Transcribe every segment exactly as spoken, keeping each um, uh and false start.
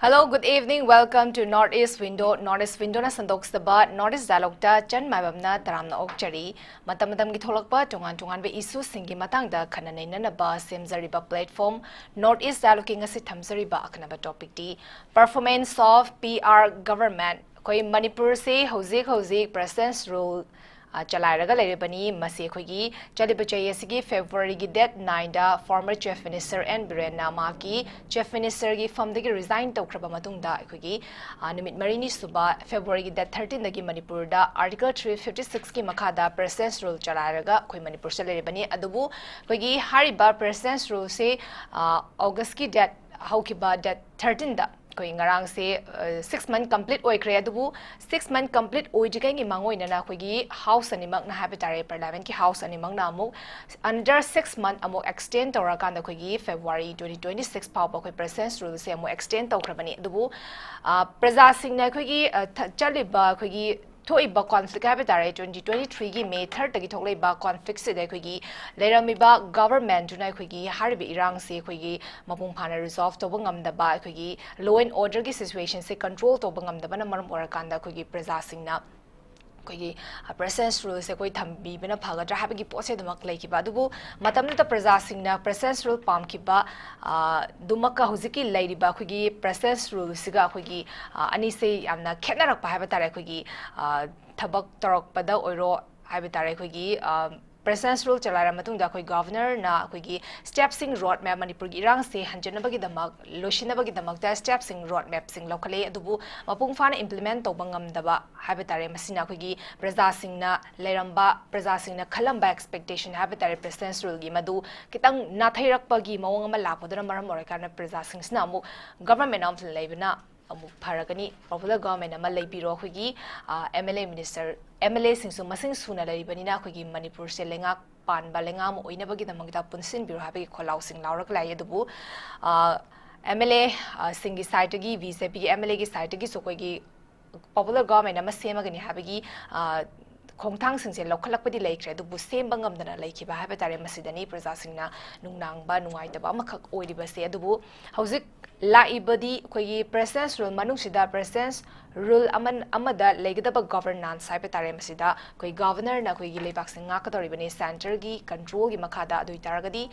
Hello, good evening. Welcome to North East Window. North East Window ꯅ ꯁꯟꯗꯣꯛꯆꯕ North East Dialogue ꯇ ꯆꯟ ꯃꯥꯏꯕꯝꯅ ꯇꯔꯥꯝꯅ ꯑꯣꯛꯆꯔꯤ꯫ ꯃꯇꯝ ꯃꯇꯝꯒꯤ ꯊꯣꯛꯂꯛꯄ ꯇꯣꯉꯥꯟ ꯇꯣꯉꯥꯟꯕ issue ꯁꯤꯡꯒꯤ ꯃꯇꯥꯡꯗ ꯈꯟꯅ ꯅꯩꯅꯅꯕ ꯁꯦꯝꯖꯔꯤꯕ platform North East Dialogue ꯀꯤ ꯉꯁꯤ ꯊꯝꯖꯔꯤꯕ ꯑꯈꯟꯅꯕ topic T performance of P R government꯫ ꯑꯩꯈꯣꯏ ꯃꯅꯤꯄꯨꯔꯁꯤ ꯍꯧꯖꯤꯛ ꯍꯧꯖꯤꯛ President's Rule, ꯑ, ꯆꯂꯥꯏꯔꯒ ꯂꯩꯔꯤꯕꯅꯤ꯫ ꯃꯁꯤ ꯑꯩꯈꯣꯏꯒꯤ ꯆꯠꯂꯤꯕ ꯆꯍꯤ ꯑꯁꯤꯒꯤ February ꯒꯤ date nine ꯗ former Chief Minister N ꯕꯤꯔꯦꯟꯅ ꯃꯍꯥꯛꯀꯤ Chief Minister ꯒꯤ ꯐꯝꯗꯒꯤ resign ꯇꯧꯈ꯭ꯔꯕ ꯃꯇꯨꯡꯗ ꯑꯩꯈꯣꯏꯒꯤ, ꯑ, ꯅꯨꯃꯤꯠ ꯃꯔꯤꯅꯤ ꯁꯨꯕ February ꯒꯤ date thirteen ꯗꯒꯤ ꯃꯅꯤꯄꯨꯔꯗ Article three fifty six ꯀꯤ ꯃꯈꯥꯗ President's Rule ꯆꯂꯥꯏꯔꯒ ꯑꯩꯈꯣꯏ ꯃꯅꯤꯄꯨꯔꯁꯤꯗ ꯂꯩꯔꯤꯕꯅꯤ꯫ ꯑꯗꯨꯕꯨ ꯑꯩꯈꯣꯏꯒꯤ ꯍꯥꯏꯔꯤꯕ President's Rule ꯁꯤ, ꯑ, August ꯀꯤ date, ꯍꯧꯈꯤꯕ date thirteen ꯗ ꯑꯩꯈꯣꯏ ꯉꯔꯥꯡꯁꯦ, ꯑ, six month complete ꯑꯣꯏꯈ꯭ꯔꯦ꯫ ꯑꯗꯨꯕꯨ six month complete ꯑꯣꯏꯗ꯭ꯔꯤꯉꯩꯒꯤ ꯃꯥꯡꯑꯣꯏꯅꯅ ꯑꯩꯈꯣꯏꯒꯤ House ꯑꯅꯤꯃꯛꯅ ꯍꯥꯏꯕ ꯇꯥꯔꯦ, Parliament ꯀꯤ House ꯑꯅꯤꯃꯛꯅ ꯑꯃꯨꯛ another six month ꯑꯃꯨꯛ extend ꯇꯧꯔꯀꯥꯟꯗ ꯑꯩꯈꯣꯏꯒꯤ February twenty twenty six ꯐꯥꯎꯕ ꯑꯩꯈꯣꯏ President's Rule ꯁꯦ ꯑꯃꯨꯛ extend ꯇꯧꯈ꯭ꯔꯕꯅꯤ꯫ ꯑꯗꯨꯕꯨ, ꯑ, ꯄ꯭ꯔꯖꯥꯁꯤꯡꯅ ꯑꯩꯈꯣꯏꯒꯤ, ꯑ, ꯊ-, ꯆꯠꯂꯤꯕ ꯑꯩꯈꯣꯏꯒꯤ ꯊꯣꯛꯏꯕ conflict ꯍꯥꯏꯕ ꯇꯥꯔꯦ, twenty twenty three ꯒꯤ May third ꯇꯒꯤ ꯊꯣꯛꯂꯛꯏꯕ conflict ꯁꯤꯗ ꯑꯩꯈꯣꯏꯒꯤ ꯂꯩꯔꯝꯃꯤꯕ government ꯇꯨꯅ ꯑꯩꯈꯣꯏꯒꯤ ꯍꯥꯏꯔꯤꯕ ꯏꯔꯥꯡꯁꯤ ꯑꯩꯈꯣꯏꯒꯤ ꯃꯄꯨꯡ ꯐꯥꯅ resolve ꯇꯧꯕ ꯉꯝꯗꯕ, ꯑꯩꯈꯣꯏꯒꯤ law and order ꯒꯤ situation ꯁꯦ control ꯇꯧꯕ ꯉꯝꯗꯕꯅ ꯃꯔꯝ ꯑꯣꯏꯔꯀꯥꯟꯗ ꯑꯩꯈꯣꯏꯒꯤ ꯄ꯭ꯔꯖꯥꯁꯤꯡꯅ ꯑꯩꯈꯣꯏꯒꯤ, ꯑ, President's Rule ꯁꯦ ꯑꯩꯈꯣꯏ ꯊꯝꯕꯤꯕꯅ ꯐꯒꯗ꯭ꯔꯥ ꯍꯥꯏꯕꯒꯤ ꯄꯣꯠꯁꯦ ꯑꯗꯨꯃꯛ ꯂꯩꯈꯤꯕ꯫ ꯑꯗꯨꯕꯨ ꯃꯇꯝꯗꯨꯗ ꯄ꯭ꯔꯖꯥꯁꯤꯡꯅ President's Rule ꯄꯥꯝꯈꯤꯕ, ꯑ, ꯗꯨꯃꯛꯀ ꯍꯧꯖꯤꯛꯀꯤ ꯂꯩꯔꯤꯕ ꯑꯩꯈꯣꯏꯒꯤ President's Rule ꯁꯤꯒ ꯑꯩꯈꯣꯏꯒꯤ, ꯑ, ꯑꯅꯤꯁꯦ ꯌꯥꯝꯅ ꯈꯦꯠꯅꯔꯛꯄ ꯍꯥꯏꯕ ꯇꯥꯔꯦ꯫ ꯑꯩꯈꯣꯏꯒꯤ, ꯑ, ꯊꯕꯛ ꯇꯧꯔꯛꯄꯗ ꯑꯣꯏꯔꯣ ꯍꯥꯏꯕ ꯇꯥꯔꯦ, ꯑꯩꯈꯣꯏꯒꯤ, ꯑ, President's Rule ꯆꯂꯥꯏꯔ ꯃꯇꯨꯡꯗ ꯑꯩꯈꯣꯏ Governor ꯅ ꯑꯩꯈꯣꯏꯒꯤ step ꯁꯤꯡ road map, ꯃꯅꯤꯄꯨꯔꯒꯤ ꯏꯔꯥꯡꯁꯦ ꯍꯟꯖꯤꯟꯅꯕꯒꯤꯗꯃꯛ, ꯂꯣꯏꯁꯤꯟꯅꯕꯒꯤꯗꯃꯛꯇ step ꯁꯤꯡ road map ꯁꯤꯡ ꯂꯧꯈꯠꯂꯦ꯫ ꯑꯗꯨꯕꯨ ꯃꯄꯨꯡ ꯐꯥꯅ implement ꯇꯧꯕ ꯉꯝꯗꯕ ꯍꯥꯏꯕ ꯇꯥꯔꯦ꯫ ꯃꯁꯤꯅ ꯑꯩꯈꯣꯏꯒꯤ ꯄ꯭ꯔꯖꯥꯁꯤꯡꯅ ꯂꯩꯔꯝꯕ, ꯄ꯭ꯔꯖꯥꯁꯤꯡꯅ ꯈꯜꯂꯝꯕ expectation ꯍꯥꯏꯕ ꯇꯥꯔꯦ, President's Rule ꯒꯤ, ꯃꯗꯨ ꯈꯤꯇꯪ ꯅꯥꯊꯩꯔꯛꯄꯒꯤ ꯃꯑꯣꯡ ꯑꯃ ꯂꯥꯛꯄꯗꯨꯅ ꯃꯔꯝ ꯑꯣꯏꯔꯀꯥꯟꯗ ꯄ꯭ꯔꯖꯥꯁꯤꯡꯁꯤꯅ ꯑꯃꯨꯛ government ꯑꯃ ꯂꯩꯕꯅ ꯑꯃꯨꯛ ꯐꯔꯒꯅꯤ, popular government ꯑꯃ ꯂꯩꯕꯤꯔꯣ, ꯑꯩꯈꯣꯏꯒꯤ, ꯑ, M L A minister, M L A ꯁꯤꯡꯁꯨ ꯃꯁꯤꯡ ꯁꯨꯅ ꯂꯩꯔꯤꯕꯅꯤꯅ ꯑꯩꯈꯣꯏꯒꯤ ꯃꯅꯤꯄꯨꯔꯁꯦ ꯂꯩꯉꯥꯛ ꯄꯥꯟꯕ ꯂꯩꯉꯥꯛ ꯑꯃ ꯑꯣꯏꯅꯕꯒꯤꯗꯃꯛꯇ ꯄꯨꯟꯁꯤꯟꯕꯤꯔꯣ ꯍꯥꯏꯕꯒꯤ ꯈꯣꯜꯂꯥꯎꯁꯤꯡ ꯂꯥꯎꯔꯒ ꯂꯥꯛꯏ꯫ ꯑꯗꯨꯕꯨ, ꯑ, M L A, ꯑ, ꯁꯤꯡꯒꯤ side ꯇꯒꯤ, B J P ꯒꯤ M L A ꯒꯤ side ꯇꯒꯤꯁꯨ ꯑꯩꯈꯣꯏꯒꯤ popular government ꯑꯃ ꯁꯦꯝꯃꯒꯅꯤ ꯍꯥꯏꯕꯒꯤ, ꯑ, ꯈꯣꯡꯊꯥꯡꯁꯤꯡꯁꯦ ꯂꯧꯈꯠꯂꯛꯄꯗꯤ ꯂꯩꯈ꯭ꯔꯦ, ꯑꯗꯨꯕꯨ ꯁꯦꯝꯕ ꯉꯝꯗꯅ ꯂꯩꯈꯤꯕ ꯍꯥꯏꯕ ꯇꯥꯔꯦ꯫ ꯃꯁꯤꯗꯅꯤ ꯄ꯭ꯔꯖꯥꯁꯤꯡꯅ ꯅꯨꯡꯅꯥꯡꯕ, ꯅꯨꯡꯉꯥꯏꯇꯕ ꯑꯃꯈꯛ ꯑꯣꯏꯔꯤꯕꯁꯦ꯫ ꯑꯗꯨꯕꯨ ꯍꯧꯖꯤꯛ ꯂꯥꯛꯏꯕꯗꯤ ꯑꯩꯈꯣꯏꯒꯤ President's Rule ꯃꯅꯨꯡꯁꯤꯗ President's Rule ꯑꯃ, ꯑꯃꯗ ꯂꯩꯒꯗꯕ governance ꯍꯥꯏꯕ ꯇꯥꯔꯦ꯫ ꯃꯁꯤꯗ ꯑꯩꯈꯣꯏ Governorꯅ ꯑꯩꯈꯣꯏꯒꯤ ꯂꯩꯕꯥꯛꯁꯦ ꯉꯥꯛꯀꯗꯧꯔꯤꯕꯅꯤ, centreꯒꯤ controlꯒꯤ ꯃꯈꯥꯗ꯫ ꯑꯗꯨ ꯑꯣꯏꯇꯥꯔꯒꯗꯤ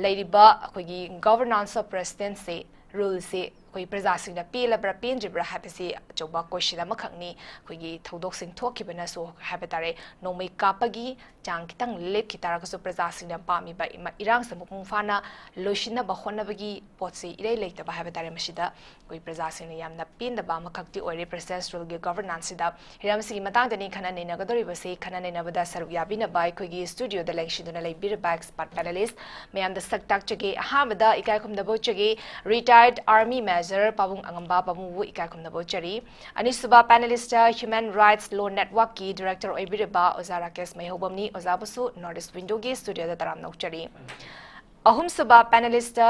ꯂꯩꯔꯤꯕ ꯑꯩꯈꯣꯏꯒꯤ Governance of Presidentꯁꯦ, ruleꯁꯦ ꯑꯩꯈꯣꯏ ꯄ꯭ꯔꯖꯥꯁꯤꯡꯅ ꯄꯦꯜꯂꯕ꯭ꯔꯥ, ꯄꯦꯟꯗ꯭ꯔꯤꯕ꯭ꯔꯥ ꯍꯥꯏꯕꯁꯤ ꯑꯆꯧꯕ question ꯑꯃꯈꯛꯅꯤ꯫ ꯑꯩꯈꯣꯏꯒꯤ ꯊꯧꯗꯣꯛꯁꯤꯡ ꯊꯣꯛꯈꯤꯕꯅꯁꯨ ꯍꯥꯏꯕ ꯇꯥꯔꯦ, ꯅꯣꯡꯃꯩ ꯀꯥꯞꯄꯒꯤ ꯆꯥꯡ ꯈꯤꯇꯪ ꯂꯦꯞꯈꯤ ꯇꯥꯔꯒꯁꯨ, ꯄ꯭ꯔꯖꯥꯁꯤꯡꯅ ꯄꯥꯝꯃꯤꯕ ꯏꯃ-, ꯏꯔꯥꯡꯁꯦ ꯃꯄꯨꯡ ꯐꯥꯅ ꯂꯣꯏꯁꯤꯟꯅꯕ ꯍꯣꯠꯅꯕꯒꯤ ꯄꯣꯠꯁꯤ ꯏꯔꯩ ꯂꯩꯇꯕ ꯍꯥꯏꯕ ꯇꯥꯔꯦ꯫ ꯃꯁꯤꯗ ꯑꯩꯈꯣꯏ ꯄ꯭ꯔꯖꯥꯁꯤꯡꯅ ꯌꯥꯝꯅ ꯄꯦꯟꯗꯕ ꯑꯃꯈꯛꯇꯤ ꯑꯣꯏꯔꯦ President's Ruleꯒꯤ governanceꯁꯤꯗ꯫ ꯍꯤꯔꯝꯁꯤꯒꯤ ꯃꯇꯥꯡꯗꯅꯤ ꯈꯟꯅ ꯅꯩꯅꯒꯗꯧꯔꯤꯕꯁꯤ꯫ ꯈꯟꯅ ꯅꯩꯅꯕꯗ ꯁꯔꯨꯛ ꯌꯥꯕꯤꯅꯕ ꯑꯩꯈꯣꯏꯒꯤ studioꯗ ꯂꯦꯡꯁꯤꯟꯗꯨꯅ ꯂꯩꯕꯤꯔꯤꯕ expert panelist ꯃꯌꯥꯝꯗ ꯁꯛ ꯇꯥꯛꯆꯒꯦ꯫ ꯑꯍꯥꯟꯕꯗ ꯏꯀꯥꯏ ꯈꯨꯝꯅꯕ ꯎꯠꯆꯔꯤ retired army major ꯄꯥꯕꯨꯡ ꯑꯉꯝꯕ ꯄꯥꯕꯨꯡꯕꯨ ꯏꯀꯥꯏ ꯈꯨꯝꯅꯕ ꯎꯠꯆꯔꯤ꯫ ꯑꯅꯤꯁꯨꯕ panelistꯇ Human Rights Law Networkꯀꯤ director ꯑꯣꯏꯕꯤꯔꯤꯕ ꯑꯣꯖꯥ ꯔꯥꯀꯦꯁ ꯃꯩꯍꯧꯕꯝꯅꯤ꯫ ꯑꯣꯖꯥꯕꯨꯁꯨ North East Windowꯒꯤ studioꯗ ꯇꯔꯥꯝꯅ ꯑꯣꯛꯆꯔꯤ꯫ ꯑꯍꯨꯝꯁꯨꯕ panelistꯇ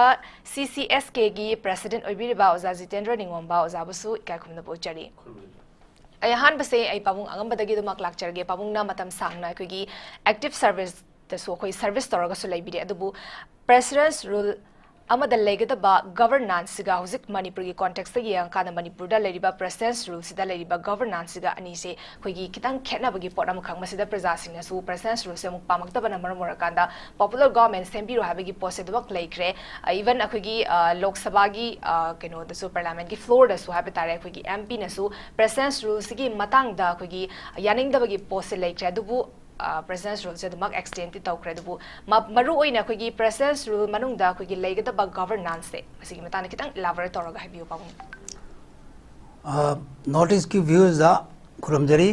CCSKꯒꯤ president ꯑꯣꯏꯕꯤꯔꯤꯕ ꯑꯣꯖꯥ ꯖꯤꯇꯦꯟꯗ꯭ꯔ ꯅꯤꯡꯉꯣꯝꯕ ꯑꯣꯖꯥꯕꯨꯁꯨ ꯏꯀꯥꯏ ꯈꯨꯝꯅꯕ ꯎꯠꯆꯔꯤ꯫ ꯑꯩ ꯑꯍꯥꯟꯕꯁꯦ ꯑꯩ ꯄꯥꯕꯨꯡ ꯑꯉꯝꯕꯗꯒꯤ ꯑꯗꯨꯃꯛ ꯂꯥꯛꯆꯔꯒꯦ꯫ ꯄꯥꯕꯨꯡꯅ ꯃꯇꯝ ꯁꯥꯡꯅ ꯑꯩꯈꯣꯏꯒꯤ active serviceꯇꯁꯨ ꯑꯩꯈꯣꯏ service ꯇꯧꯔꯒꯁꯨ ꯂꯩꯕꯤꯔꯦ꯫ ꯑꯗꯨꯕꯨ President's Rule ꯑꯃꯗ ꯂꯩꯒꯗꯕ governanceꯁꯤꯒ ꯍꯧꯖꯤꯛ ꯃꯅꯤꯄꯨꯔꯒꯤ contextꯇ ꯌꯦꯡꯉꯀꯥꯟꯗ ꯃꯅꯤꯄꯨꯔꯗ ꯂꯩꯔꯤꯕ President's Ruleꯁꯤꯗ ꯂꯩꯔꯤꯕ governanceꯁꯤꯒ ꯑꯅꯤꯁꯦ ꯑꯩꯈꯣꯏꯒꯤ ꯈꯤꯇꯪ ꯈꯦꯠꯅꯕꯒꯤ ꯄꯣꯠ ꯑꯃꯈꯛ꯫ ꯃꯁꯤꯗ ꯄ꯭ꯔꯖꯥꯁꯤꯡꯅꯁꯨ President's Ruleꯁꯦ ꯑꯃꯨꯛ ꯄꯥꯝꯃꯛꯇꯕꯅ ꯃꯔꯝ ꯑꯣꯏꯔꯀꯥꯟꯗ popular government ꯁꯦꯝꯕꯤꯔꯣ ꯍꯥꯏꯕꯒꯤ ꯄꯣꯠꯁꯦ ꯑꯗꯨꯃꯛ ꯂꯩꯈ꯭ꯔꯦ꯫ ꯑ, even ꯑꯩꯈꯣꯏꯒꯤ, ꯑ, ꯂꯣꯛ ꯁꯚꯥꯒꯤ, ꯑ, ꯀꯩꯅꯣꯗꯁꯨ, parliamentꯀꯤ floorꯗꯁꯨ ꯍꯥꯏꯕ ꯇꯥꯔꯦ, ꯑꯩꯈꯣꯏꯒꯤ MPꯅꯁꯨ President's Ruleꯁꯤꯒꯤ ꯃꯇꯥꯡꯗ ꯑꯩꯈꯣꯏꯒꯤ ꯌꯥꯅꯤꯡꯗꯕꯒꯤ ꯄꯣꯠꯁꯦ ꯂꯩꯈ꯭ꯔꯦ꯫ ꯑꯗꯨꯕꯨ, ꯑ, President's Ruleꯁꯦ ꯑꯗꯨꯃꯛ extendꯇꯤ ꯇꯧꯈ꯭ꯔꯦ꯫ ꯑꯗꯨꯕꯨ ꯃ-, ꯃꯔꯨ ꯑꯣꯏꯅ ꯑꯩꯈꯣꯏꯒꯤ President's Rule ꯃꯅꯨꯡꯗ ꯑꯩꯈꯣꯏꯒꯤ ꯂꯩꯒꯗꯕ governanceꯁꯦ, ꯃꯁꯤꯒꯤ ꯃꯇꯥꯡꯗ ꯈꯤꯇꯪ elaborate ꯇꯧꯔꯒ ꯍꯥꯏꯕꯤꯌꯨ, ꯄꯥꯕꯨꯡ꯫ ꯑ, North Eastꯀꯤ viewsꯇ ꯈꯨꯔꯨꯝꯖꯔꯤ꯫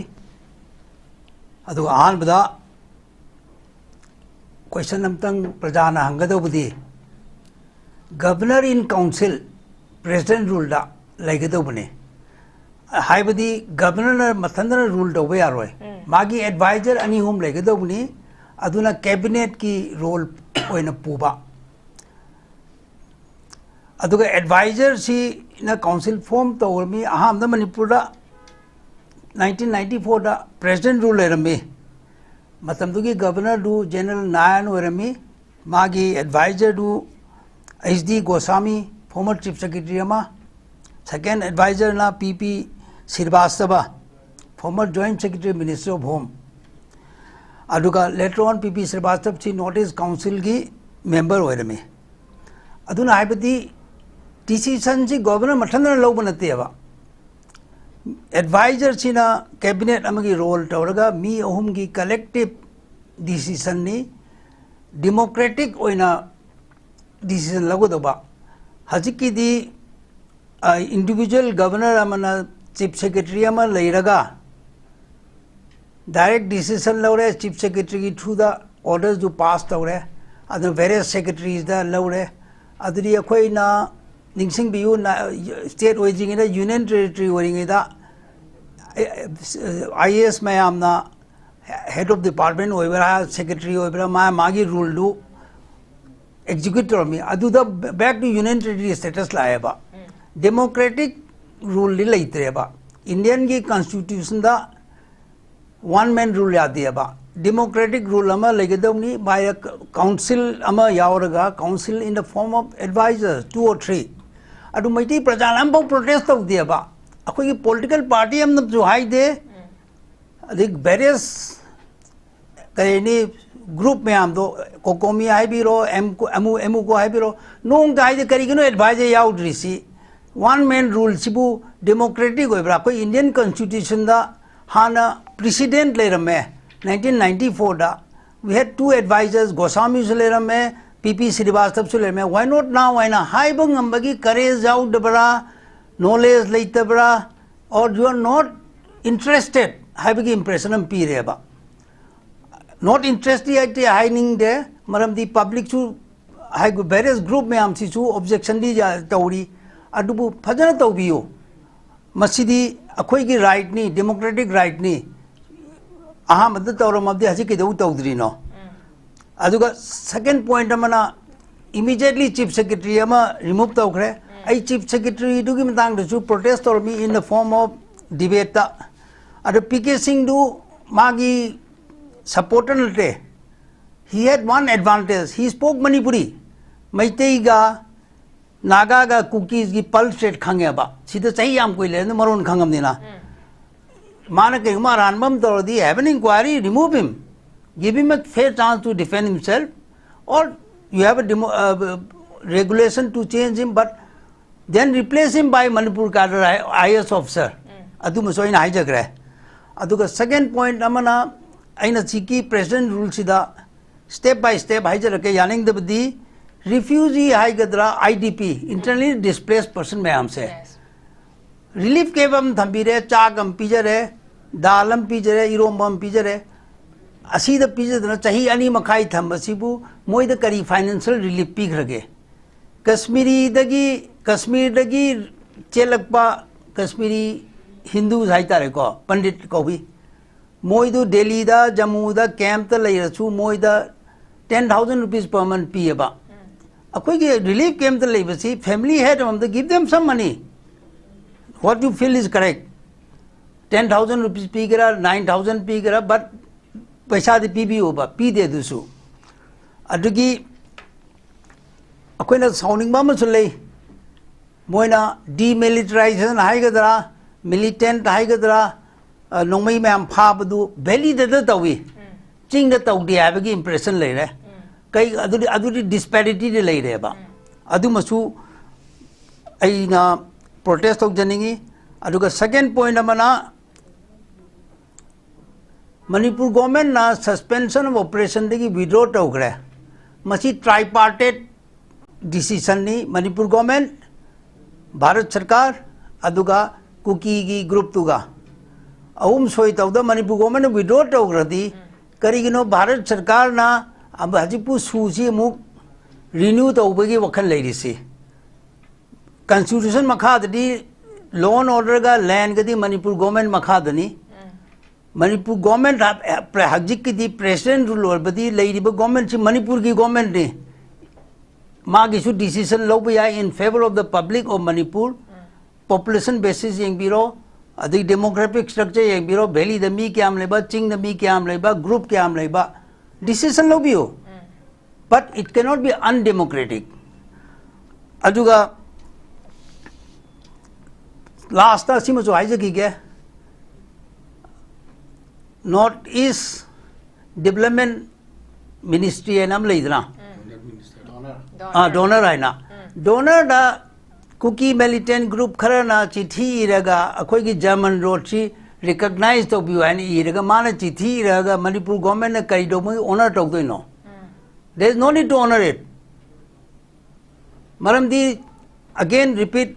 ꯑꯗꯨꯒ ꯑꯍꯥꯟꯕꯗ question ꯑꯝꯇꯪ ꯄ꯭ꯔꯖꯥꯅ ꯍꯪꯒꯗꯧꯕꯗꯤ, Governor in Council President Ruleꯗ ꯂꯩꯒꯗꯧꯕꯅꯤ꯫ ꯍꯥꯏꯕꯗꯤ Governorꯅ ꯃꯊꯟꯇꯅ rule ꯇꯧꯕ ꯌꯥꯔꯣꯏ꯫ ꯎꯝ꯫ ꯃꯥꯒꯤ advisor ꯑꯅꯤ ꯑꯍꯨꯝ ꯂꯩꯒꯗꯧꯕꯅꯤ꯫ ꯑꯗꯨꯅ cabinetꯀꯤ role ꯑꯣꯏꯅ ꯄꯨꯕ꯫ ꯑꯗꯨꯒ advisorꯁꯤꯅ council form ꯇꯧꯔꯝꯃꯤ꯫ ꯑꯍꯥꯟꯕꯗ ꯃꯅꯤꯄꯨꯔꯗ nineteen ninety fourꯗ President Rule ꯂꯩꯔꯝꯃꯤ꯫ ꯃꯇꯝꯗꯨꯒꯤ ꯒꯕꯔꯅꯔꯗꯨ ꯖꯦꯅꯔꯦꯜ ꯅꯥꯌꯟ ꯑꯣꯏꯔꯝꯃꯤ꯫ ꯃꯥꯒꯤ ꯑꯦꯗꯚꯥꯏꯖꯔꯗꯨ H D Goswami, former chief secretary ꯑꯃ, ꯁꯦꯀꯦꯟ ꯑꯦꯗꯚꯥꯏꯖꯔꯅ ꯄꯤ ꯄꯤ ꯁ꯭ꯔꯤꯕꯥꯁꯇꯕ, former joint secretary, ministry of home. ꯑꯗꯨꯒ ꯂꯦꯇꯔ ꯑꯣꯟ ꯄꯤ ꯄꯤ ꯁ꯭ꯔꯤꯕꯥꯁꯇꯕꯁꯤ ꯅꯣꯔꯠ ꯏꯁ ꯀꯥꯎꯟꯁꯤꯜꯒꯤ ꯃꯦꯝꯕꯔ ꯑꯣꯏꯔꯝꯃꯤ꯫ ꯑꯗꯨꯅ ꯍꯥꯏꯕꯗꯤ ꯗꯤꯁꯤꯁꯟꯁꯤ ꯒꯣꯕꯔꯅꯔ ꯃꯊꯟꯇꯅ ꯂꯧꯕ ꯅꯠꯇꯦꯕ꯫ ꯑꯦꯗꯚꯥꯏꯖꯔꯁꯤꯅ ꯀꯦꯕꯤꯅꯦꯠ ꯑꯃꯒꯤ ꯔꯣꯜ ꯇꯧꯔꯒ ꯃꯤ ꯑꯍꯨꯝꯒꯤ ꯀꯂꯦꯛꯇꯤꯞ ꯗꯤꯁꯤꯁꯟꯅꯤ꯫ ꯗꯦꯃꯣꯀ꯭ꯔꯦꯇꯤꯛ ꯑꯣꯏꯅ ꯗꯤꯁꯤꯖꯟ ꯂꯧꯒꯗꯧꯕ꯫ ꯍꯧꯖꯤꯛꯀꯤꯗꯤ ꯏꯟꯗꯤꯕꯤꯖꯨꯋꯦꯜ ꯒꯕꯔꯅꯔ ꯑꯃꯅ ꯆꯤꯐ ꯁꯦꯀ꯭ꯔꯦꯇꯔꯤ ꯑꯃ ꯂꯩꯔꯒ ꯗꯥꯏꯔꯦꯛ ꯗꯤꯁꯤꯖꯟ ꯂꯧꯔꯦ, ꯆꯤꯐ ꯁꯦꯀ꯭ꯔꯦꯇꯔꯤꯒꯤ ꯊ꯭ꯔꯨꯗ ꯑꯣꯔꯗꯔꯁꯨ ꯄꯥꯁ ꯇꯧꯔꯦ, ꯑꯗꯨ ꯚꯦꯔꯤꯌꯁ ꯁꯦꯀ꯭ꯔꯦꯇꯔꯤꯁꯇ ꯂꯧꯔꯦ꯫ ꯑꯗꯨꯗꯤ ꯑꯩꯈꯣꯏꯅ ꯅꯤꯡꯁꯤꯡꯕꯤꯌꯨ, ꯁ꯭ꯇꯦꯠ ꯑꯣꯏꯗ꯭ꯔꯤꯉꯩꯗ, ꯌꯨꯅꯤꯌꯟ ꯇꯦꯔꯤꯇꯣꯔꯤ ꯑꯣꯏꯔꯤꯉꯩꯗ, ꯑꯥꯏ ꯑꯦ ꯑꯦꯁ ꯃꯌꯥꯝꯅ, ꯍꯦꯗ ꯑꯣꯐ ꯗꯤꯄꯥꯔꯠꯃꯦꯟ ꯑꯣꯏꯕ꯭ꯔꯥ, ꯁꯦꯀ꯭ꯔꯦꯇꯔꯤ ꯑꯣꯏꯕ꯭ꯔꯥ, ꯃꯥ ꯃꯥꯒꯤ ꯔꯨꯜꯗꯨ ꯑꯦꯛꯖꯤꯀ꯭ꯌꯨꯠ ꯇꯧꯔꯝꯃꯤ꯫ ꯑꯗꯨꯗ back to unitary status ꯂꯥꯛꯑꯦꯕ꯫ ꯗꯦꯃꯣꯀ꯭ꯔꯦꯇꯤꯛ ꯔꯨꯜꯗꯤ ꯂꯩꯇ꯭ꯔꯦꯕ꯫ ꯏꯟꯗꯤꯌꯟꯒꯤ ꯀꯟꯁꯇꯤꯇ꯭ꯌꯨꯁꯟꯗ ꯋꯥꯟ ꯃꯦꯟ ꯔꯨꯜ ꯌꯥꯗꯦꯕ꯫ ꯗꯦꯃꯣꯀ꯭ꯔꯦꯇꯤꯛ ꯔꯨꯜ ꯑꯃ ꯂꯩꯒꯗꯧꯅꯤ, by a council ꯑꯃ ꯌꯥꯎꯔꯒ, council in the form of advisors, two or three꯫ ꯑꯗꯨ ꯃꯩꯇꯩ ꯄ꯭ꯔꯖꯥꯅ ꯑꯃꯐꯥꯎ ꯄ꯭ꯔꯣꯇꯦꯁ ꯇꯧꯗꯦꯕ꯫ ꯑꯩꯈꯣꯏꯒꯤ ꯄꯣꯂꯤꯇꯤꯀꯦꯜ ꯄꯥꯔꯇꯤ ꯑꯃꯅꯁꯨ ꯍꯥꯏꯗꯦ, ꯑꯗꯩ ꯚꯦꯔꯤꯌꯁ ꯀꯔꯤꯅꯤ, ꯒ꯭ꯔꯨꯞ ꯃꯌꯥꯝꯗꯣ, ꯀꯣꯀꯣꯃꯤ ꯍꯥꯏꯕꯤꯔꯣ, ꯑꯦꯝ-, ꯑꯃꯨ-, ꯑꯦꯃꯨꯀꯣ ꯍꯥꯏꯕꯤꯔꯣ, ꯅꯣꯡꯇ ꯍꯥꯏꯗꯦ꯫ ꯀꯔꯤꯒꯤꯅꯣ ꯑꯦꯗꯚꯥꯏꯖꯔ ꯌꯥꯎꯗ꯭ꯔꯤꯁꯤ? ꯋꯥꯟ ꯃꯦꯟ ꯔꯨꯜꯁꯤꯕꯨ ꯗꯦꯃꯣꯀ꯭ꯔꯦꯇꯤꯛ ꯑꯣꯏꯕ꯭ꯔꯥ? ꯑꯩꯈꯣꯏ ꯏꯟꯗꯤꯌꯟ ꯀꯟꯁꯇꯤꯇ꯭ꯌꯨꯁꯟꯗ ꯍꯥꯟꯅ ꯄ꯭ꯔꯤꯁꯤꯗꯦꯟꯠ ꯂꯩꯔꯝꯃꯦ, ꯅꯥꯏꯟꯇꯤꯟ ꯅꯥꯏꯟꯇꯤ ꯐꯣꯔꯗ꯫ We had two advisors, ꯒꯣꯁꯥꯃꯤꯁꯨ ꯂꯩꯔꯝꯃꯦ, ꯄꯤ ꯄꯤ ꯁ꯭ꯔꯤꯕꯥꯁꯇꯕꯁꯨ ꯂꯩꯔꯝꯃꯦ꯫ Why not now ꯍꯥꯏꯅ ꯍꯥꯏꯕ ꯉꯝꯕꯒꯤ ꯀꯔꯦꯖ ꯌꯥꯎꯗꯕ꯭ꯔꯥ, ꯅꯣꯂꯦꯖ ꯂꯩꯇꯕ꯭ꯔꯥ, or you are not interested ꯍꯥꯏꯕꯒꯤ ꯏꯝꯄ꯭ꯔꯦꯁꯟ ꯑꯃ ꯄꯤꯔꯦꯕ꯫ ꯅꯣꯠ ꯏꯟꯇꯔꯦꯁꯇꯤ ꯑꯩꯗꯤ ꯍꯥꯏꯅꯤꯡꯗꯦ, ꯃꯔꯝꯗꯤ ꯄꯕ꯭ꯂꯤꯛꯁꯨ, ꯍꯥꯏ, ꯚꯦꯔꯤꯌꯁ ꯒ꯭ꯔꯨꯞ ꯃꯌꯥꯝꯁꯤꯁꯨ ꯑꯣꯕꯖꯦꯛꯁꯟꯗꯤ ꯌꯥ-, ꯇꯧꯔꯤ꯫ ꯑꯗꯨꯕꯨ ꯐꯖꯅ ꯇꯧꯕꯤꯌꯨ꯫ ꯃꯁꯤꯗꯤ ꯑꯩꯈꯣꯏꯒꯤ ꯔꯥꯏꯠꯅꯤ, ꯗꯦꯃꯣꯀ꯭ꯔꯦꯇꯤꯛ ꯔꯥꯏꯠꯅꯤ꯫ ꯑꯍꯥꯟꯕꯗ ꯇꯧꯔꯝꯃꯕꯗꯤ ꯍꯧꯖꯤꯛ ꯀꯩꯗꯧ ꯇꯧꯗ꯭ꯔꯤꯅꯣ? ꯑꯗꯨꯒ ꯁꯦꯀꯦꯟ ꯄꯣꯏꯟꯠ ꯑꯃꯅ, ꯏꯃꯤꯗꯤꯌꯦꯠꯂꯤ ꯆꯤꯐ ꯁꯦꯀ꯭ꯔꯦꯇꯔꯤ ꯑꯃ ꯔꯤꯃꯨꯚ ꯇꯧꯈ꯭ꯔꯦ꯫ ꯑꯩ ꯆꯤꯐ ꯁꯦꯀ꯭ꯔꯦꯇꯔꯤꯗꯨꯒꯤ ꯃꯇꯥꯡꯗꯁꯨ ꯄ꯭ꯔꯣꯇꯦꯁ ꯇꯧꯔꯝꯃꯤ in the form of debate ꯇ꯫ ꯑꯗꯣ ꯄꯤ ꯀꯦ ꯁꯤꯡꯗꯨ ꯃꯥꯒꯤ supporter ꯅꯠꯇꯦ, he had one advantage, he spoke Manipuri. ꯃꯩꯇꯩꯒ ꯅꯥꯒꯥꯒ ꯀꯨꯀꯤꯁꯀꯤ pulse rate ꯈꯪꯉꯦꯕ꯫ ꯁꯤꯗ ꯆꯍꯤ ꯌꯥꯝ ꯀꯨꯏ ꯂꯩꯔꯦ, ꯃꯔꯣꯟ ꯈꯪꯉꯕꯅꯤꯅ꯫ ꯃꯥꯅ ꯀꯩꯒꯨꯝꯕ ꯑꯔꯥꯟꯕ ꯑꯃ ꯇꯧꯔꯗꯤ, have an inquiry, remove him, give him a fair chance to defend himself, or you have a demo, uh, regulation to change him, but then replace him by Manipur cadre I- IAS officer. ꯑꯗꯨꯃꯁꯨ ꯑꯩꯅ ꯍꯥꯏꯖꯈ꯭ꯔꯦ꯫ ꯑꯗꯨꯒ second point ꯑꯃꯅ, ꯑꯩꯅ ꯁꯤꯒꯤ present ruleꯁꯤꯗ step by step ꯍꯥꯏꯖꯔꯛꯀꯦ꯫ ꯌꯥꯅꯤꯡꯗꯕꯗꯤ, refugee ꯍꯥꯏꯒꯗ꯭ꯔꯥ, IDP, internally displaced person ꯃꯌꯥꯝꯁꯦ, relief camp ꯑꯃ ꯊꯝꯕꯤꯔꯦ, ꯆꯥꯛ ꯑꯃ ꯄꯤꯖꯔꯦ, ꯗꯥꯜ ꯑꯃ ꯄꯤꯖꯔꯦ, ꯏꯔꯣꯝꯕ ꯑꯃ ꯄꯤꯖꯔꯦ꯫ ꯑꯁꯤꯗ ꯄꯤꯖꯗꯅ ꯆꯍꯤ ꯑꯅꯤ ꯃꯈꯥꯏ ꯊꯝꯕꯁꯤꯕꯨ ꯃꯣꯏꯗ ꯀꯔꯤ financial relief ꯄꯤꯈ꯭ꯔꯒꯦ? ꯀꯁꯃꯤꯔꯤꯗꯒꯤ, ꯀꯁꯃꯤꯔꯗꯒꯤ ꯆꯦꯜꯂꯛꯄ ꯀꯁꯃꯤꯔꯤ Hindus ꯍꯥꯏꯇꯥꯔꯦꯀꯣ, ꯄꯟꯗꯤꯠ ꯀꯧꯕꯤ, ꯃꯣꯏꯗꯨ ꯗꯦꯜꯂꯤꯗ, ꯖꯝꯃꯨꯗ campꯇ ꯂꯩꯔꯁꯨ ꯃꯣꯏꯗ ten thousand rupees per month ꯄꯤꯌꯦꯕ꯫ ꯑꯩꯈꯣꯏꯒꯤ relief campꯇ ꯂꯩꯕꯁꯤ family head ꯑꯃꯃꯝꯗ give them some money, what you feel is correct. Ten thousand rupees ꯄꯤꯒꯦꯔꯥ, nine thousand ꯄꯤꯒꯦꯔꯥ, but ꯄꯩꯁꯥꯗꯤ ꯄꯤꯕꯤꯌꯣꯕ꯫ ꯄꯤꯗꯦ ꯑꯗꯨꯁꯨ꯫ ꯑꯗꯨꯒꯤ ꯑꯩꯈꯣꯏꯅ ꯁꯥꯎꯅꯤꯡꯕ ꯑꯃꯁꯨ ꯂꯩ꯫ ꯃꯣꯏꯅ demilitarization ꯍꯥꯏꯒꯗ꯭ꯔꯥ, militant ꯍꯥꯏꯒꯗ꯭ꯔꯥ, ꯑ, ꯅꯣꯡꯃꯩ ꯃꯌꯥꯝ ꯐꯥꯕꯗꯨ ꯚꯦꯂꯤꯗꯇ ꯇꯧꯏ, ꯆꯤꯡꯗ ꯇꯧꯗꯦ ꯍꯥꯏꯕꯒꯤ impression ꯂꯩꯔꯦ꯫ ꯀꯩ, ꯑꯗꯨꯗꯤ, ꯑꯗꯨꯗꯤ disparityꯗꯤ ꯂꯩꯔꯦꯕ꯫ ꯑꯗꯨꯃꯁꯨ ꯑꯩꯅ protest ꯇꯧꯖꯅꯤꯡꯉꯤ꯫ ꯑꯗꯨꯒ second point ꯑꯃꯅ, ꯃꯅꯤꯄꯨꯔ governmentꯅ suspension of operationꯗꯒꯤ withdraw ꯇꯧꯈ꯭ꯔꯦ꯫ ꯃꯁꯤ tripartite decisionꯅꯤ꯫ ꯃꯅꯤꯄꯨꯔ government, ꯚꯥꯔꯠ ꯁꯔꯀꯥꯔ, ꯑꯗꯨꯒ ꯀꯨꯀꯤꯒꯤ groupꯇꯨꯒ ꯑꯍꯨꯝ ꯁꯣꯏ ꯇꯧꯗ ꯃꯅꯤꯄꯨꯔ governmentꯅ withdraw ꯇꯧꯈ꯭ꯔꯗꯤ, ꯀꯔꯤꯒꯤꯅꯣ ꯚꯥꯔꯠ ꯁꯔꯀꯥꯔꯅ ꯑꯃ-, ꯍꯧꯖꯤꯛꯄꯨ ꯁꯨꯁꯤ ꯑꯃꯨꯛ renew ꯇꯧꯕꯒꯤ ꯋꯥꯈꯜ ꯂꯩꯔꯤꯁꯤ? Constitution ꯃꯈꯥꯗꯗꯤ law and orderꯒ landꯒꯗꯤ Manipur government ꯃꯈꯥꯗꯅꯤ꯫ Manipur government ꯍ-, ꯍ-, ꯍꯧꯖꯤꯛꯀꯤꯗꯤ president rule ꯑꯣꯏꯕꯗꯤ ꯂꯩꯔꯤꯕ governmentꯁꯤ ꯃꯅꯤꯄꯨꯔꯒꯤ governmentꯅꯤ꯫ ꯃꯥꯒꯤꯁꯨ decision ꯂꯧꯕ ꯌꯥꯏ in favour of the public of Manipur꯫ Population basis ꯌꯦꯡꯕꯤꯔꯣ, ꯑꯗꯩ demographic structure ꯌꯦꯡꯕꯤꯔꯣ, valleyꯗ ꯃꯤ ꯀꯌꯥꯝ ꯂꯩꯕ, ꯆꯤꯡꯗ ꯃꯤ ꯀꯌꯥꯝ ꯂꯩꯕ, group ꯀꯌꯥꯝ ꯂꯩꯕ, decision ꯂꯧꯕꯤꯌꯨ꯫ But it cannot be undemocratic. ꯑꯗꯨꯒ lastꯇ ꯁꯤꯃꯁꯨ ꯍꯥꯏꯖꯈꯤꯒꯦ, North East Development Ministry ꯍꯥꯏꯅ ꯑꯃ ꯂꯩꯗꯅ, ꯑꯥ, DoNER ꯍꯥꯏꯅ, DoNERꯗ ꯀꯨꯀꯤ militant group ꯈꯔꯅ ꯆꯤꯊꯤ ꯏꯔꯒ ꯑꯩꯈꯣꯏꯒꯤ German roadꯁꯤ recognize ꯇꯧꯕꯤꯌꯨ ꯍꯥꯏꯅ ꯏꯔꯒ, ꯃꯥꯅ ꯆꯤꯊꯤ ꯏꯔꯒ ꯃꯅꯤꯄꯨꯔ governmentꯅ ꯀꯔꯤꯗꯧꯕꯒꯤ honor ꯇꯧꯗꯣꯏꯅꯣ? There is no need to honor it. ꯃꯔꯝꯗꯤ, again repeat,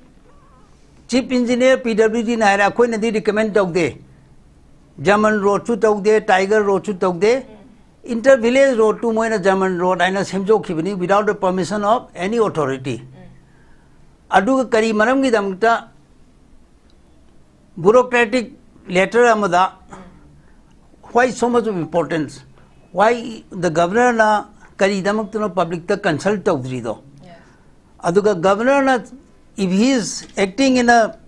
Chief Engineer PWDꯅ ꯍꯥꯏꯔꯦ, ꯑꯩꯈꯣꯏꯅꯗꯤ recommend ꯇꯧꯗꯦ, German roadꯁꯨ ꯇꯧꯗꯦ, Tiger roadꯁꯨ ꯇꯧꯗꯦ, inter village roadꯇꯨ ꯃꯣꯏꯅ German road ꯍꯥꯏꯅ ꯁꯦꯝꯗꯣꯛꯈꯤꯕꯅꯤ, without the permission of any authority. ꯑꯗꯨꯒ ꯀꯔꯤ ꯃꯔꯝꯒꯤꯗꯃꯛꯇ bureaucratic letter ꯑꯃꯗ, why so much of importance? Why the governorꯅ ꯀꯔꯤꯗꯃꯛꯇꯅꯣ publicꯇ consult ꯇꯧꯗ꯭ꯔꯤꯗꯣ? ꯑꯗꯨꯒ governorꯅ, if he is acting in a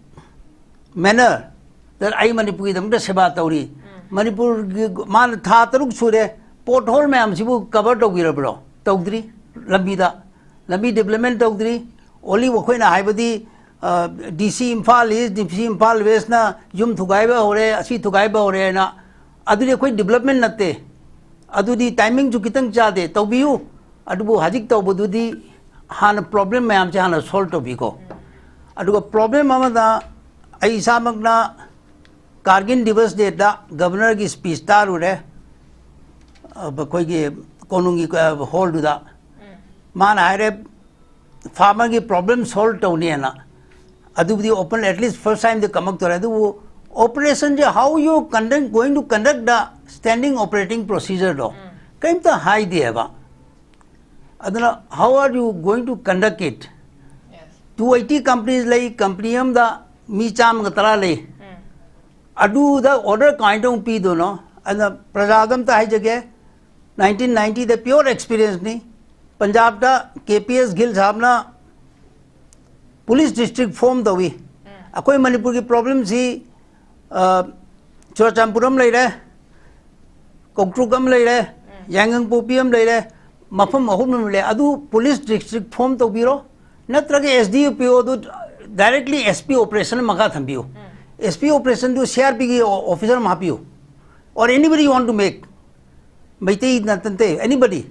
manner that ꯑꯩ ꯃꯅꯤꯄꯨꯔꯒꯤꯗꯃꯛꯇ ꯁꯦꯕꯥ ꯇꯧꯔꯤ, ꯃꯅꯤꯄꯨꯔꯒꯤ, ꯃꯥꯅ ꯊꯥ ꯇꯔꯨꯛ ꯁꯨꯔꯦ, pothole ꯃꯌꯥꯝꯁꯤꯕꯨ cover ꯇꯧꯕꯤꯔꯕ꯭ꯔꯣ? ꯇꯧꯗ꯭ꯔꯤ꯫ ꯂꯝꯕꯤꯗ, ꯂꯝꯕꯤ development ꯇꯧꯗ꯭ꯔꯤ꯫ Only ꯑꯩꯈꯣꯏꯅ ꯍꯥꯏꯕꯗꯤ, DC Imphal East, DC Imphal Westꯅ ꯌꯨꯝ ꯊꯨꯒꯥꯏꯕ ꯍꯧꯔꯦ, ꯑꯁꯤ ꯊꯨꯒꯥꯏꯕ ꯍꯧꯔꯦꯅ, ꯑꯗꯨꯗꯤ ꯑꯩꯈꯣꯏ development ꯅꯠꯇꯦ꯫ ꯑꯗꯨꯗꯤ timingꯁꯨ ꯈꯤꯇꯪ ꯆꯥꯗꯦ꯫ ꯇꯧꯕꯤꯌꯨ꯫ ꯑꯗꯨꯕꯨ ꯍꯧꯖꯤꯛ ꯇꯧꯕꯗꯨꯗꯤ ꯍꯥꯟꯅ problem ꯃꯌꯥꯝꯁꯦ ꯍꯥꯟꯅ solve ꯇꯧꯕꯤꯀꯣ꯫ ꯑꯗꯨꯒ problem ꯑꯃꯗ, ꯑꯩ ꯏꯁꯥꯃꯛꯅ Kargil Diwas Dayꯗ governorꯒꯤ speech ꯇꯥꯔꯨꯔꯦ꯫ ꯑ, ꯑꯩꯈꯣꯏꯒꯤ ꯀꯣꯅꯨꯡꯒꯤ, ꯑ, hallꯗꯨꯗ꯫ ꯃꯥꯅ ꯍꯥꯏꯔꯦ, farmerꯒꯤ problem solve ꯇꯧꯅꯤꯅ꯫ ꯑꯗꯨꯕꯨꯗꯤ open, at least first timeꯗ ꯀꯃꯛ ꯇꯧꯔꯦ꯫ ꯑꯗꯨꯕꯨ operationꯁꯦ, how you conduct, going to conduct the standing operating procedureꯗꯣ ꯀꯔꯤꯝꯇ ꯍꯥꯏꯗꯦꯕ꯫ ꯑꯗꯨꯅ how are you going to conduct it? Two eighty companies ꯂꯩ, company ꯑꯃꯗ ꯃꯤ ꯆꯥꯝꯃꯒ ꯇꯔꯥ ꯂꯩ꯫ ꯑꯗꯨꯗ order ꯀꯃꯥꯏꯅ ꯇꯧꯅ ꯄꯤꯗꯣꯏꯅꯣ? ꯑꯗꯨꯅ ꯄ꯭ꯔꯖꯥꯗ ꯑꯝꯇ ꯍꯥꯏꯖꯒꯦ, nineteen ninetyꯗ pure experienceꯅꯤ꯫ ꯄꯟꯖꯥꯕꯇ KPS Gill ꯁꯥꯍꯕꯅ police district form ꯇꯧꯏ꯫ ꯑꯩꯈꯣꯏ ꯃꯅꯤꯄꯨꯔꯒꯤ problemꯁꯤ ꯑ, ꯆꯨꯔꯆꯥꯟꯄꯨꯔ ꯑꯃ ꯂꯩꯔꯦ, ꯀꯧꯇ꯭ꯔꯨꯛ ꯑꯃ ꯂꯩꯔꯦ, ꯌꯥꯏꯉꯪꯄꯣꯛꯄꯤ ꯑꯃ ꯂꯩꯔꯦ, ꯃꯐꯝ ꯑꯍꯨꯝ ꯑꯃ ꯂꯩꯔꯦ꯫ ꯑꯗꯨ ꯄꯨꯂꯤꯁ ꯗꯤꯁꯇ꯭ꯔꯤꯛ ꯐꯣꯝ ꯇꯧꯕꯤꯔꯣ, ꯅꯠꯇ꯭ꯔꯒ S D P O ꯑꯗꯨ directly S P operation ꯃꯈꯥ ꯊꯝꯕꯤꯌꯨ꯫ S P operation ꯗꯨ C R P ꯒꯤ ꯑꯣ-, officer ꯑꯃ ꯍꯥꯞꯄꯤꯌꯨ, or anybody you want to make, Meitei ꯅꯠꯇꯦ, anybody꯫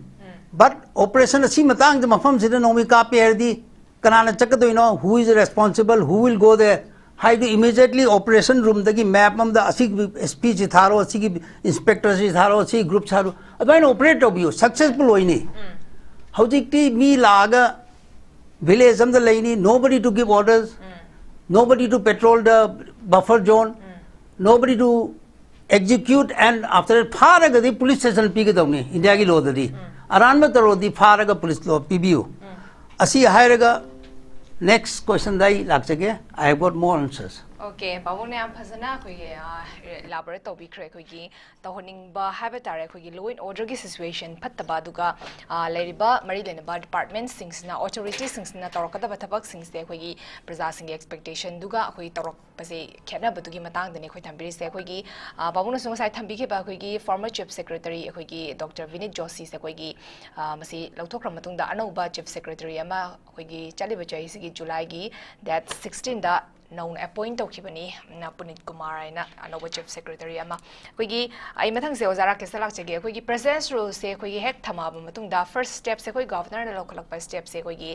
But operation ꯑꯁꯤ ꯃꯇꯥꯡꯗ ꯃꯐꯝꯁꯤꯗ ꯅꯣꯡꯃꯩ ꯀꯥꯞꯄꯦ ꯍꯥꯏꯔꯗꯤ ꯀꯅꯥꯅ ꯆꯠꯀꯗꯣꯏꯅꯣ? Who is responsible? Who will go there? ꯍꯥꯏꯗꯨ immediately operation room ꯗꯒꯤ map ꯑꯃꯗ ꯑꯁꯤꯒꯤ S P ꯁꯤ ꯊꯥꯔꯣ, ꯑꯁꯤꯒꯤ inspector ꯁꯤ ꯊꯥꯔꯣ, ꯑꯁꯤ group ꯊꯥꯔꯣ, ꯑꯗꯨꯃꯥꯏꯅ operate ꯇꯧꯕꯤꯌꯨ, successful ꯑꯣꯏꯅꯤ꯫ ꯍꯧꯖꯤꯛꯇꯤ ꯃꯤ ꯂꯥꯛꯑꯒ village ꯑꯃꯗ ꯂꯩꯅꯤ, nobody to give orders, nobody to patrol the buffer zone, nobody to execute and after that ꯐꯥꯔꯒꯗꯤ police station ꯄꯤꯒꯗꯧꯅꯤ ꯏꯟꯗꯤꯌꯥꯒꯤ ꯂꯣꯗꯗꯤ꯫ ꯑꯔꯥꯟꯕ ꯇꯧꯔꯗꯤ ꯐꯥꯔꯒ ꯄꯨꯂꯤꯁ ꯂꯣ ꯄꯤꯕꯤꯌꯨ꯫ ꯑꯁꯤ ꯍꯥꯏꯔꯒ next question ꯗ ꯑꯩ ꯂꯥꯛꯆꯒꯦ꯫ I have got more answers. Okay, ꯄꯥꯕꯨꯡꯅ ꯌꯥꯝ ꯐꯖꯅ ꯑꯩꯈꯣꯏꯒꯤ, ꯑ, elaborate ꯇꯧꯕꯤꯈ꯭ꯔꯦ꯫ ꯑꯩꯈꯣꯏꯒꯤ ꯇꯧꯍꯟꯅꯤꯡꯕ ꯍꯥꯏꯕ ꯇꯥꯔꯦ, ꯑꯩꯈꯣꯏꯒꯤ law and order ꯒꯤ situation ꯐꯠꯇꯕ, ꯑꯗꯨꯒ, ꯑ, ꯂꯩꯔꯤꯕ ꯃꯔꯤ ꯂꯩꯅꯕ department ꯁꯤꯡꯁꯤꯅ, authority ꯁꯤꯡꯁꯤꯅ ꯇꯧꯔꯛꯀꯗꯕ ꯊꯕꯛꯁꯤꯡꯁꯦ ꯑꯩꯈꯣꯏꯒꯤ ꯄ꯭ꯔꯖꯥꯁꯤꯡꯒꯤ expectation ꯗꯨꯒ ꯑꯩꯈꯣꯏ ꯇꯧꯔꯛꯄꯁꯦ ꯈꯦꯠꯅꯕꯗꯨꯒꯤ ꯃꯇꯥꯡꯗꯅꯦ ꯑꯩꯈꯣꯏ ꯊꯝꯕꯤꯔꯤꯁꯦ꯫ ꯑꯩꯈꯣꯏꯒꯤ, ꯑ, ꯄꯥꯕꯨꯡꯅꯁꯨ ꯉꯁꯥꯏ ꯊꯝꯕꯤꯈꯤꯕ ꯑꯩꯈꯣꯏꯒꯤ former chief secretary ꯑꯩꯈꯣꯏꯒꯤ ꯗꯣꯛꯇꯔ ꯕꯤꯅꯤꯠ ꯖꯣꯁꯤꯁꯦ ꯑꯩꯈꯣꯏꯒꯤ, ꯑ, ꯃꯁꯤ ꯂꯧꯊꯣꯛꯈ꯭ꯔ ꯃꯇꯨꯡꯗ ꯑꯅꯧꯕ chief secretary ꯑꯃ ꯑꯩꯈꯣꯏꯒꯤ ꯆꯠꯂꯤꯕ ꯆꯍꯤꯁꯤꯒꯤ ꯖꯨꯂꯥꯏꯒꯤ date sixteen ꯗ ꯅꯧꯅ appoint ꯇꯧꯈꯤꯕꯅꯤ, ꯅ ꯄꯨꯅꯤꯠ ꯀꯨꯃꯥꯔ ꯍꯥꯏꯅ ꯑꯅꯧꯕ chief secretary ꯑꯃ꯫ ꯑꯩꯈꯣꯏꯒꯤ, ꯑꯩ ꯃꯊꯪꯁꯦ ꯑꯣꯖꯥ ꯔꯥꯀꯦꯁꯇ ꯂꯥꯛꯆꯒꯦ꯫ ꯑꯩꯈꯣꯏꯒꯤ president's rule ꯁꯦ ꯑꯩꯈꯣꯏꯒꯤ ꯍꯦꯛ ꯊꯝꯃꯛꯑꯕ ꯃꯇꯨꯡꯗ first step ꯁꯦ ꯑꯩꯈꯣꯏ governor ꯅ ꯂꯧꯈꯠꯂꯛꯄ step ꯁꯦ ꯑꯩꯈꯣꯏꯒꯤ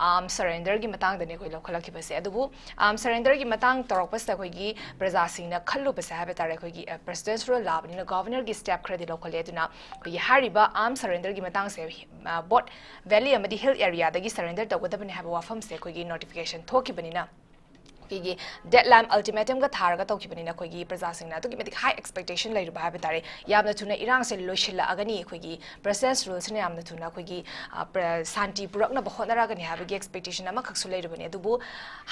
arm surrender ꯒꯤ ꯃꯇꯥꯡꯗꯅꯦ ꯑꯩꯈꯣꯏ ꯂꯧꯈꯠꯂꯛꯈꯤꯕꯁꯦ꯫ ꯑꯗꯨꯕꯨ arm surrender ꯒꯤ ꯃꯇꯥꯡ ꯇꯧꯔꯛꯄꯁꯤꯗ ꯑꯩꯈꯣꯏꯒꯤ ꯄ꯭ꯔꯖꯥꯁꯤꯡꯅ ꯈꯜꯂꯨꯕꯁꯦ ꯍꯥꯏꯕ ꯇꯥꯔꯦ, ꯑꯩꯈꯣꯏꯒꯤ, ꯑ, president's rule ꯂꯥꯛꯑꯕꯅꯤꯅ governor ꯒꯤ step ꯈꯔꯗꯤ ꯂꯧꯈꯠꯂꯦ꯫ ꯑꯗꯨꯅ ꯑꯩꯈꯣꯏꯒꯤ ꯍꯥꯏꯔꯤꯕ arm surrender ꯒꯤ ꯃꯇꯥꯡꯁꯦ, ꯑ, both valley ꯑꯃꯗꯤ hill area ꯗꯒꯤ surrender ꯇꯧꯒꯗꯕꯅꯤ ꯍꯥꯏꯕ ꯋꯥꯐꯝꯁꯦ ꯑꯩꯈꯣꯏꯒꯤ notification ꯊꯣꯛꯈꯤꯕꯅꯤꯅ, ꯑꯩꯈꯣꯏꯒꯤ deadline ultimatum ꯒ ꯊꯥꯔꯒ ꯇꯧꯈꯤꯕꯅꯤꯅ ꯑꯩꯈꯣꯏꯒꯤ ꯄ꯭ꯔꯖꯥꯁꯤꯡꯅ ꯑꯗꯨꯛꯀꯤ ꯃꯇꯤꯛ high expectation ꯂꯩꯔꯨꯕ ꯍꯥꯏꯕ ꯇꯥꯔꯦ꯫ ꯌꯥꯝꯅ ꯊꯨꯅ ꯏꯔꯥꯡꯁꯦ ꯂꯣꯏꯁꯤꯜꯂꯛꯑꯒꯅꯤ, ꯑꯩꯈꯣꯏꯒꯤ president's rule ꯁꯤꯅ ꯌꯥꯝꯅ ꯊꯨꯅ ꯑꯩꯈꯣꯏꯒꯤ, ꯑ, ꯄ꯭ꯔ-, ꯁꯥꯟꯇꯤ ꯄꯨꯔꯛꯅꯕ ꯍꯣꯠꯅꯔꯛꯑꯒꯅꯤ ꯍꯥꯏꯕꯒꯤ expectation ꯑꯃꯈꯛꯁꯨ ꯂꯩꯔꯨꯕꯅꯤ꯫ ꯑꯗꯨꯕꯨ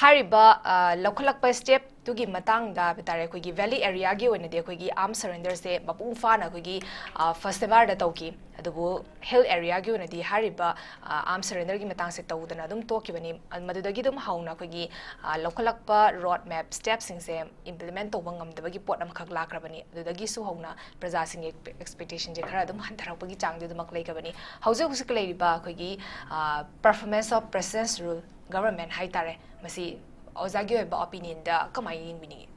ꯍꯥꯏꯔꯤꯕ, ꯑ, ꯂꯧꯈꯠꯂꯛꯄ step ꯑꯗꯨꯒꯤ ꯃꯇꯥꯡꯗ ꯍꯥꯏꯕ ꯇꯥꯔꯦ, ꯑꯩꯈꯣꯏꯒꯤ ꯚꯦꯂꯤ ꯑꯦꯔꯤꯌꯥꯒꯤ ꯑꯣꯏꯅꯗꯤ ꯑꯩꯈꯣꯏꯒꯤ ꯑꯥꯔꯝ ꯁꯔꯦꯟꯗꯔꯁꯦ ꯃꯄꯨꯡ ꯐꯥꯅ ꯑꯩꯈꯣꯏꯒꯤ, ꯑ, ꯐꯥꯔꯁ ꯅꯦꯕꯥꯔꯗ ꯇꯧꯈꯤ꯫ ꯑꯗꯨꯕꯨ ꯍꯤꯜ ꯑꯦꯔꯤꯌꯥꯒꯤ ꯑꯣꯏꯅꯗꯤ ꯍꯥꯏꯔꯤꯕ, ꯑ, ꯑꯥꯔꯝ ꯁꯔꯦꯟꯗꯔꯒꯤ ꯃꯇꯥꯡꯁꯦ ꯇꯧꯗꯅ ꯑꯗꯨꯝ ꯇꯣꯛꯈꯤꯕꯅꯤ꯫ ꯑ, ꯃꯗꯨꯗꯒꯤ ꯑꯗꯨꯝ ꯍꯧꯅ ꯑꯩꯈꯣꯏꯒꯤ, ꯑ, ꯂꯧꯈꯠꯂꯛꯄ ꯔꯣꯗ ꯃꯦꯞ ꯁ꯭ꯇꯦꯞꯁꯤꯡꯁꯦ ꯏꯝꯄ꯭ꯂꯤꯃꯦꯟ ꯇꯧꯕ ꯉꯝꯗꯕꯒꯤ ꯄꯣꯠ ꯑꯃꯈꯛ ꯂꯥꯛꯈ꯭ꯔꯕꯅꯤ꯫ ꯑꯗꯨꯗꯒꯤꯁꯨ ꯍꯧꯅ ꯄ꯭ꯔꯖꯥꯁꯤꯡꯒꯤ ꯑꯦꯛꯁꯄꯦꯛ-, ꯑꯦꯛꯁꯄꯦꯛꯇꯦꯁꯟꯁꯦ ꯈꯔ ꯑꯗꯨꯝ ꯍꯟꯊꯔꯛꯄꯒꯤ ꯆꯥꯡꯗꯤ ꯑꯗꯨꯃꯛ ꯂꯩꯈ꯭ꯔꯕꯅꯤ꯫ ꯍꯧꯖꯤꯛ ꯍꯧꯖꯤꯛ ꯂꯩꯔꯤꯕ ꯑꯩꯈꯣꯏꯒꯤ, ꯑ, performance of president's rule government ꯍꯥꯏ ꯇꯥꯔꯦ, ꯃꯁꯤ ꯑꯣꯖꯥꯒꯤ ꯑꯣꯏꯕ ꯑꯣꯄꯤꯅꯤꯌꯟꯗ ꯀꯃꯥꯏꯅ ꯌꯦꯡꯕꯤꯅꯤꯡꯉꯤ?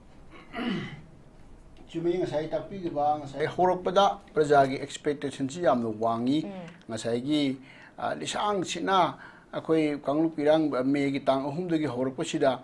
ꯆꯨꯝꯃꯤ, ꯉꯁꯥꯏ ꯇꯥꯛꯄꯤꯈꯤꯕ, ꯉꯁꯥꯏ ꯍꯧꯔꯛꯄꯗ ꯄ꯭ꯔꯖꯥꯒꯤ ꯑꯦꯛꯁꯄꯦꯛꯇꯦꯁꯟꯁꯤ ꯌꯥꯝꯅ ꯋꯥꯡꯉꯤ꯫ ꯎꯝ꯫ ꯉꯁꯥꯏꯒꯤ, ꯑ, ꯂꯤꯁꯥꯡꯁꯤꯠꯅ ꯑꯩꯈꯣꯏ ꯀꯥꯡꯂꯨꯞ ꯏꯔꯥꯡ ꯃꯦꯒꯤ ꯇꯥꯡ ꯑꯍꯨꯝꯗꯒꯤ ꯍꯧꯔꯛꯄꯁꯤꯗ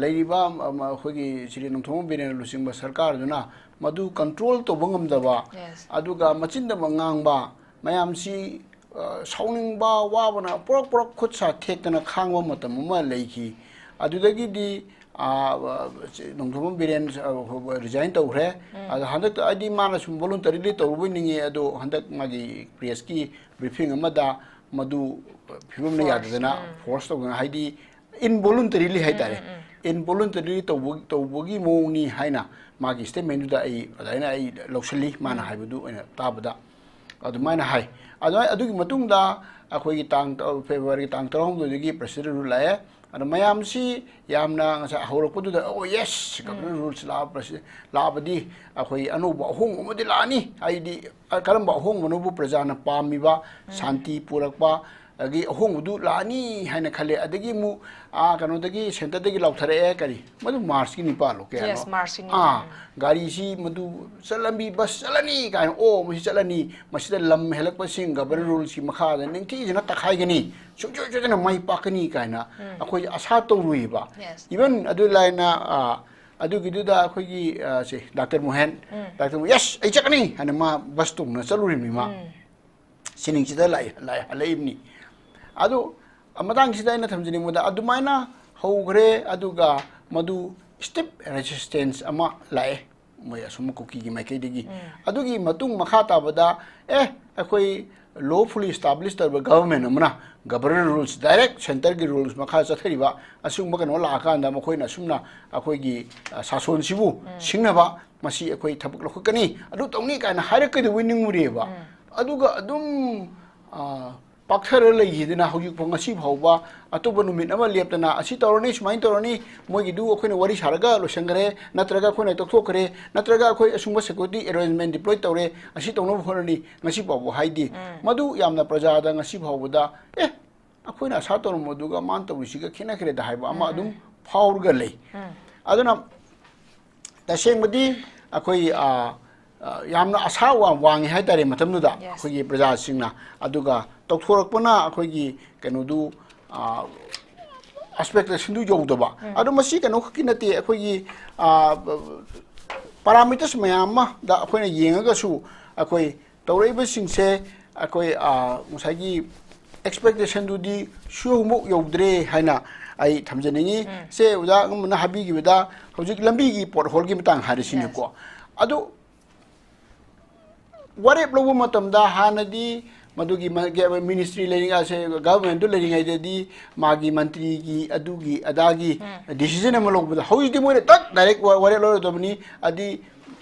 ꯂꯩꯔꯤꯕ, ꯑ, ꯑꯩꯈꯣꯏꯒꯤ ꯁ꯭ꯔꯤ ꯅꯣꯡꯊꯣꯝꯕꯝ ꯕꯤꯔꯦꯟꯅ ꯂꯨꯆꯤꯡꯕ ꯁꯔꯀꯥꯔꯗꯨꯅ ꯃꯗꯨ ꯀꯟꯇ꯭ꯔꯣꯜ ꯇꯧꯕ ꯉꯝꯗꯕ, Yes. ꯑꯗꯨꯒ ꯃꯆꯤꯟꯗꯃꯛ ꯉꯥꯡꯕ ꯃꯌꯥꯝꯁꯤ, ꯑ, ꯁꯥꯎꯅꯤꯡꯕ, ꯋꯥꯕꯅ ꯄꯨꯔꯛ ꯄꯨꯔꯛ ꯈꯨꯠ ꯁꯥ ꯊꯦꯛꯇꯅ ꯈꯥꯡꯕ ꯃꯇꯝ ꯑꯃ ꯂꯩꯈꯤ꯫ ꯑꯗꯨꯗꯒꯤꯗꯤ, ꯑ, ꯑ, ꯅꯣꯡꯊꯣꯝꯕꯝ ꯕꯤꯔꯦꯟ, ꯑ, resign ꯇꯧꯈ꯭ꯔꯦ꯫ ꯎꯝ꯫ ꯑꯗꯣ ꯍꯟꯗꯛꯇ ꯑꯩꯗꯤ ꯃꯥꯅ ꯁꯨꯝ voluntarily ꯇꯧꯔꯨꯕꯣꯏ ꯅꯤꯡꯉꯤ, ꯑꯗꯣ ꯍꯟꯗꯛ ꯃꯥꯒꯤ pressꯀꯤ briefing ꯑꯃꯗ ꯃꯗꯨ ꯐꯤꯕꯝꯅ Force, ꯌꯥꯗꯗꯅ ꯎꯝ꯫ Force ꯇꯧꯗꯅ, ꯍꯥꯏꯗꯤ involuntarily ꯍꯥꯏꯇꯥꯔꯦ꯫ ꯎꯝ, ꯎꯝ, ꯎꯝ꯫ Involuntary ꯇꯧꯕ-, ꯇꯧꯕꯒꯤ ꯃꯑꯣꯡꯅꯤ ꯍꯥꯏꯅ ꯃꯥꯒꯤ statementꯗꯨꯗ ꯑꯩ ꯑꯗꯨꯃꯥꯏꯅ ꯑꯩ ꯂꯧꯁꯤꯜꯂꯤ, ꯃꯥꯅ ꯎꯝ꯫ ꯍꯥꯏꯕꯗꯨ ꯑꯣꯏꯅ ꯇꯥꯕꯗ꯫ ꯑꯗꯨꯃꯥꯏꯅ ꯍꯥꯏ꯫ ꯑꯗꯨꯃꯥꯏ-, ꯑꯗꯨꯒꯤ ꯃꯇꯨꯡꯗ ꯑꯩꯈꯣꯏꯒꯤ ꯇꯥꯡ ꯇ-, Februaryꯒꯤ ꯇꯥꯡ ꯇꯔꯥꯍꯨꯝꯗꯣꯏꯗꯒꯤ president's rule ꯂꯥꯛꯑꯦ꯫ ꯑꯗ ꯃꯌꯥꯝꯁꯤ ꯌꯥꯝꯅ ꯉꯁꯥꯏ ꯍꯧꯔꯛꯄꯗꯨꯗ, "Oh yes, ꯎꯝ꯫ Governor's rules ꯂꯥꯛꯑ-, ꯂꯥꯛꯑꯕꯗꯤ ꯑꯩꯈꯣꯏ ꯑꯅꯧꯕ ꯑꯍꯣꯡꯕ ꯑꯃꯗꯤ ꯂꯥꯛꯑꯅꯤ"꯫ ꯍꯥꯏꯗꯤ, ꯑ, ꯀꯔꯝꯕ ꯑꯍꯣꯡꯕꯅꯣꯕꯨ ꯄ꯭ꯔꯖꯥꯅ ꯄꯥꯝꯃꯤꯕ, ꯎꯝ꯫ ꯁꯥꯟꯇꯤ ꯄꯨꯔꯛꯄ, ꯑꯗꯒꯤ ꯑꯍꯣꯡꯕꯗꯨ ꯂꯥꯛꯑꯅꯤ ꯍꯥꯏꯅ ꯈꯜꯂꯦ꯫ ꯑꯗꯒꯤ ꯑꯃꯨꯛ, ꯑꯥ, ꯀꯩꯅꯣꯗꯒꯤ, centreꯗꯒꯤ ꯂꯥꯎꯊꯔꯛꯑꯦ, ꯀꯔꯤ? ꯃꯗꯨ Marchꯀꯤ ꯅꯤꯄꯥꯜꯂꯣ ꯀꯌꯥꯅꯣ? Yes, Marchꯀꯤ ꯑꯥ, ꯅꯤꯄꯥꯜ꯫ ꯒꯥꯔꯤꯁꯤ ꯃꯗꯨ ꯆꯠꯂꯝꯕꯤ, bus ꯆꯠꯂꯅꯤ ꯀꯥꯏꯅ, "ꯑꯣ, ꯃꯁꯤ ꯆꯠꯂꯅꯤ, ꯃꯁꯤꯗ ꯂꯝ ꯍꯦꯜꯂꯛꯄꯁꯤꯡ Governor's ꯎꯝ꯫ Ruleꯁꯤ ꯃꯈꯥꯗ ꯅꯤꯡꯊꯤꯖꯅ ꯇꯛꯈꯥꯏꯒꯅꯤ, ꯁꯨꯡꯁꯣꯏ ꯁꯣꯏꯗꯅ ꯃꯥꯏ ꯄꯥꯛꯀꯅꯤ" ꯀꯥꯏꯅ ꯎꯝ꯫ ꯑꯩꯈꯣꯏ ꯑꯁꯥ ꯇꯧꯔꯨꯏꯕ꯫ Yes꯫ Even ꯑꯗꯨ ꯂꯥꯏꯅ, ꯑꯥ, ꯑꯗꯨꯒꯤꯗꯨꯗ ꯑꯩꯈꯣꯏꯒꯤ, ꯑꯥ, ꯁꯦ, Doctor ꯃꯣꯍꯦꯟ, ꯎꯝ꯫ Doctor ꯃꯣ-, "Yes, ꯑꯩ ꯆꯠꯀꯅꯤ" ꯍꯥꯏꯅ ꯃꯥ bus ꯇꯣꯡꯗꯨꯅ ꯆꯠꯂꯨꯔꯤꯕꯅꯤ ꯃꯥ꯫ ꯎꯝ꯫ ꯁꯤꯅꯤꯡꯁꯤꯗ ꯂꯥꯛꯑꯦ, ꯂꯥꯛꯑꯦ, ꯍꯜꯂꯛꯏꯕꯅꯤ꯫ ꯑꯗꯨ, ꯃꯇꯥꯡꯁꯤꯗ ꯑꯩꯅ ꯊꯝꯖꯅꯤꯡꯕꯗ, ꯑꯗꯨꯃꯥꯏꯅ ꯍꯧꯈ꯭ꯔꯦ, ꯑꯗꯨꯒ ꯃꯗꯨ stiff resistance ꯑꯃ ꯂꯥꯛꯑꯦ, ꯃꯣꯏ ꯑꯁꯨꯝ ꯀꯨꯀꯤꯒꯤ ꯃꯥꯏꯀꯩꯗꯒꯤ꯫ ꯎꯝ꯫ ꯑꯗꯨꯒꯤ ꯃꯇꯨꯡ ꯃꯈꯥ ꯇꯥꯕꯗ, ꯑꯦ, ꯑꯩꯈꯣꯏ, lawfully established ꯇꯧꯔꯤꯕ government ꯑꯃꯅ, governor rules, direct centreꯒꯤ rules ꯃꯈꯥ ꯆꯠꯊꯔꯤꯕ ꯑꯁꯤꯒꯨꯝꯕ ꯀꯩꯅꯣ ꯂꯥꯛꯑꯀꯥꯟꯗ ꯃꯈꯣꯏꯅ ꯑꯁꯨꯝꯅ ꯑꯩꯈꯣꯏꯒꯤ, ꯑ, ꯁꯥꯁꯣꯟꯁꯤꯕꯨ ꯁꯤꯡꯅꯕ, ꯃꯁꯤ ꯑꯩꯈꯣꯏ ꯊꯕꯛ ꯂꯧꯈꯠꯀꯅꯤ, ꯑꯗꯨ ꯇꯧꯅꯤ ꯀꯥꯏꯅ ꯍꯥꯏꯔꯛꯀꯗꯧꯕꯩ ꯅꯤꯡꯉꯨꯔꯦꯕ꯫ ꯑꯗꯨꯒ ꯑꯗꯨꯝ, ꯑ, ꯄꯥꯛꯊꯔ ꯂꯩꯈꯤꯗꯅ ꯍꯧꯖꯤꯛꯐꯥꯎ, ꯉꯁꯤ ꯐꯥꯎꯕ ꯑꯇꯣꯞꯄ ꯅꯨꯃꯤꯠ ꯑꯃ ꯂꯦꯞꯇꯅ ꯑꯁꯤ ꯇꯧꯔꯅꯤ, ꯁꯨꯃꯥꯏꯅ ꯇꯧꯔꯅꯤ, ꯃꯣꯏꯒꯤꯗꯨ ꯑꯩꯈꯣꯏꯅ ꯋꯥꯔꯤ ꯁꯥꯔꯒ ꯂꯣꯏꯁꯟꯈ꯭ꯔꯦ, ꯅꯠꯇ꯭ꯔꯒ ꯑꯩꯈꯣꯏꯅ ꯇꯣꯛꯊꯣꯛꯈ꯭ꯔꯦ, ꯅꯠꯇ꯭ꯔꯒ ꯑꯩꯈꯣꯏ ꯑꯁꯨꯝꯕ security arrangement deploy ꯇꯧꯔꯦ, ꯑꯁꯤ ꯇꯧꯅꯕ ꯍꯣꯠꯅꯅꯤ, ꯉꯁꯤ ꯐꯥꯎꯕ ꯍꯥꯏꯗꯦ꯫ ꯃꯗꯨ ꯌꯥꯝꯅ ꯄ꯭ꯔꯖꯥꯗ ꯉꯁꯤ ꯐꯥꯎꯕꯗ, "ꯑꯦ, ꯑꯩꯈꯣꯏꯅ ꯑꯁꯥ ꯇꯧꯔꯝꯕꯗꯨꯒ ꯃꯥꯅ ꯇꯧꯔꯤꯁꯤꯒ ꯈꯦꯠꯅꯈ꯭ꯔꯦꯗ" ꯍꯥꯏꯕ ꯑꯃ ꯑꯗꯨꯝ ꯐꯥꯎꯔꯒ ꯂꯩ꯫ ꯑꯗꯨꯅ ꯇꯁꯦꯡꯕꯗꯤ ꯑꯩꯈꯣꯏ, ꯑ, ꯑ, ꯌꯥꯝꯅ ꯑꯁꯥ ꯋꯥ-, ꯋꯥꯡꯉꯤ ꯍꯥꯏꯇꯥꯔꯦ ꯃꯇꯝꯗꯨꯗ, Yes. ꯑꯩꯈꯣꯏꯒꯤ ꯄ꯭ꯔꯖꯥꯁꯤꯡꯅ꯫ ꯑꯗꯨꯒ ꯇꯧꯊꯣꯔꯛꯄꯅ ꯑꯩꯈꯣꯏꯒꯤ ꯀꯩꯅꯣꯗꯨ, ꯑ, expectationꯗꯨ ꯌꯧꯗꯕ꯫ ꯑꯗꯣ ꯃꯁꯤ ꯀꯩꯅꯣ ꯈꯛꯀꯤ ꯅꯠꯇꯦ, ꯑꯩꯈꯣꯏꯒꯤ, ꯑ, parameters ꯃꯌꯥꯝ ꯑꯃꯗ ꯑꯩꯈꯣꯏꯅ ꯌꯦꯡꯉꯒꯁꯨ ꯑꯩꯈꯣꯏ ꯇꯧꯔꯛꯏꯕꯁꯤꯡꯁꯦ ꯑꯩꯈꯣꯏ, ꯑ, ꯉꯁꯥꯏꯒꯤ expectationꯗꯨꯗꯤ ꯁꯨꯃꯨꯛ ꯌꯧꯗ꯭ꯔꯦ ꯍꯥꯏꯅ ꯑꯩ ꯊꯝꯖꯅꯤꯡꯉꯤ꯫ ꯁꯦ ꯑꯣꯖꯥ ꯑꯃꯅ ꯍꯥꯏꯕꯤꯈꯤꯕꯗ ꯍꯧꯖꯤꯛ ꯂꯝꯕꯤꯒꯤ potholeꯒꯤ ꯃꯇꯥꯡ ꯍꯥꯏꯔꯤꯁꯤꯅꯦꯀꯣ꯫ ꯑꯗꯨ ꯋꯥꯔꯦꯞ ꯂꯧꯕ ꯃꯇꯝꯗ ꯍꯥꯟꯅꯗꯤ ꯃꯗꯨꯒꯤ ꯃ-, ꯒ-, ministry ꯂꯩꯔꯤꯉꯩꯁꯦ, governmentꯗꯨ ꯂꯩꯔꯤꯉꯩꯗꯗꯤ ꯃꯥꯒꯤ ꯃꯟꯇ꯭ꯔꯤꯒꯤ ꯑꯗꯨꯒꯤ ꯑꯗꯥꯒꯤ decision ꯑꯃ ꯂꯧꯕꯗ, ꯍꯧꯖꯤꯛꯇꯤ ꯃꯣꯏꯅ ꯇꯛ direct ꯋꯥ-, ꯋꯥꯔꯦꯞ ꯂꯧꯔꯗꯕꯅꯤ, ꯑꯗꯤ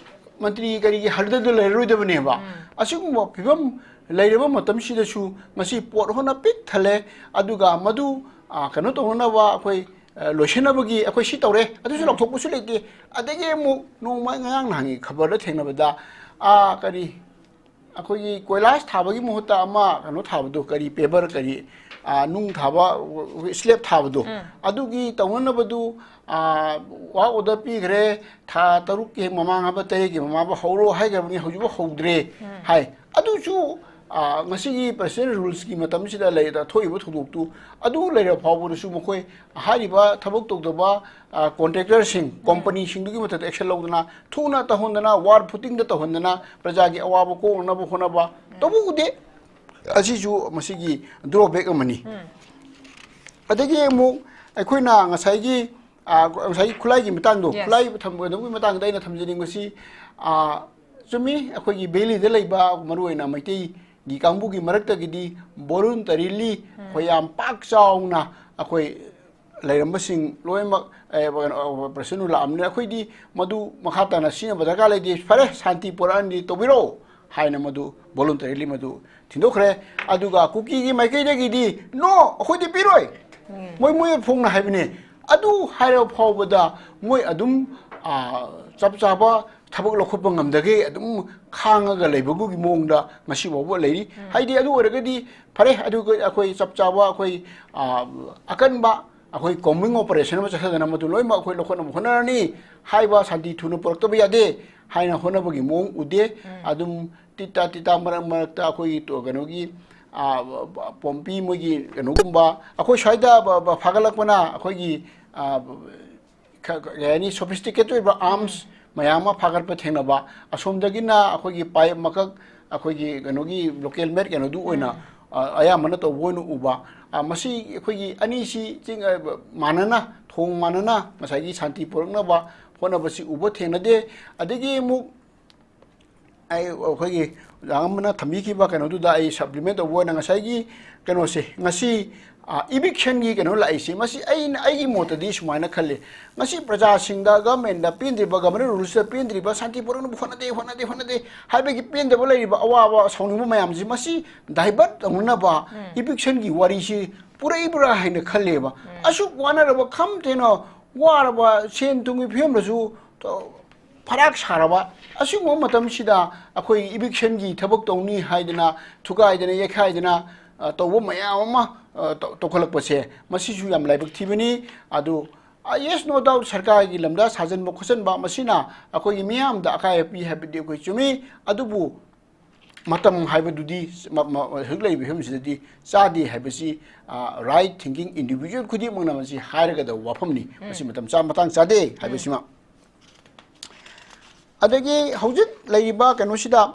ꯃꯟꯇ꯭ꯔꯤ ꯀꯔꯤꯒꯤ ꯍꯔꯗꯜꯗ ꯂꯩꯔꯔꯣꯏꯗꯕꯅꯦꯕ꯫ ꯑꯁꯤꯒꯨꯝꯕ ꯐꯤꯕꯝ ꯂꯩꯔꯕ ꯃꯇꯝꯁꯤꯗꯁꯨ ꯉꯁꯤ potholeꯅ ꯄꯤꯛ ꯊꯜꯂꯦ꯫ ꯑꯗꯨꯒ ꯃꯗꯨ, ꯑ, ꯀꯩꯅꯣ ꯇꯧꯅꯅꯕ ꯑꯩꯈꯣꯏ, ꯑ, ꯂꯣꯏꯁꯤꯟꯅꯕꯒꯤ ꯑꯩꯈꯣꯏ ꯁꯤ ꯇꯧꯔꯦ, ꯑꯗꯨꯁꯨ ꯂꯧꯊꯣꯛꯄꯁꯨ ꯂꯩꯇꯦ꯫ ꯑꯗꯒꯤ ꯑꯃꯨꯛ ꯅꯣꯡꯃ ꯉꯔꯥꯡ ꯅꯍꯥꯟꯒꯤ ꯈꯕꯔꯗ ꯊꯦꯡꯅꯕꯗ, ꯑ, ꯀꯔꯤ, ꯑꯩꯈꯣꯏꯒꯤ ꯀꯣꯏꯂꯥꯁ ꯊꯥꯕꯒꯤ ꯃꯍꯨꯠꯇ ꯑꯃ ꯀꯩꯅꯣ ꯊꯥꯕꯗꯣ, ꯀꯔꯤ paver, ꯀꯔꯤ, ꯑ, ꯅꯨꯡ ꯊꯥꯕ, slab ꯊꯥꯕꯗꯣ, ꯑꯗꯨꯒꯤ ꯇꯧꯅꯅꯕꯗꯨ, ꯑ, work order ꯄꯤꯈ꯭ꯔꯦ, ꯊꯥ ꯇꯔꯨꯛꯀꯤ ꯃꯃꯥꯡ ꯍꯥꯏꯕ ꯇꯔꯦꯠꯀꯤ ꯃꯃꯥꯡ ꯍꯧꯔꯣ ꯍꯥꯏꯈ꯭ꯔꯕꯅꯤ, ꯍꯧꯖꯤꯛꯐꯥꯎ ꯍꯧꯗ꯭ꯔꯦ ꯍꯥꯏ꯫ ꯑꯗꯨꯁꯨ, ꯑ, ꯉꯁꯤꯒꯤ president rulesꯀꯤ ꯃꯇꯝꯁꯤꯗ ꯂꯩ-, ꯊꯣꯛꯏꯕ ꯊꯧꯗꯣꯛꯇꯨ ꯑꯗꯨ ꯂꯩꯔꯕ ꯐꯥꯎꯕꯗꯁꯨ ꯃꯈꯣꯏ ꯍꯥꯏꯔꯤꯕ ꯊꯕꯛ ꯇꯧꯗꯕ, ꯑ, contractorꯁꯤꯡ, companyꯁꯤꯡꯗꯨꯒꯤ ꯃꯊꯛꯇ action ꯂꯧꯗꯅ ꯊꯨꯅ ꯇꯧꯍꯟꯗꯅ, war footingꯗ ꯇꯧꯍꯟꯗꯅ ꯄ꯭ꯔꯖꯥꯒꯤ ꯑꯋꯥꯕ ꯀꯣꯛꯅꯅꯕ ꯍꯣꯠꯅꯕ ꯇꯧꯕꯕꯨꯗꯤ ꯑꯁꯤꯁꯨ ꯃꯁꯤꯒꯤ drawback ꯑꯃꯅꯤ꯫ ꯑꯗꯒꯤ ꯑꯃꯨꯛ ꯑꯩꯈꯣꯏꯅ ꯉꯁꯥꯏꯒꯤ, ꯑ, ꯉꯁꯥꯏꯒꯤ ꯈꯨꯠꯂꯥꯏꯒꯤ ꯃꯇꯥꯡꯗꯣ, Yes. ꯈꯨꯠꯂꯥꯏ ꯊꯝꯕꯒꯤ ꯃꯇꯥꯡꯗ ꯑꯩꯅ ꯊꯝꯖꯅꯤꯡꯕꯁꯤ, ꯑ, ꯆꯨꯝꯃꯤ, ꯑꯩꯈꯣꯏꯒꯤ valleyꯗ ꯂꯩꯕ ꯃꯔꯨꯑꯣꯏꯅ ꯃꯩꯇꯩ ꯒꯤ ꯀꯥꯡꯕꯨꯒꯤ ꯃꯔꯛꯇꯒꯤꯗꯤ voluntarily ꯑꯩꯈꯣꯏ ꯌꯥꯝ ꯄꯥꯛ ꯆꯥꯎꯅ ꯑꯩꯈꯣꯏ ꯂꯩꯔꯝꯕꯁꯤꯡ ꯂꯣꯏꯅꯃꯛ, ꯑꯦ, ꯀꯩꯅꯣ, operation ꯂꯥꯛꯑꯝꯅꯤꯅ ꯑꯩꯈꯣꯏꯗꯤ ꯃꯗꯨ ꯃꯈꯥ ꯇꯥꯅ ꯁꯤꯖꯤꯟꯅꯕ ꯗꯔꯀꯥꯔ ꯂꯩꯇꯦ, ꯐꯔꯦ, ꯁꯥꯟꯇꯤ ꯄꯨꯔꯛꯑꯅꯤ, ꯇꯧꯕꯤꯔꯛꯑꯣ ꯍꯥꯏꯅ ꯃꯗꯨ voluntarily ꯃꯗꯨ ꯊꯤꯟꯗꯣꯛꯈ꯭ꯔꯦ꯫ ꯑꯗꯨꯒ ꯀꯨꯀꯤꯒꯤ ꯃꯥꯏꯀꯩꯗꯒꯤꯗꯤ, "No, ꯑꯩꯈꯣꯏꯗꯤ ꯄꯤꯔꯣꯏ, ꯃꯣꯏ ꯃꯣꯏ ꯐꯣꯡꯅ ꯍꯥꯏꯕꯅꯦ"꯫ ꯑꯗꯨ ꯍꯥꯏꯔꯕ ꯐꯥꯎꯕꯗ ꯃꯣꯏ ꯑꯗꯨꯝ, ꯑ, ꯆꯞ ꯆꯥꯕ ꯊꯕꯛ ꯂꯧꯈꯠꯄ ꯉꯝꯗꯒꯦ ꯑꯗꯨꯝ ꯈꯥꯡꯉꯒ ꯂꯩꯕꯒꯤ ꯃꯑꯣꯡꯗ ꯉꯁꯤ ꯐꯥꯎꯕ ꯂꯩꯔꯤ꯫ ꯍꯥꯏꯗꯤ ꯑꯗꯨ ꯑꯣꯏꯔꯒꯗꯤ ꯐꯔꯦ, ꯑꯗꯨꯒ ꯑꯩꯈꯣꯏ ꯆꯞ ꯆꯥꯕ ꯑꯩꯈꯣꯏ, ꯑ, ꯑꯀꯟꯕ ꯑꯩꯈꯣꯏ combing operation ꯑꯃ ꯆꯠꯊꯗꯅ ꯃꯗꯨ ꯂꯣꯏꯅꯃꯛ ꯑꯩꯈꯣꯏ ꯂꯧꯈꯠꯅꯕ ꯍꯣꯠꯅꯔꯅꯤ꯫ ꯍꯥꯏꯕ ꯁꯥꯟꯇꯤ ꯊꯨꯅ ꯄꯨꯔꯛꯇꯕ ꯌꯥꯗꯦ ꯍꯥꯏꯅ ꯍꯣꯠꯅꯕꯒꯤ ꯃꯑꯣꯡ ꯎꯗꯦ꯫ ꯑꯗꯨꯝ ꯇꯤꯠꯇ ꯇꯤꯠꯇ ꯃꯔꯛ ꯃꯔꯛꯇ ꯑꯩꯈꯣꯏꯒꯤ ꯇꯣ-, ꯀꯩꯅꯣꯒꯤ, ꯑ, ꯄꯣꯝꯄꯤ ꯃꯣꯏꯒꯤ ꯀꯩꯅꯣꯒꯨꯝꯕ ꯑꯩꯈꯣꯏ ꯁ꯭ꯋꯥꯏꯗ ꯕ-, ꯕ-, ꯐꯥꯒꯠꯂꯛꯄꯅ ꯑꯩꯈꯣꯏꯒꯤ, ꯑ, ꯈ-, ꯈ-, ꯀꯩ ꯍꯥꯏꯅꯤ, sophisticated ꯑꯣꯏꯕ arms ꯃꯌꯥꯝ ꯑꯃ ꯐꯥꯒꯠꯄ ꯊꯦꯡꯅꯕ, ꯑꯁꯣꯝꯗꯒꯤꯅ ꯑꯩꯈꯣꯏꯒꯤ ꯄꯥꯏꯞ ꯃꯀꯛ, ꯑꯩꯈꯣꯏꯒꯤ ꯀꯩꯅꯣꯒꯤ local made ꯀꯩꯅꯣꯗꯨ ꯑꯣꯏꯅ, ꯑ, ꯑꯌꯥꯝꯕꯅ ꯇꯧꯕ ꯑꯣꯏꯅ ꯎꯕ꯫ ꯑ, ꯃꯁꯤ ꯑꯩꯈꯣꯏꯒꯤ ꯑꯅꯤꯁꯤ ꯆꯤꯡ, ꯑ, ꯃꯥꯟꯅꯅ, ꯊꯣꯡ ꯃꯥꯟꯅꯅ ꯉꯁꯥꯏꯒꯤ ꯁꯥꯟꯇꯤ ꯄꯨꯔꯛꯅꯕ ꯍꯣꯠꯅꯕꯁꯤ ꯎꯕ ꯊꯦꯡꯅꯗꯦ꯫ ꯑꯗꯒꯤ ꯑꯃꯨꯛ ꯑꯩ, ꯑꯩꯈꯣꯏꯒꯤ ꯑꯣꯖꯥ ꯑꯃꯅ ꯊꯝꯕꯤꯈꯤꯕ ꯀꯩꯅꯣꯗꯨꯗ ꯑꯩ supplement ꯇꯧꯕ ꯑꯣꯏꯅ ꯉꯁꯥꯏꯒꯤ ꯀꯩꯅꯣꯁꯦ, ꯉꯁꯤ, ꯑ, eviction ꯒꯤ ꯀꯩꯅꯣ ꯂꯥꯛꯏꯁꯦ, ꯃꯁꯤ ꯑꯩꯅ, ꯑꯩꯒꯤ ꯃꯣꯠꯇꯗꯤ ꯁꯨꯃꯥꯏꯅ ꯈꯜꯂꯤ, ꯉꯁꯤ ꯄ꯭ꯔꯖꯥꯁꯤꯡꯗ, government ꯗ ꯄꯦꯟꯗ꯭ꯔꯤꯕ, government rules ꯇ ꯄꯦꯟꯗ꯭ꯔꯤꯕ, ꯁꯥꯟꯇꯤ ꯄꯨꯔꯛꯅꯕ ꯍꯣꯠꯅꯗꯦ, ꯍꯣꯠꯅꯗꯦ, ꯍꯣꯠꯅꯗꯦ ꯍꯥꯏꯕꯒꯤ ꯄꯦꯟꯗꯕ ꯂꯩꯔꯤꯕ, ꯑꯋꯥꯕ, ꯁꯥꯎꯅꯤꯡꯕ ꯃꯌꯥꯝꯁꯤ, ꯃꯁꯤ divert ꯇꯧꯅꯅꯕ eviction ꯒꯤ ꯋꯥꯔꯤꯁꯤ ꯄꯨꯔꯛꯏꯕ꯭ꯔꯥ ꯍꯥꯏꯅ ꯈꯜꯂꯦꯕ꯫ ꯑꯁꯨꯛ ꯋꯥꯅꯔꯕ, ꯈꯝ ꯊꯦꯡꯅ ꯋꯥꯔꯕ, ꯁꯦꯟ ꯊꯨꯝꯒꯤ ꯐꯤꯕꯝꯗꯁꯨ ꯇ-, ꯐꯔꯥꯛ ꯁꯥꯔꯕ ꯑꯁꯤꯒꯨꯝꯕ ꯃꯇꯝꯁꯤꯗ ꯑꯩꯈꯣꯏ eviction ꯒꯤ ꯊꯕꯛ ꯇꯧꯅꯤ ꯍꯥꯏꯗꯅ ꯊꯨꯒꯥꯏꯗꯅ ꯌꯩꯈꯥꯏꯗꯅ, ꯑ, ꯇꯧꯕ ꯃꯌꯥꯝ ꯑꯃ, ꯑ, ꯇꯧ-, ꯇꯧꯈꯠꯂꯛꯄꯁꯦ, ꯃꯁꯤꯁꯨ ꯌꯥꯝ ꯂꯥꯏꯕꯛ ꯊꯤꯕꯅꯤ꯫ ꯑꯗꯨ, ꯑ, yes, no doubt, ꯁꯔꯀꯥꯔꯒꯤ ꯂꯝꯗ ꯁꯥꯖꯟꯕ ꯈꯣꯠꯆꯟꯕ ꯃꯁꯤꯅ ꯑꯩꯈꯣꯏꯒꯤ ꯃꯤꯌꯥꯝꯗ ꯑꯀꯥꯏꯕ ꯄꯤ ꯍꯥꯏꯕꯗꯤ ꯑꯩꯈꯣꯏ ꯆꯨꯝꯃꯤ꯫ ꯑꯗꯨꯕꯨ ꯃꯇꯝ ꯍꯥꯏꯕꯗꯨꯗꯤ ꯃ-, ꯃ-, ꯍꯧꯖꯤꯛ ꯂꯩꯔꯤꯕ ꯐꯤꯕꯝꯁꯤꯗꯗꯤ ꯆꯥꯗꯦ ꯍꯥꯏꯕꯁꯤ, ꯑ, right thinking individual ꯈꯨꯗꯤꯡꯃꯛꯅ ꯃꯁꯤ ꯍꯥꯏꯔꯒꯗꯕ ꯋꯥꯐꯝꯅꯤ꯫ ꯃꯁꯤ ꯃꯇꯝ ꯆꯥ-, ꯃꯇꯥꯡ ꯆꯥꯗꯦ ꯍꯥꯏꯕꯁꯤꯃ꯫ ꯑꯗꯒꯤ ꯍꯧꯖꯤꯛ ꯂꯩꯔꯤꯕ ꯀꯩꯅꯣꯁꯤꯗ,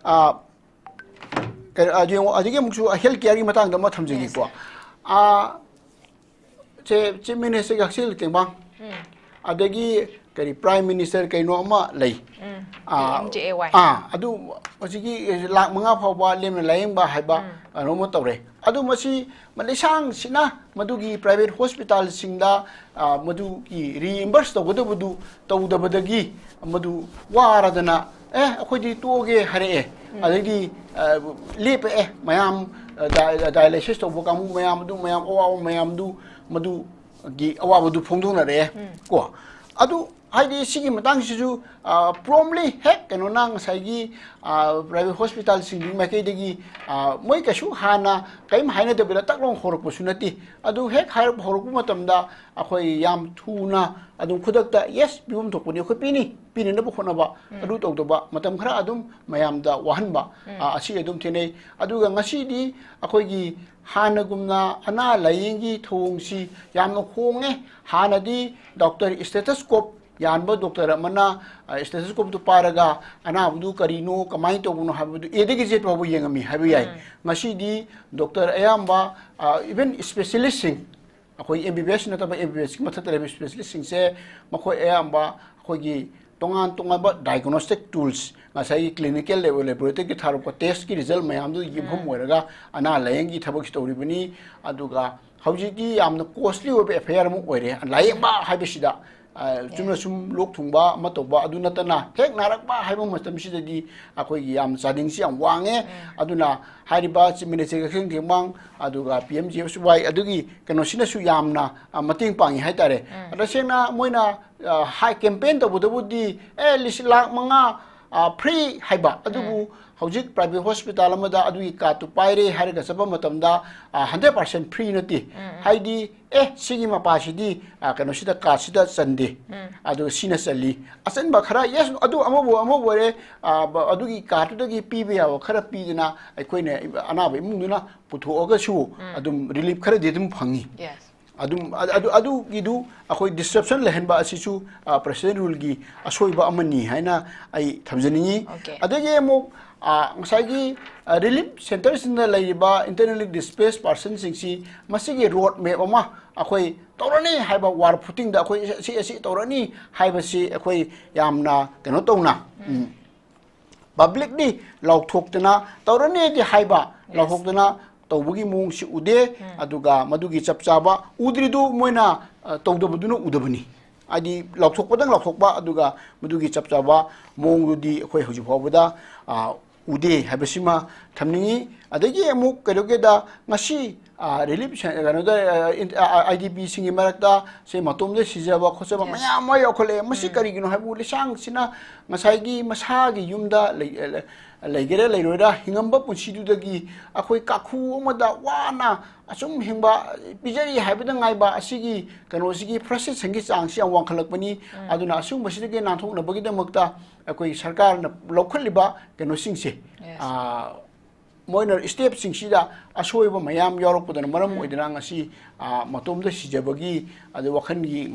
ꯑ, ꯀꯩ-, ꯑ, ꯌꯦꯡꯉꯣ, ꯑꯗꯒꯤ ꯑꯃꯨꯛꯁꯨ health care ꯒꯤ ꯃꯇꯥꯡꯗ ꯑꯃ ꯊꯝꯖꯒꯦꯀꯣ꯫ ꯑ, ꯁꯦ Chief Minister ꯒꯤ ꯍꯛꯁꯦꯜ ꯇꯦꯡꯕꯥꯡ, ꯑꯗꯒꯤ ꯀꯔꯤ, Prime Minister ꯀꯩꯅꯣ ꯑꯃ ꯂꯩ꯫ ꯎꯝ, ꯑꯥ, P M J A Y꯫ ꯑꯥ, ꯑꯗꯨ ꯍꯧꯖꯤꯛꯀꯤ ꯂꯥꯛ ꯃꯉꯥ ꯐꯥꯎꯕ ꯂꯦꯝꯅ ꯂꯥꯌꯦꯡꯕ ꯍꯥꯏꯕ ꯀꯩꯅꯣ ꯑꯃ ꯇꯧꯔꯦ꯫ ꯑꯗꯨ ꯃꯁꯤ ꯃꯂꯤꯁꯥꯡꯁꯤꯅ ꯃꯗꯨꯒꯤ private hospitalꯁꯤꯡꯗ, ꯑꯥ, ꯃꯗꯨꯒꯤ reimburse ꯇꯧꯒꯗꯕꯗꯨ ꯇꯧꯗꯕꯗꯒꯤ ꯃꯗꯨ ꯋꯥꯔꯗꯅ, "ꯑꯦ, ꯑꯩꯈꯣꯏꯗꯤ ꯇꯣꯛꯑꯒꯦ" ꯍꯥꯏꯔꯛꯑꯦ꯫ ꯑꯗꯩꯗꯤ, ꯑ, ꯂꯦꯞꯄꯛꯑꯦ ꯃꯌꯥꯝ, ꯑ, ꯗꯥꯏ-, dialysis ꯇꯧꯕ ꯀꯥꯡꯕꯨ ꯃꯌꯥꯝ ꯑꯗꯨ, ꯃꯌꯥꯝ ꯑꯋꯥꯕ ꯃꯌꯥꯝꯗꯨ, ꯃꯗꯨꯒꯤ ꯑꯋꯥꯕꯗꯨ ꯐꯣꯡꯗꯣꯛꯅꯔꯛꯑꯦ꯫ ꯀꯣ, ꯑꯗꯨ ꯍꯥꯏꯗꯤ ꯁꯤꯒꯤ ꯃꯇꯥꯡꯁꯤꯁꯨ, ꯑ, promptly ꯍꯦꯛ ꯀꯩꯅꯣꯅ ꯉꯁꯥꯏꯒꯤ, ꯑ, private hospitalꯁꯤꯡꯒꯤ ꯃꯥꯏꯀꯩꯗꯒꯤ, ꯑ, ꯃꯣꯏ ꯀꯩꯁꯨ ꯍꯥꯟꯅ ꯀꯔꯤꯝ ꯍꯥꯏꯅꯗꯕꯤꯗ ꯇꯛ ꯂꯥꯎ ꯍꯧꯔꯛꯄꯁꯨ ꯅꯠꯇꯦ꯫ ꯑꯗꯨ ꯍꯦꯛ ꯍꯥꯏꯔꯛꯄ, ꯍꯧꯔꯛꯄ ꯃꯇꯝꯗ ꯑꯩꯈꯣꯏ ꯌꯥꯝ ꯊꯨꯅ ꯑꯗꯨꯝ ꯈꯨꯗꯛꯇ, "Yes, ꯄꯤꯐꯝ ꯊꯣꯛꯄꯅꯤ, ꯑꯩꯈꯣꯏ ꯄꯤꯅꯤ", ꯄꯤꯅꯅꯕ ꯍꯣꯠꯅꯕ, ꯑꯗꯨ ꯇꯧꯗꯕ, ꯃꯇꯝ ꯈꯔ ꯑꯗꯨꯝ ꯃꯌꯥꯝꯗ ꯋꯥꯍꯟꯕ, ꯑ, ꯑꯁꯤ ꯑꯗꯨꯝ ꯊꯦꯡꯅꯩ꯫ ꯑꯗꯨꯒ ꯉꯁꯤꯗꯤ ꯑꯩꯈꯣꯏꯒꯤ ꯍꯥꯟꯅꯒꯨꯝꯅ ꯑꯅꯥ ꯂꯥꯌꯦꯡꯒꯤ ꯊꯧꯑꯣꯡꯁꯤ ꯌꯥꯝꯅ ꯍꯣꯡꯉꯦ꯫ ꯍꯥꯟꯅꯗꯤ doctor stethoscope ꯌꯥꯟꯕ doctor ꯑꯃꯅ, ꯑ, stethoscopeꯇꯨ ꯄꯥꯏꯔꯒ ꯑꯅꯥꯕꯗꯨ ꯀꯔꯤꯅꯣ, ꯀꯃꯥꯏꯅ ꯇꯧꯕꯅꯣ ꯍꯥꯏꯕꯗꯨ A ꯗꯒꯤ Z ꯐꯥꯎꯕ ꯌꯦꯡꯉꯝꯃꯤ ꯍꯥꯏꯕ ꯌꯥꯏ꯫ ꯉꯁꯤꯗꯤ doctor ꯑꯌꯥꯝꯕ, ꯑ, even specialistꯁꯤꯡ, ꯑꯩꯈꯣꯏ M B B S ꯅꯠꯇꯕ M B B Sꯀꯤ ꯃꯊꯛꯇ ꯂꯩꯕ specialistꯁꯤꯡꯁꯦ ꯃꯈꯣꯏ ꯑꯌꯥꯝꯕ ꯑꯩꯈꯣꯏꯒꯤ ꯇꯣꯉꯥꯟ ꯇꯣꯉꯥꯟꯕ diagnostic tools, ꯉꯁꯥꯏꯒꯤ clinical laboratoryꯗꯒꯤ ꯊꯥꯔꯛꯄ testꯀꯤ result ꯃꯌꯥꯝꯗꯨ ꯌꯨꯝꯐꯝ ꯑꯣꯏꯔꯒ ꯑꯅꯥ ꯂꯥꯌꯦꯡꯒꯤ ꯊꯕꯛꯁꯤ ꯇꯧꯔꯤꯕꯅꯤ꯫ ꯑꯗꯨꯒ ꯍꯧꯖꯤꯛꯇꯤ ꯌꯥꯝꯅ costly ꯑꯣꯏꯕ affair ꯑꯃ ꯑꯣꯏꯔꯦ ꯂꯥꯌꯦꯡꯕ ꯍꯥꯏꯕꯁꯤꯗ꯫ ꯑ, ꯆꯨꯝꯅ ꯁꯨꯝ ꯂꯣꯛ ꯊꯨꯡꯕ ꯑꯃ ꯇꯧꯕ ꯑꯗꯨ ꯅꯠꯇꯅ ꯍꯦꯛ ꯅꯥꯔꯛꯄ ꯍꯥꯏꯕ ꯃꯇꯝꯁꯤꯗꯗꯤ ꯑꯩꯈꯣꯏꯒꯤ ꯌꯥꯝ ꯆꯥꯗꯤꯡꯁꯤ ꯌꯥꯝ ꯋꯥꯡꯉꯦ꯫ ꯑꯗꯨꯅ ꯍꯥꯏꯔꯤꯕ Chief Minister ꯀꯛꯆꯤꯡ ꯇꯦꯡꯕꯥꯡ ꯑꯗꯨꯒ P M G S Y ꯑꯗꯨꯒꯤ ꯀꯩꯅꯣꯁꯤꯅꯁꯨ ꯌꯥꯝꯅ, ꯑ, ꯃꯇꯦꯡ ꯄꯥꯡꯉꯤ ꯍꯥꯏꯇꯥꯔꯦ꯫ ꯇꯁꯦꯡꯅ ꯃꯣꯏꯅ, ꯑ, ꯍꯥꯏ campaign ꯇꯧꯕꯗꯕꯨꯗꯤ, "ꯑꯦ, ꯂꯤꯁꯤꯡ ꯂꯥꯛ ꯃꯉꯥ, ꯑ, free" ꯍꯥꯏꯕ, ꯑꯗꯨꯕꯨ ꯍꯧꯖꯤꯛ private hospital ꯑꯃꯗ ꯑꯗꯨꯒꯤ cardꯇꯨ ꯄꯥꯏꯔꯦ ꯍꯥꯏꯔꯒ ꯆꯠꯄ ꯃꯇꯝꯗ, ꯑ, hundred percent free ꯅꯠꯇꯦ꯫ ꯍꯥꯏꯗꯤ, "ꯑꯦ, ꯁꯤꯒꯤ ꯃꯄꯥꯁꯤꯗꯤ, ꯑ, ꯀꯩꯅꯣꯁꯤꯗ, cardꯁꯤꯗ ꯆꯟꯗꯦ, ꯑꯗꯨꯒ ꯁꯤꯅ ꯆꯜꯂꯤ"꯫ ꯑꯆꯟꯕ ꯈꯔ, yes, ꯑꯗꯨ ꯑꯃꯕꯨ ꯑꯃꯕꯨ ꯑꯣꯏꯔꯦ, ꯑ, ꯕ-, ꯑꯗꯨꯒꯤ cardꯇꯨꯗꯒꯤ ꯄꯤꯕ ꯌꯥꯕ ꯈꯔ ꯄꯤꯗꯅ ꯑꯩꯈꯣꯏꯅ ꯑꯅꯥꯕ ꯏꯃꯨꯡꯗꯨꯅ ꯄꯨꯊꯣꯛꯑꯒꯁꯨ ꯑꯗꯨꯝ relief ꯈꯔꯗꯤ ꯑꯗꯨꯝ ꯐꯪꯉꯤ꯫ Yes꯫ ꯑꯗꯨꯝ, ꯑ-, ꯑꯗꯨ, ꯑꯗꯨꯒꯤꯗꯨ ꯑꯩꯈꯣꯏ disruption ꯂꯩꯍꯟꯕ ꯑꯁꯤꯁꯨ, ꯑ, President ruleꯒꯤ ꯑꯁꯣꯏꯕ ꯑꯃꯅꯤ ꯍꯥꯏꯅ ꯑꯩ ꯊꯝꯖꯅꯤꯡꯉꯤ꯫ Okay꯫ ꯑꯗꯒꯤ ꯑꯃꯨꯛ ꯑ, ꯉꯁꯥꯏꯒꯤ, ꯑ, relief centreꯁꯤꯡꯗ ꯂꯩꯔꯤꯕ internally displaced personꯁꯤꯡꯁꯤ ꯃꯁꯤꯒꯤ road map ꯑꯃ ꯑꯩꯈꯣꯏ ꯇꯧꯔꯅꯤ ꯍꯥꯏꯕ war footingꯗ ꯑꯩꯈꯣꯏ ꯑꯁꯤ, ꯑꯁꯤ ꯇꯧꯔꯅꯤ ꯍꯥꯏꯕꯁꯤ ꯑꯩꯈꯣꯏ ꯌꯥꯝꯅ ꯀꯩꯅꯣ ꯇꯧꯅ, ꯎꯝ, publicly ꯂꯥꯎꯊꯣꯛꯇꯅ ꯇꯧꯔꯅꯤꯗꯤ ꯍꯥꯏꯕ, ꯂꯥꯎꯊꯣꯛꯇꯅ ꯇꯧꯕꯒꯤ ꯃꯑꯣꯡꯁꯤ ꯎꯗꯦ꯫ ꯑꯗꯨꯒ ꯃꯗꯨꯒꯤ ꯆꯞ ꯆꯥꯕ ꯎꯗ꯭ꯔꯤꯗꯨ ꯃꯣꯏꯅ, ꯑ, ꯇꯧꯗꯕꯗꯨꯅ ꯎꯗꯕꯅꯤ꯫ ꯍꯥꯏꯗꯤ ꯂꯥꯎꯊꯣꯛꯄꯗꯪ ꯂꯥꯎꯊꯣꯛꯄ, ꯑꯗꯨꯒ ꯃꯗꯨꯒꯤ ꯆꯞ ꯆꯥꯕ ꯃꯑꯣꯡꯗꯨꯗꯤ ꯑꯩꯈꯣꯏ ꯍꯧꯖꯤꯛ ꯐꯥꯎꯕꯗ, ꯑ, ꯎꯗꯦ ꯍꯥꯏꯕꯁꯤꯃ ꯊꯝꯅꯤꯡꯉꯤ꯫ ꯑꯗꯒꯤ ꯑꯃꯨꯛ ꯀꯩꯗꯧꯒꯦꯗ, ꯉꯁꯤ, ꯑ, relief cen-, ꯀꯩꯅꯣꯗ, ꯑ, in-, ꯑ, IDPꯁꯤꯡꯒꯤ ꯃꯔꯛꯇ ꯁꯦ ꯃꯇꯣꯝꯗ ꯁꯤꯖꯕ ꯈꯣꯠꯆꯕ ꯃꯌꯥꯝ ꯑꯃ ꯌꯥꯎꯈꯠꯂꯛꯑꯦ꯫ ꯃꯁꯤ ꯀꯔꯤꯒꯤꯅꯣ ꯍꯥꯏꯕꯨ, ꯂꯤꯁꯥꯡꯁꯤꯅ ꯉꯁꯥꯏꯒꯤ ꯃꯁꯥꯒꯤ ꯌꯨꯝꯗ ꯂꯩ-, ꯂꯩꯒꯦꯔꯥ ꯂꯩꯔꯣꯏꯔꯥ, ꯍꯤꯡꯉꯝꯕ ꯄꯨꯟꯁꯤꯗꯨꯗꯒꯤ ꯑꯩꯈꯣꯏ ꯀꯥꯈꯨ ꯑꯃꯗ ꯋꯥꯅ ꯑꯁꯨꯝ ꯍꯤꯡꯕ, ꯄꯤꯖꯔꯤ ꯍꯥꯏꯕꯗ ꯉꯥꯏꯕ ꯑꯁꯤꯒꯤ ꯀꯩꯅꯣꯁꯤꯒꯤ frustrationꯒꯤ ꯆꯥꯡꯁꯤ ꯌꯥꯝ ꯋꯥꯡꯈꯠꯂꯛꯄꯅꯤ꯫ ꯑꯗꯨꯅ ꯑꯁꯤꯒꯨꯝꯕꯁꯤꯗꯒꯤ ꯅꯥꯟꯊꯣꯛꯅꯕꯒꯤꯗꯃꯛꯇ ꯑꯩꯈꯣꯏ ꯁꯔꯀꯥꯔꯅ ꯂꯧꯈꯠꯂꯤꯕ ꯀꯩꯅꯣꯁꯤꯡꯁꯦ, ꯑꯥ, ꯃꯣꯏꯅ stepꯁꯤꯡꯁꯤꯗ ꯑꯁꯣꯏꯕ ꯃꯌꯥꯝ ꯌꯥꯎꯔꯛꯄꯗꯨꯅ ꯃꯔꯝ ꯑꯣꯏꯗꯅ ꯉꯁꯤ, ꯑꯥ, ꯃꯇꯣꯝꯗ ꯁꯤꯖꯕꯒꯤ, ꯑꯗꯩ ꯋꯥꯈꯜꯒꯤ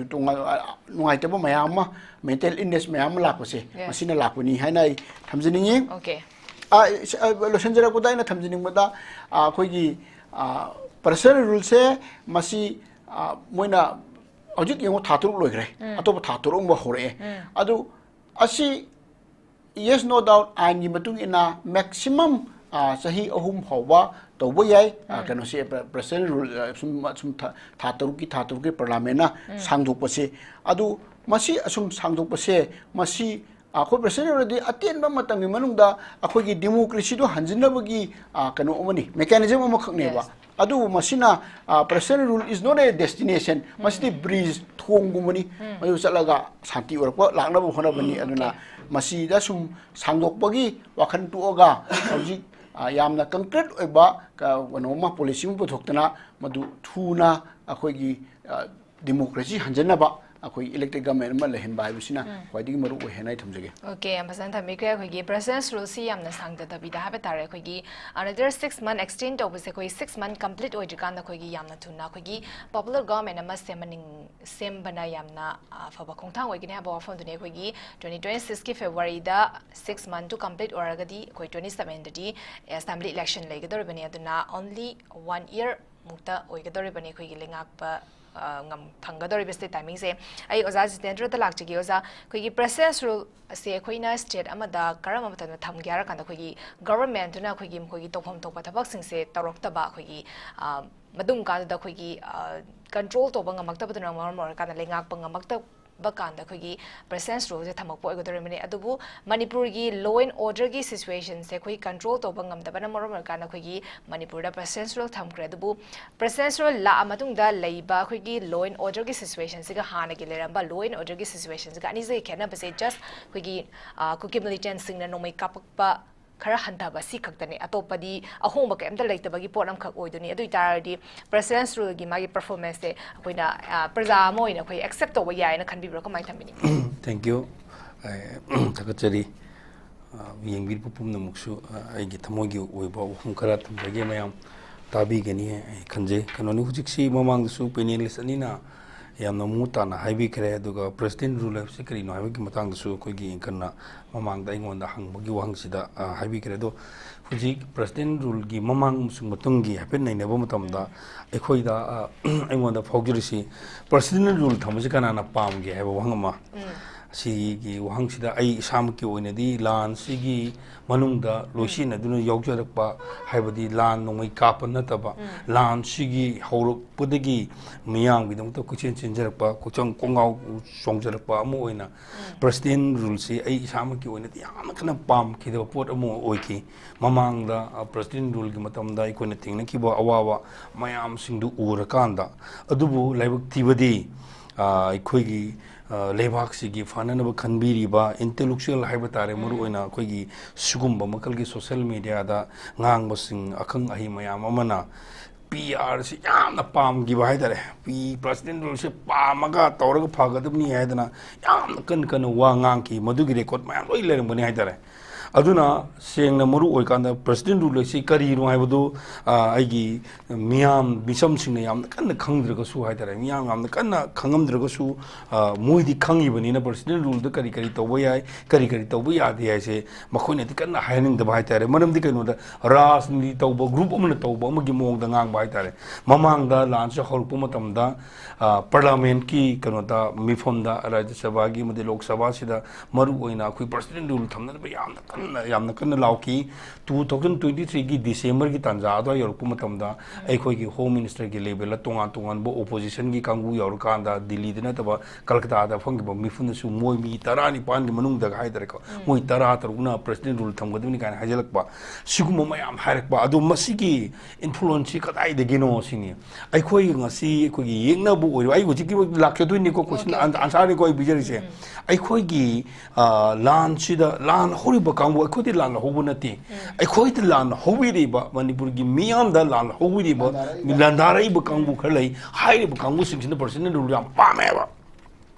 ꯇꯣꯉꯥꯟ-, ꯑ, ꯅꯨꯡꯉꯥꯏꯇꯕ ꯃꯌꯥꯝ ꯑꯃ, mental illness ꯃꯌꯥꯝ ꯑꯃ ꯂꯥꯛꯄꯁꯦ, ꯃꯁꯤꯅ ꯂꯥꯛꯄꯅꯤ ꯍꯥꯏꯅ ꯑꯩ ꯊꯝꯖꯅꯤꯡꯉꯤ꯫ ꯑꯣꯀꯦ꯫ ꯑ, ꯏꯁ-, ꯑ, ꯂꯣꯏꯁꯤꯟꯖꯔꯛꯄꯗ ꯑꯩꯅ ꯊꯝꯖꯅꯤꯡꯕꯗ, ꯑ, ꯑꯩꯈꯣꯏꯒꯤ, ꯑ, personal ruleꯁꯦ ꯃꯁꯤ, ꯑ, ꯃꯣꯏꯅ ꯍꯧꯖꯤꯛ ꯌꯦꯡꯉꯣ, ꯊꯥ ꯇꯔꯨꯛ ꯂꯣꯏꯈ꯭ꯔꯦ, ꯑꯇꯣꯞꯄ ꯊꯥ ꯇꯔꯨꯛ ꯑꯃ ꯍꯧꯔꯛꯑꯦ꯫ ꯑꯗꯨ ꯑꯁꯤ yes, no doubt ꯑꯥꯏꯟꯒꯤ ꯃꯇꯨꯡ ꯏꯟꯅ maximum, ꯑ, ꯆꯍꯤ ꯑꯍꯨꯝ ꯐꯥꯎꯕ ꯇꯧꯕ ꯌꯥꯏ꯫ ꯑ, ꯀꯩꯅꯣꯁꯦ, pre-, presidential rule, ꯑ, ꯁꯨꯝ, ꯁꯨꯝ ꯊꯥ, ꯊꯥ ꯇꯔꯨꯛꯀꯤ, ꯊꯥ ꯇꯔꯨꯛꯀꯤ parliamentꯅ ꯁꯥꯡꯗꯣꯛꯄꯁꯦ꯫ ꯑꯗꯨ ꯃꯁꯤ ꯑꯁꯨꯝ ꯁꯥꯡꯗꯣꯛꯄꯁꯦ, ꯃꯁꯤ, ꯑ, ꯑꯩꯈꯣꯏ presidential ruleꯗꯤ ꯑꯇꯦꯟꯕ ꯃꯇꯝꯒꯤ ꯃꯅꯨꯡꯗ ꯑꯩꯈꯣꯏꯒꯤ democracyꯗꯣ ꯍꯟꯖꯤꯟꯅꯕꯒꯤ, ꯑ, ꯀꯩꯅꯣ ꯑꯃꯅꯤ, mechanism ꯑꯃꯈꯛꯅꯦꯕ꯫ ꯑꯗꯨꯕꯨ ꯃꯁꯤꯅ, ꯑ, presidential rule is not a destination, ꯃꯁꯤꯗꯤ bridge, ꯊꯣꯡꯒꯨꯝꯕꯅꯤ꯫ ꯃꯗꯨ ꯆꯠꯂꯒ ꯁꯥꯟꯇꯤ ꯑꯣꯏꯔꯛꯄ ꯂꯥꯛꯅꯕ ꯍꯣꯠꯅꯕꯅꯤ꯫ ꯑꯗꯨꯅ ꯃꯁꯤꯗ ꯁꯨꯝ ꯁꯥꯡꯗꯣꯛꯄꯒꯤ ꯋꯥꯈꯜ ꯇꯣꯛꯑꯒ ꯍꯧꯖꯤꯛ, ꯑ, ꯌꯥꯝꯅ concrete ꯑꯣꯏꯕ ꯀ-, ꯀꯩꯅꯣꯝꯃ, policy ꯑꯃ ꯄꯨꯊꯣꯛꯇꯅ ꯃꯗꯨ ꯊꯨꯅ ꯑꯩꯈꯣꯏꯒꯤ, ꯑ, democracy ꯍꯟꯖꯟꯅꯕ ꯑꯩꯈꯣꯏ elected government ꯑꯃ ꯂꯩꯍꯟꯕ ꯍꯥꯏꯕꯁꯤꯅ ꯈ꯭ꯋꯥꯏꯗꯒꯤ ꯃꯔꯨ ꯑꯣꯏ ꯍꯥꯏꯅ ꯑꯩ ꯊꯝꯖꯒꯦ꯫ ꯑꯣꯀꯦ, ꯌꯥꯝ ꯐꯖꯅ ꯊꯝꯕꯤꯈ꯭ꯔꯦ꯫ ꯑꯩꯈꯣꯏꯒꯤ president's ruleꯁꯤ ꯌꯥꯝꯅ ꯁꯥꯡꯗꯗꯕꯤꯗ ꯍꯥꯏꯕ ꯇꯥꯔꯦ, ꯑꯩꯈꯣꯏꯒꯤ another six month extend ꯇꯧꯕꯁꯦ ꯑꯩꯈꯣꯏ six month complete ꯑꯣꯏꯗ꯭ꯔꯤꯀꯥꯟꯗ ꯑꯩꯈꯣꯏꯒꯤ ꯌꯥꯝꯅ ꯊꯨꯅ ꯑꯩꯈꯣꯏꯒꯤ popular government ꯑꯃ ꯁꯦꯝꯍꯟꯅꯤꯡ ꯁꯦꯝꯕꯅ ꯌꯥꯝꯅ ꯑꯐꯕ ꯈꯣꯡꯊꯥꯡ ꯑꯣꯏꯒꯅꯤ ꯍꯥꯏꯕ ꯋꯥꯐꯝꯗꯨꯅꯤ꯫ ꯑꯩꯈꯣꯏꯒꯤ twenty twenty sixꯀꯤ Februaryꯗ six month to complete ꯑꯣꯏꯔꯒꯗꯤ ꯑꯩꯈꯣꯏ twenty sevenꯗꯗꯤ assembly election ꯂꯩꯒꯗꯧꯔꯤꯕꯅꯤ꯫ ꯑꯗꯨꯅ only one year ꯃꯨꯛꯇ ꯑꯣꯏꯒꯗꯧꯔꯤꯕꯅꯤ ꯑꯩꯈꯣꯏꯒꯤ ꯂꯩꯉꯥꯛꯄ ꯉꯝ ꯐꯪꯒꯗꯧꯔꯤꯕꯁꯦ timingꯁꯦ꯫ ꯑꯩ ꯑꯣꯖꯥ ꯖꯤꯇꯦꯟꯗ꯭ꯔꯗ ꯂꯥꯛꯆꯒꯦ꯫ ꯑꯣꯖꯥ, ꯑꯩꯈꯣꯏꯒꯤ president's rule ꯑꯁꯦ ꯑꯩꯈꯣꯏꯅ state ꯑꯃꯗ ꯀꯔꯝꯕ ꯃꯇꯝꯗ ꯊꯝꯒꯦ ꯍꯥꯏꯔꯀꯥꯟꯗ ꯑꯩꯈꯣꯏꯒꯤ governmentꯇꯨꯅ ꯑꯩꯈꯣꯏꯒꯤ ꯃꯈꯣꯏꯒꯤ ꯇꯧꯐꯝ ꯊꯣꯛꯄ ꯊꯕꯛꯁꯤꯡꯁꯦ ꯇꯧꯔꯛꯇꯕ, ꯑꯩꯈꯣꯏꯒꯤ ꯃꯗꯨꯝ ꯀꯥꯟꯗꯨꯗ ꯑꯩꯈꯣꯏꯒꯤ control ꯇꯧꯕ ꯉꯝꯃꯛꯇꯕꯗꯨꯅ ꯃꯔꯝ ꯑꯣꯏꯔꯀꯥꯟꯗ ꯂꯩꯉꯥꯛꯄ ꯉꯝꯃꯛꯇ ꯕ ꯀꯥꯟꯗ ꯑꯩꯈꯣꯏꯒꯤ president's ruleꯁꯦ ꯊꯝꯃꯛꯄ ꯑꯣꯏꯒꯗꯧꯔꯤꯕꯅꯤ꯫ ꯑꯗꯨꯕꯨ ꯃꯅꯤꯄꯨꯔꯒꯤ law and orderꯒꯤ situationꯁꯦ ꯑꯩꯈꯣꯏ control ꯇꯧꯕ ꯉꯝꯗꯕꯅ ꯃꯔꯝ ꯑꯣꯏꯔꯀꯥꯟꯗ ꯑꯩꯈꯣꯏꯒꯤ ꯃꯅꯤꯄꯨꯔꯗ president's rule ꯊꯝꯈ꯭ꯔꯦ꯫ ꯑꯗꯨꯕꯨ president's rule ꯂꯥꯛꯑ ꯃꯇꯨꯡꯗ ꯂꯩꯕ ꯑꯩꯈꯣꯏꯒꯤ law and orderꯒꯤ situationꯁꯤꯒ ꯍꯥꯟꯅꯒꯤ ꯂꯩꯔꯝꯕ law and orderꯒꯤ situationꯁꯤꯒ ꯑꯅꯤꯁꯤꯒꯤ ꯈꯦꯠꯅꯕꯁꯦ just ꯑꯩꯈꯣꯏꯒꯤ ꯀꯨꯀꯤ militantꯁꯤꯡꯅ ꯅꯣꯡꯃꯩ ꯀꯥꯞꯄꯛꯄ ꯈꯔ ꯍꯟꯊꯕ ꯁꯤ ꯈꯛꯇꯅꯦ꯫ ꯑꯇꯣꯞꯄꯗꯤ ꯑꯍꯣꯡꯕ ꯀꯩꯝꯇ ꯂꯩꯇꯕꯒꯤ ꯄꯣꯠ ꯑꯃꯈꯛ ꯑꯣꯏꯗꯣꯏꯅꯤ꯫ ꯑꯗꯨ ꯑꯣꯏꯇꯥꯔꯗꯤ president's ruleꯒꯤ ꯃꯥꯒꯤ performanceꯁꯦ ꯑꯩꯈꯣꯏꯅ ꯄ꯭ꯔꯖꯥ ꯑꯃ ꯑꯣꯏꯅ ꯑꯩꯈꯣꯏ accept ꯇꯧꯕ ꯌꯥꯏꯅ ꯈꯟꯕꯤꯕ꯭ꯔꯥ? ꯀꯃꯥꯏꯅ ꯊꯝꯕꯤꯅꯤꯡꯉꯤ? Thank you꯫ ꯊꯥꯒꯠꯆꯔꯤ꯫ ꯌꯦꯡꯕꯤꯔꯤꯕ ꯄꯨꯝꯅꯃꯛꯁꯨ ꯑꯩꯒꯤ ꯊꯃꯣꯏꯒꯤ ꯑꯣꯏꯕ ꯋꯥꯐꯝ ꯈꯔ ꯊꯝꯖꯒꯦ꯫ ꯃꯌꯥꯝ ꯇꯥꯕꯤꯒꯅꯤ ꯑꯩ ꯈꯟꯖꯩ꯫ ꯀꯩꯅꯣꯅꯤ, ꯍꯧꯖꯤꯛꯁꯤ ꯃꯃꯥꯡꯗꯁꯨ panelist ꯑꯅꯤꯅ ꯌꯥꯝꯅ ꯃꯃꯨꯠ ꯇꯥꯅ ꯍꯥꯏꯕꯤꯈ꯭ꯔꯦ꯫ ꯑꯗꯨꯒ president rule ꯍꯥꯏꯕꯁꯤ ꯀꯔꯤꯅꯣ ꯍꯥꯏꯕꯒꯤ ꯃꯇꯥꯡꯗꯁꯨ ꯑꯩꯈꯣꯏꯒꯤ anchorꯅ ꯃꯃꯥꯡꯗ ꯑꯩꯉꯣꯟꯗ ꯍꯪꯕꯒꯤ ꯋꯥꯍꯪꯁꯤꯗ ꯍꯥꯏꯕꯤꯈ꯭ꯔꯦ꯫ ꯑꯗꯣ ꯍꯧꯖꯤꯛ president ruleꯒꯤ ꯃꯃꯥꯡ ꯑꯃꯁꯨꯡ ꯃꯇꯨꯡꯒꯤ ꯍꯥꯏꯐꯦꯠ ꯅꯩꯅꯕ ꯃꯇꯝꯗ ꯑꯩꯈꯣꯏꯗ ꯑꯩꯉꯣꯟꯗ ꯐꯥꯎꯖꯔꯤꯁꯤ, president rule ꯊꯝꯕꯁꯤ ꯀꯅꯥꯅ ꯄꯥꯝꯒꯦ ꯍꯥꯏꯕ ꯋꯥꯍꯪ ꯑꯃ꯫ ꯁꯤꯒꯤ ꯋꯥꯍꯪꯁꯤꯗ ꯑꯩ ꯏꯁꯥꯃꯛꯀꯤ ꯑꯣꯏꯅꯗꯤ ꯂꯥꯟꯁꯤꯒꯤ ꯃꯅꯨꯡꯗ ꯂꯣꯏꯁꯤꯟꯅꯗꯨꯅ ꯌꯥꯎꯖꯔꯛꯄ, ꯍꯥꯏꯕꯗꯤ ꯂꯥꯟ ꯅꯣꯡꯃꯩ ꯀꯥꯞꯄ ꯅꯠꯇꯕ, ꯂꯥꯟꯁꯤꯒꯤ ꯍꯧꯔꯛꯄꯗꯒꯤ ꯃꯤꯌꯥꯝꯒꯤꯗꯃꯛꯇ ꯀꯣꯏꯆꯦꯟ ꯆꯦꯟꯖꯔꯛꯄ, ꯀꯣꯏꯆꯪ ꯀꯣꯡꯉꯥꯎ ꯆꯣꯡꯖꯔꯛꯄ ꯑꯃ ꯑꯣꯏꯅ president ruleꯁꯤ ꯑꯩ ꯏꯁꯥꯃꯛꯀꯤ ꯑꯣꯏꯅꯗꯤ ꯌꯥꯝꯅ ꯀꯟꯅ ꯄꯥꯝꯈꯤꯗꯕ ꯄꯣꯠ ꯑꯃ ꯑꯣꯏꯈꯤ꯫ ꯃꯃꯥꯡꯗ president ruleꯒꯤ ꯃꯇꯝꯗ ꯑꯩꯈꯣꯏꯅ ꯊꯦꯡꯅꯈꯤꯕ ꯑꯋꯥꯕ ꯃꯌꯥꯝꯁꯤꯡꯗꯨ ꯎꯔꯀꯥꯟꯗ, ꯑꯗꯨꯕꯨ ꯂꯥꯏꯕꯛ ꯊꯤꯕꯗꯤ ꯑꯩꯈꯣꯏꯒꯤ ꯂꯩꯕꯥꯛꯁꯤꯒꯤ ꯐꯅꯅꯕ ꯈꯟꯕꯤꯔꯤꯕ intellectual ꯍꯥꯏꯕ ꯇꯥꯔꯦ, ꯃꯔꯨꯑꯣꯏꯅ ꯑꯩꯈꯣꯏꯒꯤ ꯁꯤꯒꯨꯝꯕ ꯃꯈꯜꯒꯤ social mediaꯗ ꯉꯥꯡꯕꯁꯤꯡ, ꯑꯈꯪ ꯑꯍꯩ ꯃꯌꯥꯝ ꯑꯃꯅ ꯄꯤ ꯑꯥꯔꯁꯤ ꯌꯥꯝꯅ ꯄꯥꯝꯈꯤꯕ ꯍꯥꯏꯇꯥꯔꯦ꯫ ꯄꯤ ꯄ꯭ꯔꯁꯤꯗꯦꯟ ꯔꯨꯜꯁꯦ ꯄꯥꯝꯃꯒ ꯇꯧꯔꯒ ꯐꯒꯗꯕꯅꯤ ꯍꯥꯏꯗꯅ ꯌꯥꯝꯅ ꯀꯟꯅ ꯀꯟꯅ ꯋꯥ ꯉꯥꯡꯈꯤ꯫ ꯃꯗꯨꯒꯤ ꯔꯦꯀꯣꯔꯠ ꯃꯌꯥꯝ ꯂꯣꯏ ꯂꯩꯔꯝꯒꯅꯤ ꯍꯥꯏꯇꯥꯔꯦ꯫ ꯑꯗꯨꯅ ꯁꯦꯡꯅ ꯃꯔꯨ ꯑꯣꯏꯀꯥꯟꯗ ꯄ꯭ꯔꯁꯤꯗꯦꯟ ꯔꯨꯜ ꯑꯁꯤ ꯀꯔꯤꯅꯣ ꯍꯥꯏꯕꯗꯨ, ꯑ, ꯑꯩꯒꯤ ꯃꯤꯌꯥꯝ ꯃꯤꯆꯝꯁꯤꯡꯅ ꯌꯥꯝꯅ ꯀꯟꯅ ꯈꯪꯗ꯭ꯔꯒꯁꯨ ꯍꯥꯏꯇꯥꯔꯦ, ꯃꯤꯌꯥꯝ ꯌꯥꯝꯅ ꯀꯟꯅ ꯈꯪꯉꯝꯗ꯭ꯔꯒꯁꯨ, ꯑ, ꯃꯣꯏꯗꯤ ꯈꯪꯉꯤꯕꯅꯤꯅ ꯄ꯭ꯔꯁꯤꯗꯦꯟ ꯔꯨꯜꯗ ꯀꯔꯤ ꯀꯔꯤ ꯇꯧꯕ ꯌꯥꯏ, ꯀꯔꯤ ꯀꯔꯤ ꯇꯧꯕ ꯌꯥꯗꯦ ꯍꯥꯏꯁꯦ ꯃꯈꯣꯏꯅꯗꯤ ꯀꯟꯅ ꯍꯥꯏꯍꯟꯅꯤꯡꯗꯕ ꯍꯥꯏꯇꯥꯔꯦ꯫ ꯃꯔꯝꯗꯤ ꯀꯩꯅꯣꯗ, ꯔꯥꯖꯅꯤꯇꯤ ꯇꯧꯕ ꯒ꯭ꯔꯨꯞ ꯑꯃꯅ ꯇꯧꯕ ꯑꯃꯒꯤ ꯃꯑꯣꯡꯗ ꯉꯥꯡꯕ ꯍꯥꯏꯇꯥꯔꯦ꯫ ꯃꯃꯥꯡꯗ ꯂꯥꯟꯁꯦ ꯍꯧꯔꯛꯄ ꯃꯇꯝꯗ, ꯑ, ꯄꯥꯔꯂꯥꯃꯦꯟꯠꯀꯤ ꯀꯩꯅꯣꯗ, ꯃꯤꯐꯝꯗ, ꯔꯥꯖ꯭ꯌ ꯁꯚꯥꯒꯤ ꯑꯃꯗꯤ ꯂꯣꯛ ꯁꯚꯥꯁꯤꯗ ꯃꯔꯨ ꯑꯣꯏꯅ ꯑꯩꯈꯣꯏ ꯄ꯭ꯔꯁꯤꯗꯦꯟ ꯔꯨꯜ ꯊꯝꯅꯅꯕ ꯌꯥꯝꯅ ꯀꯟꯅ, ꯌꯥꯝꯅ ꯀꯟꯅ ꯂꯥꯎꯈꯤ꯫ ꯇꯨ ꯊꯥꯎꯖꯟ ꯇ꯭ꯋꯦꯟꯇꯤ ꯊ꯭ꯔꯤꯒꯤ ꯗꯤꯁꯦꯝꯕꯔꯒꯤ ꯇꯥꯟꯖꯥ ꯑꯗꯨꯋꯥꯏ ꯌꯧꯔꯛꯄ ꯃꯇꯝꯗ ꯑꯩꯈꯣꯏꯒꯤ ꯍꯣꯝ ꯃꯤꯅꯤꯁꯇꯔꯒꯤ ꯂꯦꯚꯦꯜꯗ ꯇꯣꯉꯥꯟ ꯇꯣꯉꯥꯟꯕ ꯑꯣꯄꯣꯖꯤꯁꯟꯒꯤ ꯀꯥꯡꯕꯨ ꯌꯧꯔꯀꯥꯟꯗ ꯗꯤꯜꯂꯤꯗ ꯅꯠꯇꯕ ꯀꯜꯀꯇꯥꯗ ꯐꯝꯈꯤꯕ ꯃꯤꯐꯝꯗꯁꯨ ꯃꯣꯏ ꯃꯤ ꯇꯔꯥꯅꯤꯄꯥꯟꯒꯤ ꯃꯅꯨꯡꯗ ꯍꯥꯏꯇꯥꯔꯦꯀꯣ, ꯃꯣꯏ ꯇꯔꯥ ꯇꯔꯨꯛꯅ ꯄ꯭ꯔꯁꯤꯗꯦꯟ ꯔꯨꯜ ꯊꯝꯒꯗꯕꯅꯤ ꯀꯥꯏꯅ ꯍꯥꯏꯖꯤꯜꯂꯛꯄ, ꯁꯤꯒꯨꯝꯕ ꯃꯌꯥꯝ ꯍꯥꯏꯔꯛꯄ꯫ ꯑꯗꯣ ꯃꯁꯤꯒꯤ ꯏꯟꯐ꯭ꯂꯨꯋꯦꯟꯁꯁꯤ ꯀꯗꯥꯏꯗꯒꯤꯅꯣ ꯁꯤꯅꯤ꯫ ꯑꯩꯈꯣꯏ ꯉꯁꯤ ꯑꯩꯈꯣꯏꯒꯤ ꯌꯦꯛꯅꯕ ꯑꯣꯏꯔꯣ, ꯑꯩ ꯍꯧꯖꯤꯛꯀꯤ ꯂꯥꯛꯆꯗꯣꯏꯅꯤꯀꯣ, ꯀꯣꯏꯁꯟ ꯑꯟꯁꯥꯔꯅꯤꯀꯣ ꯑꯩ ꯄꯤꯖꯔꯤꯁꯦ꯫ ꯑꯩꯈꯣꯏꯒꯤ, ꯑ, ꯂꯥꯟꯁꯤꯗ, ꯂꯥꯟ ꯍꯧꯔꯤꯕ ꯀꯥꯡꯕꯨ, ꯑꯩꯈꯣꯏꯗꯤ ꯂꯥꯟ ꯍꯧꯕ ꯅꯠꯇꯦ꯫ ꯑꯩꯈꯣꯏꯗ ꯂꯥꯟ ꯍꯧꯕꯤꯔꯤꯕ, ꯃꯅꯤꯄꯨꯔꯒꯤ ꯃꯤꯌꯥꯝꯗ ꯂꯥꯟ ꯍꯧꯕꯤꯔꯤꯕ, ꯂꯥꯟꯗꯥꯔꯛꯏꯕ ꯀꯥꯡꯕꯨ ꯈꯔ ꯂꯩ꯫ ꯍꯥꯏꯔꯤꯕ ꯀꯥꯡꯕꯨꯁꯤꯡꯁꯤꯅ ꯄ꯭ꯔꯁꯤꯗꯦꯟ ꯔꯨꯜ ꯌꯥꯝ ꯄꯥꯝꯃꯦꯕ꯫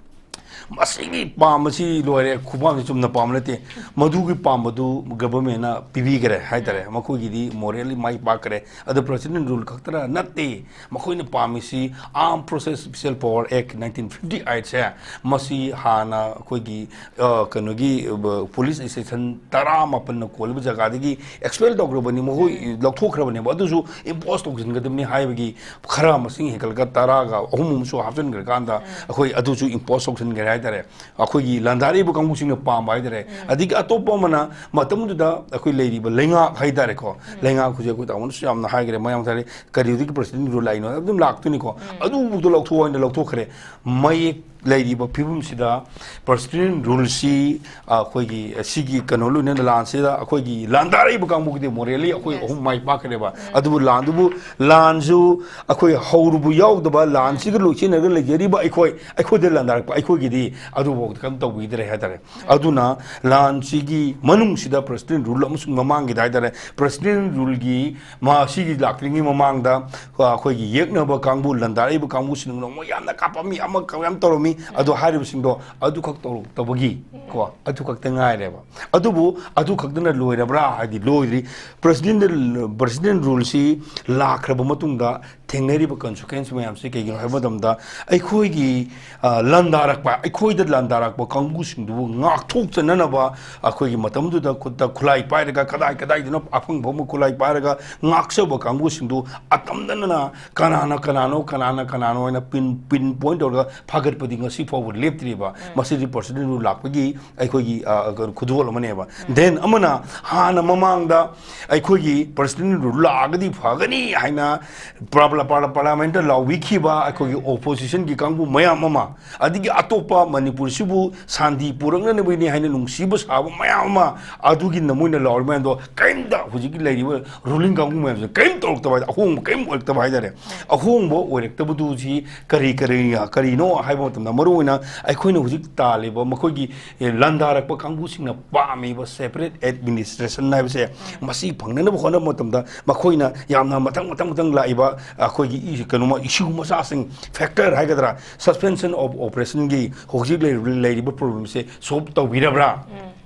ꯃꯁꯤꯒꯤ ꯄꯥꯝꯕꯁꯤ ꯂꯣꯏꯔꯦ, ꯈꯨꯄꯥꯝꯁꯤ ꯆꯨꯝꯅ ꯄꯥꯝꯕ ꯅꯠꯇꯦ꯫ ꯃꯗꯨꯒꯤ ꯄꯥꯝꯕꯗꯨ ꯒꯚꯔꯟꯃꯦꯟꯅ ꯄꯤꯕꯤꯈ꯭ꯔꯦ ꯍꯥꯏꯇꯥꯔꯦ, ꯃꯈꯣꯏꯒꯤꯗꯤ ꯃꯣꯔꯦꯜꯂꯤ ꯃꯥꯏ ꯄꯥꯛꯈ꯭ꯔꯦ꯫ ꯑꯗꯣ ꯄ꯭ꯔꯁꯤꯗꯦꯟ ꯔꯨꯜ ꯈꯛꯇꯅ ꯅꯠꯇꯦ, ꯃꯈꯣꯏꯅ ꯄꯥꯝꯃꯤꯁꯤ Armed Forces Special Power Act nineteen fifty eight ꯁꯦ, ꯃꯁꯤ ꯍꯥꯟꯅ ꯑꯩꯈꯣꯏꯒꯤ, ꯑ, ꯀꯩꯅꯣꯒꯤ, ꯑ, ꯄꯨꯂꯤꯁ ꯁ꯭ꯇꯦꯁꯟ ꯇꯔꯥꯃꯥꯄꯟꯅ ꯀꯣꯜꯂꯤꯕ ꯖꯒꯥꯗꯒꯤ ꯑꯦꯛꯁꯄꯦꯜ ꯇꯧꯈ꯭ꯔꯕꯅꯤ, ꯃꯈꯣꯏ ꯂꯧꯊꯣꯛꯈ꯭ꯔꯕꯅꯦꯕ꯫ ꯑꯗꯨꯁꯨ ꯏꯝꯄꯣꯁ ꯇꯧꯁꯤꯟꯒꯗꯕꯅꯤ ꯍꯥꯏꯕꯒꯤ ꯈꯔ ꯃꯁꯤꯡ ꯍꯦꯟꯒꯠꯂꯒ ꯇꯔꯥꯒ ꯑꯍꯨꯝ ꯑꯃꯁꯨ ꯍꯥꯞꯆꯤꯟꯈ꯭ꯔꯀꯥꯟꯗ ꯑꯩꯈꯣꯏ ꯑꯗꯨꯁꯨ ꯏꯝꯄꯣꯁ ꯇꯧꯁꯤꯟꯈ꯭ꯔꯦ ꯍꯥꯏꯇꯥꯔꯦ꯫ ꯑꯩꯈꯣꯏꯒꯤ ꯂꯥꯟꯗꯥꯔꯛꯏꯕ ꯀꯥꯡꯕꯨꯁꯤꯡꯅ ꯄꯥꯝꯕ ꯍꯥꯏꯇꯥꯔꯦ꯫ ꯑꯗꯒꯤ ꯑꯇꯣꯞꯄ ꯑꯃꯅ ꯃꯇꯝꯗꯨꯗ ꯑꯩꯈꯣꯏ ꯂꯩꯔꯤꯕ ꯂꯩꯉꯥꯛ ꯍꯥꯏꯇꯥꯔꯦꯀꯣ, ꯂꯩꯉꯥꯛ ꯍꯧꯖꯤꯛ ꯑꯩꯈꯣꯏ ꯇꯥꯃꯣꯅꯁꯨ ꯌꯥꯝꯅ ꯍꯥꯏꯈ꯭ꯔꯦ, ꯃꯌꯥꯝ ꯍꯥꯏꯔꯦ, ꯀꯔꯤꯗꯒꯤ ꯄ꯭ꯔꯁꯤꯗꯦꯟ ꯔꯨꯜ ꯂꯥꯛꯏꯅꯣ ꯑꯗꯨꯝ ꯂꯥꯛꯇꯣꯏꯅꯤꯀꯣ꯫ ꯑꯗꯨꯕꯨꯛꯇ ꯂꯧꯊꯣꯛꯑꯣ ꯍꯥꯏꯅ ꯂꯧꯊꯣꯛꯈ꯭ꯔꯦ꯫ ꯃꯌꯦꯛ ꯂꯩꯔꯤꯕ ꯐꯤꯕꯝꯁꯤꯗ ꯄ꯭ꯔꯁꯤꯗꯦꯟ ꯔꯨꯜꯁꯤ ꯑꯩꯈꯣꯏꯒꯤ ꯁꯤꯒꯤ ꯀꯩꯅꯣ ꯂꯣꯏꯅꯅ ꯂꯥꯟꯁꯤꯗ ꯑꯩꯈꯣꯏꯒꯤ ꯂꯥꯟꯗꯥꯔꯛꯏꯕ ꯀꯥꯡꯕꯨꯒꯤꯗꯤ ꯃꯣꯔꯦꯜꯂꯤ ꯑꯩꯈꯣꯏ ꯑꯍꯨꯝ ꯃꯥꯏ ꯄꯥꯛꯈ꯭ꯔꯦꯕ꯫ ꯑꯗꯨꯕꯨ ꯂꯥꯟꯗꯨꯕꯨ ꯂꯥꯟꯁꯨ ꯑꯩꯈꯣꯏ ꯍꯧꯔꯨꯕ ꯌꯥꯎꯗꯕ ꯂꯥꯟꯁꯤꯒ ꯂꯣꯏꯁꯤꯟꯅꯔꯒ ꯂꯩꯖꯔꯤꯕ ꯑꯩꯈꯣꯏ ꯑꯩꯈꯣꯏꯗ ꯂꯥꯟꯗꯥꯔꯛꯄ ꯑꯩꯈꯣꯏꯒꯤꯗꯤ ꯑꯗꯨꯐꯥꯎꯗ ꯀꯩꯝ ꯇꯧꯕꯤꯗ꯭ꯔꯦ ꯍꯥꯏꯇꯥꯔꯦ꯫ ꯑꯗꯨꯅ ꯂꯥꯟꯁꯤꯒꯤ ꯃꯅꯨꯡꯁꯤꯗ ꯄ꯭ꯔꯁꯤꯗꯦꯟ ꯔꯨꯜ ꯑꯃꯁꯨꯡ ꯃꯃꯥꯡꯒꯤꯗ ꯍꯥꯏꯇꯥꯔꯦ, ꯄ꯭ꯔꯁꯤꯗꯦꯟ ꯔꯨꯜꯒꯤ ꯃꯥ ꯁꯤꯒꯤ ꯂꯥꯛꯇ꯭ꯔꯤꯉꯩ ꯃꯃꯥꯡꯗ ꯑꯩꯈꯣꯏꯒꯤ ꯌꯦꯛꯅꯕ ꯀꯥꯡꯕꯨ, ꯂꯥꯟꯗꯥꯔꯛꯏꯕ ꯀꯥꯡꯕꯨꯁꯤꯡꯅ ꯃꯣꯏ ꯌꯥꯝꯅ ꯀꯥꯞꯄꯝꯃꯤ, ꯑꯃ ꯌꯥꯝ ꯇꯧꯔꯝꯃꯤ꯫ ꯑꯗꯣ ꯍꯥꯏꯔꯤꯕꯁꯤꯡꯗꯣ ꯑꯗꯨꯈꯛ ꯇꯧꯔꯛꯇꯕꯒꯤ ꯀꯣ ꯑꯗꯨꯈꯛꯇ ꯉꯥꯏꯔꯦꯕ꯫ ꯑꯗꯨꯕꯨ ꯑꯗꯨꯈꯛꯇꯅ ꯂꯣꯏꯔꯕ꯭ꯔꯥ? ꯍꯥꯏꯗꯤ ꯂꯣꯏꯗ꯭ꯔꯤ꯫ ꯄ꯭ꯔꯁꯤꯗꯦꯟ ꯄ꯭ꯔꯁꯤꯗꯦꯟ ꯔꯨꯜꯁꯤ ꯂꯥꯛꯈ꯭ꯔꯕ ꯃꯇꯨꯡꯗ ꯊꯦꯡꯅꯔꯤꯕ ꯀꯟꯁꯤꯀ꯭ꯋꯦꯟꯁ ꯃꯌꯥꯝꯁꯤ ꯀꯩꯒꯤꯅꯣ ꯍꯥꯏꯕ ꯃꯇꯝꯗ ꯑꯩꯈꯣꯏꯒꯤ ꯑ, ꯂꯥꯟꯗꯥꯔꯛꯄ, ꯑꯩꯈꯣꯏꯗ ꯂꯥꯟꯗꯥꯔꯛꯄ ꯀꯥꯡꯕꯨꯁꯤꯡꯗꯨꯕꯨ ꯉꯥꯛꯊꯣꯛꯆꯅꯅꯕ ꯑꯩꯈꯣꯏꯒꯤ ꯃꯇꯝꯗꯨꯗ ꯈꯨꯠꯇ ꯈꯨꯠꯂꯥꯏ ꯄꯥꯏꯔꯒ ꯀꯗꯥꯏ ꯀꯗꯥꯏꯗꯅꯣ ꯑꯐꯪ ꯑꯐꯪꯕ ꯈꯨꯠꯂꯥꯏ ꯄꯥꯏꯔꯒ ꯉꯥꯛꯆꯕ ꯀꯥꯡꯕꯨꯁꯤꯡꯗꯨ ꯑꯇꯝꯅꯅ ꯀꯅꯥꯅ ꯀꯅꯥꯅꯣ ꯀꯅꯥꯅ ꯀꯅꯥꯅꯣ ꯍꯥꯏꯅ ꯄꯤꯟ ꯄꯤꯟ ꯄꯣꯏꯟ ꯇꯧꯔꯒ ꯐꯥꯒꯠꯄꯗꯤ ꯉꯁꯤ ꯐꯥꯎꯕ ꯂꯦꯞꯇ꯭ꯔꯤꯕ꯫ ꯃꯁꯤꯗꯤ ꯄ꯭ꯔꯁꯤꯗꯦꯟ ꯔꯨꯜ ꯂꯥꯛꯄꯒꯤ ꯑꯩꯈꯣꯏꯒꯤ ꯑ, ꯀꯩꯅꯣ ꯈꯨꯗꯣꯜ ꯑꯃꯅꯦꯕ꯫ ꯗꯦꯟ ꯑꯃꯅ ꯍꯥꯟꯅ ꯃꯃꯥꯡꯗ ꯑꯩꯈꯣꯏꯒꯤ ꯄ꯭ꯔꯁꯤꯗꯦꯟ ꯔꯨꯜ ꯂꯥꯛꯑꯒꯗꯤ ꯐꯒꯅꯤ ꯍꯥꯏꯅ ꯄꯥꯔꯂꯥꯃꯦꯟꯇ ꯂꯥꯎꯕꯤꯈꯤꯕ ꯑꯩꯈꯣꯏꯒꯤ ꯑꯣꯄꯣꯖꯤꯁꯟꯒꯤ ꯀꯥꯡꯕꯨ ꯃꯌꯥꯝ ꯑꯃ, ꯑꯗꯒꯤ ꯑꯇꯣꯞꯄ ꯃꯅꯤꯄꯨꯔꯁꯤꯕꯨ ꯁꯥꯟꯇꯤ ꯄꯨꯔꯛꯅꯅꯕꯅꯤ ꯍꯥꯏꯅ ꯅꯨꯡꯁꯤꯕ ꯁꯥꯕ ꯃꯌꯥꯝ ꯑꯃ, ꯑꯗꯨꯒꯤ ꯅꯃꯣꯏꯅ ꯂꯥꯎꯔꯤ ꯃꯌꯥꯝꯗꯣ ꯀꯔꯤꯝꯇ ꯍꯧꯖꯤꯛꯀꯤ ꯂꯩꯔꯤꯕ ꯔꯨꯂꯤꯡ ꯀꯥꯡꯕꯨ ꯃꯌꯥꯝꯁꯤꯅ ꯀꯔꯤꯝ ꯇꯧꯔꯛꯇꯕ ꯍꯥꯏꯗꯤ ꯑꯍꯣꯡꯕ ꯀꯔꯤꯝ ꯑꯣꯏꯔꯛꯇꯕ ꯍꯥꯏꯇꯥꯔꯦ꯫ ꯑꯍꯣꯡꯕ ꯑꯣꯏꯔꯛꯇꯕꯗꯨ ꯁꯤ ꯀꯔꯤ ꯀꯔꯤ ꯀꯔꯤꯅꯣ ꯍꯥꯏꯕ ꯃꯇꯝꯗ ꯃꯔꯨꯑꯣꯏꯅ ꯑꯩꯈꯣꯏꯅ ꯍꯧꯖꯤꯛ ꯇꯥꯜꯂꯤꯕ ꯃꯈꯣꯏꯒꯤ ꯑꯦ, ꯂꯥꯟꯗꯥꯔꯛꯄ ꯀꯥꯡꯕꯨꯁꯤꯡꯅ ꯄꯥꯝꯃꯤꯕ ꯁꯦꯄꯔꯦꯠ ꯑꯦꯗꯃꯤꯅꯤꯁꯇ꯭ꯔꯦꯁꯟ ꯍꯥꯏꯕꯁꯦ, ꯃꯁꯤ ꯐꯪꯅꯅꯕ ꯍꯣꯠꯅꯕ ꯃꯇꯝꯗ ꯃꯈꯣꯏꯅ ꯌꯥꯝꯅ ꯃꯊꯪ ꯃꯊꯪ ꯃꯊꯪ ꯂꯥꯛꯏꯕ ꯑꯩꯈꯣꯏꯒꯤ ꯏ- ꯀꯩꯅꯣꯃ ꯏꯁꯨ ꯃꯆꯥꯁꯤꯡ, ꯐꯦꯛꯇꯔ ꯍꯥꯏꯒꯗ꯭ꯔꯥ, ꯁꯁꯄꯦꯟꯁꯟ ꯑꯣꯐ ꯑꯣꯄꯔꯦꯁꯟꯒꯤ ꯍꯧꯖꯤꯛ ꯂꯩꯔꯤꯕ, ꯂꯩꯔꯤꯕ ꯄ꯭ꯔꯣꯕ꯭ꯂꯦꯝꯁꯦ ꯁꯣꯜꯕ ꯇꯧꯕꯤꯔꯕ꯭ꯔꯥ?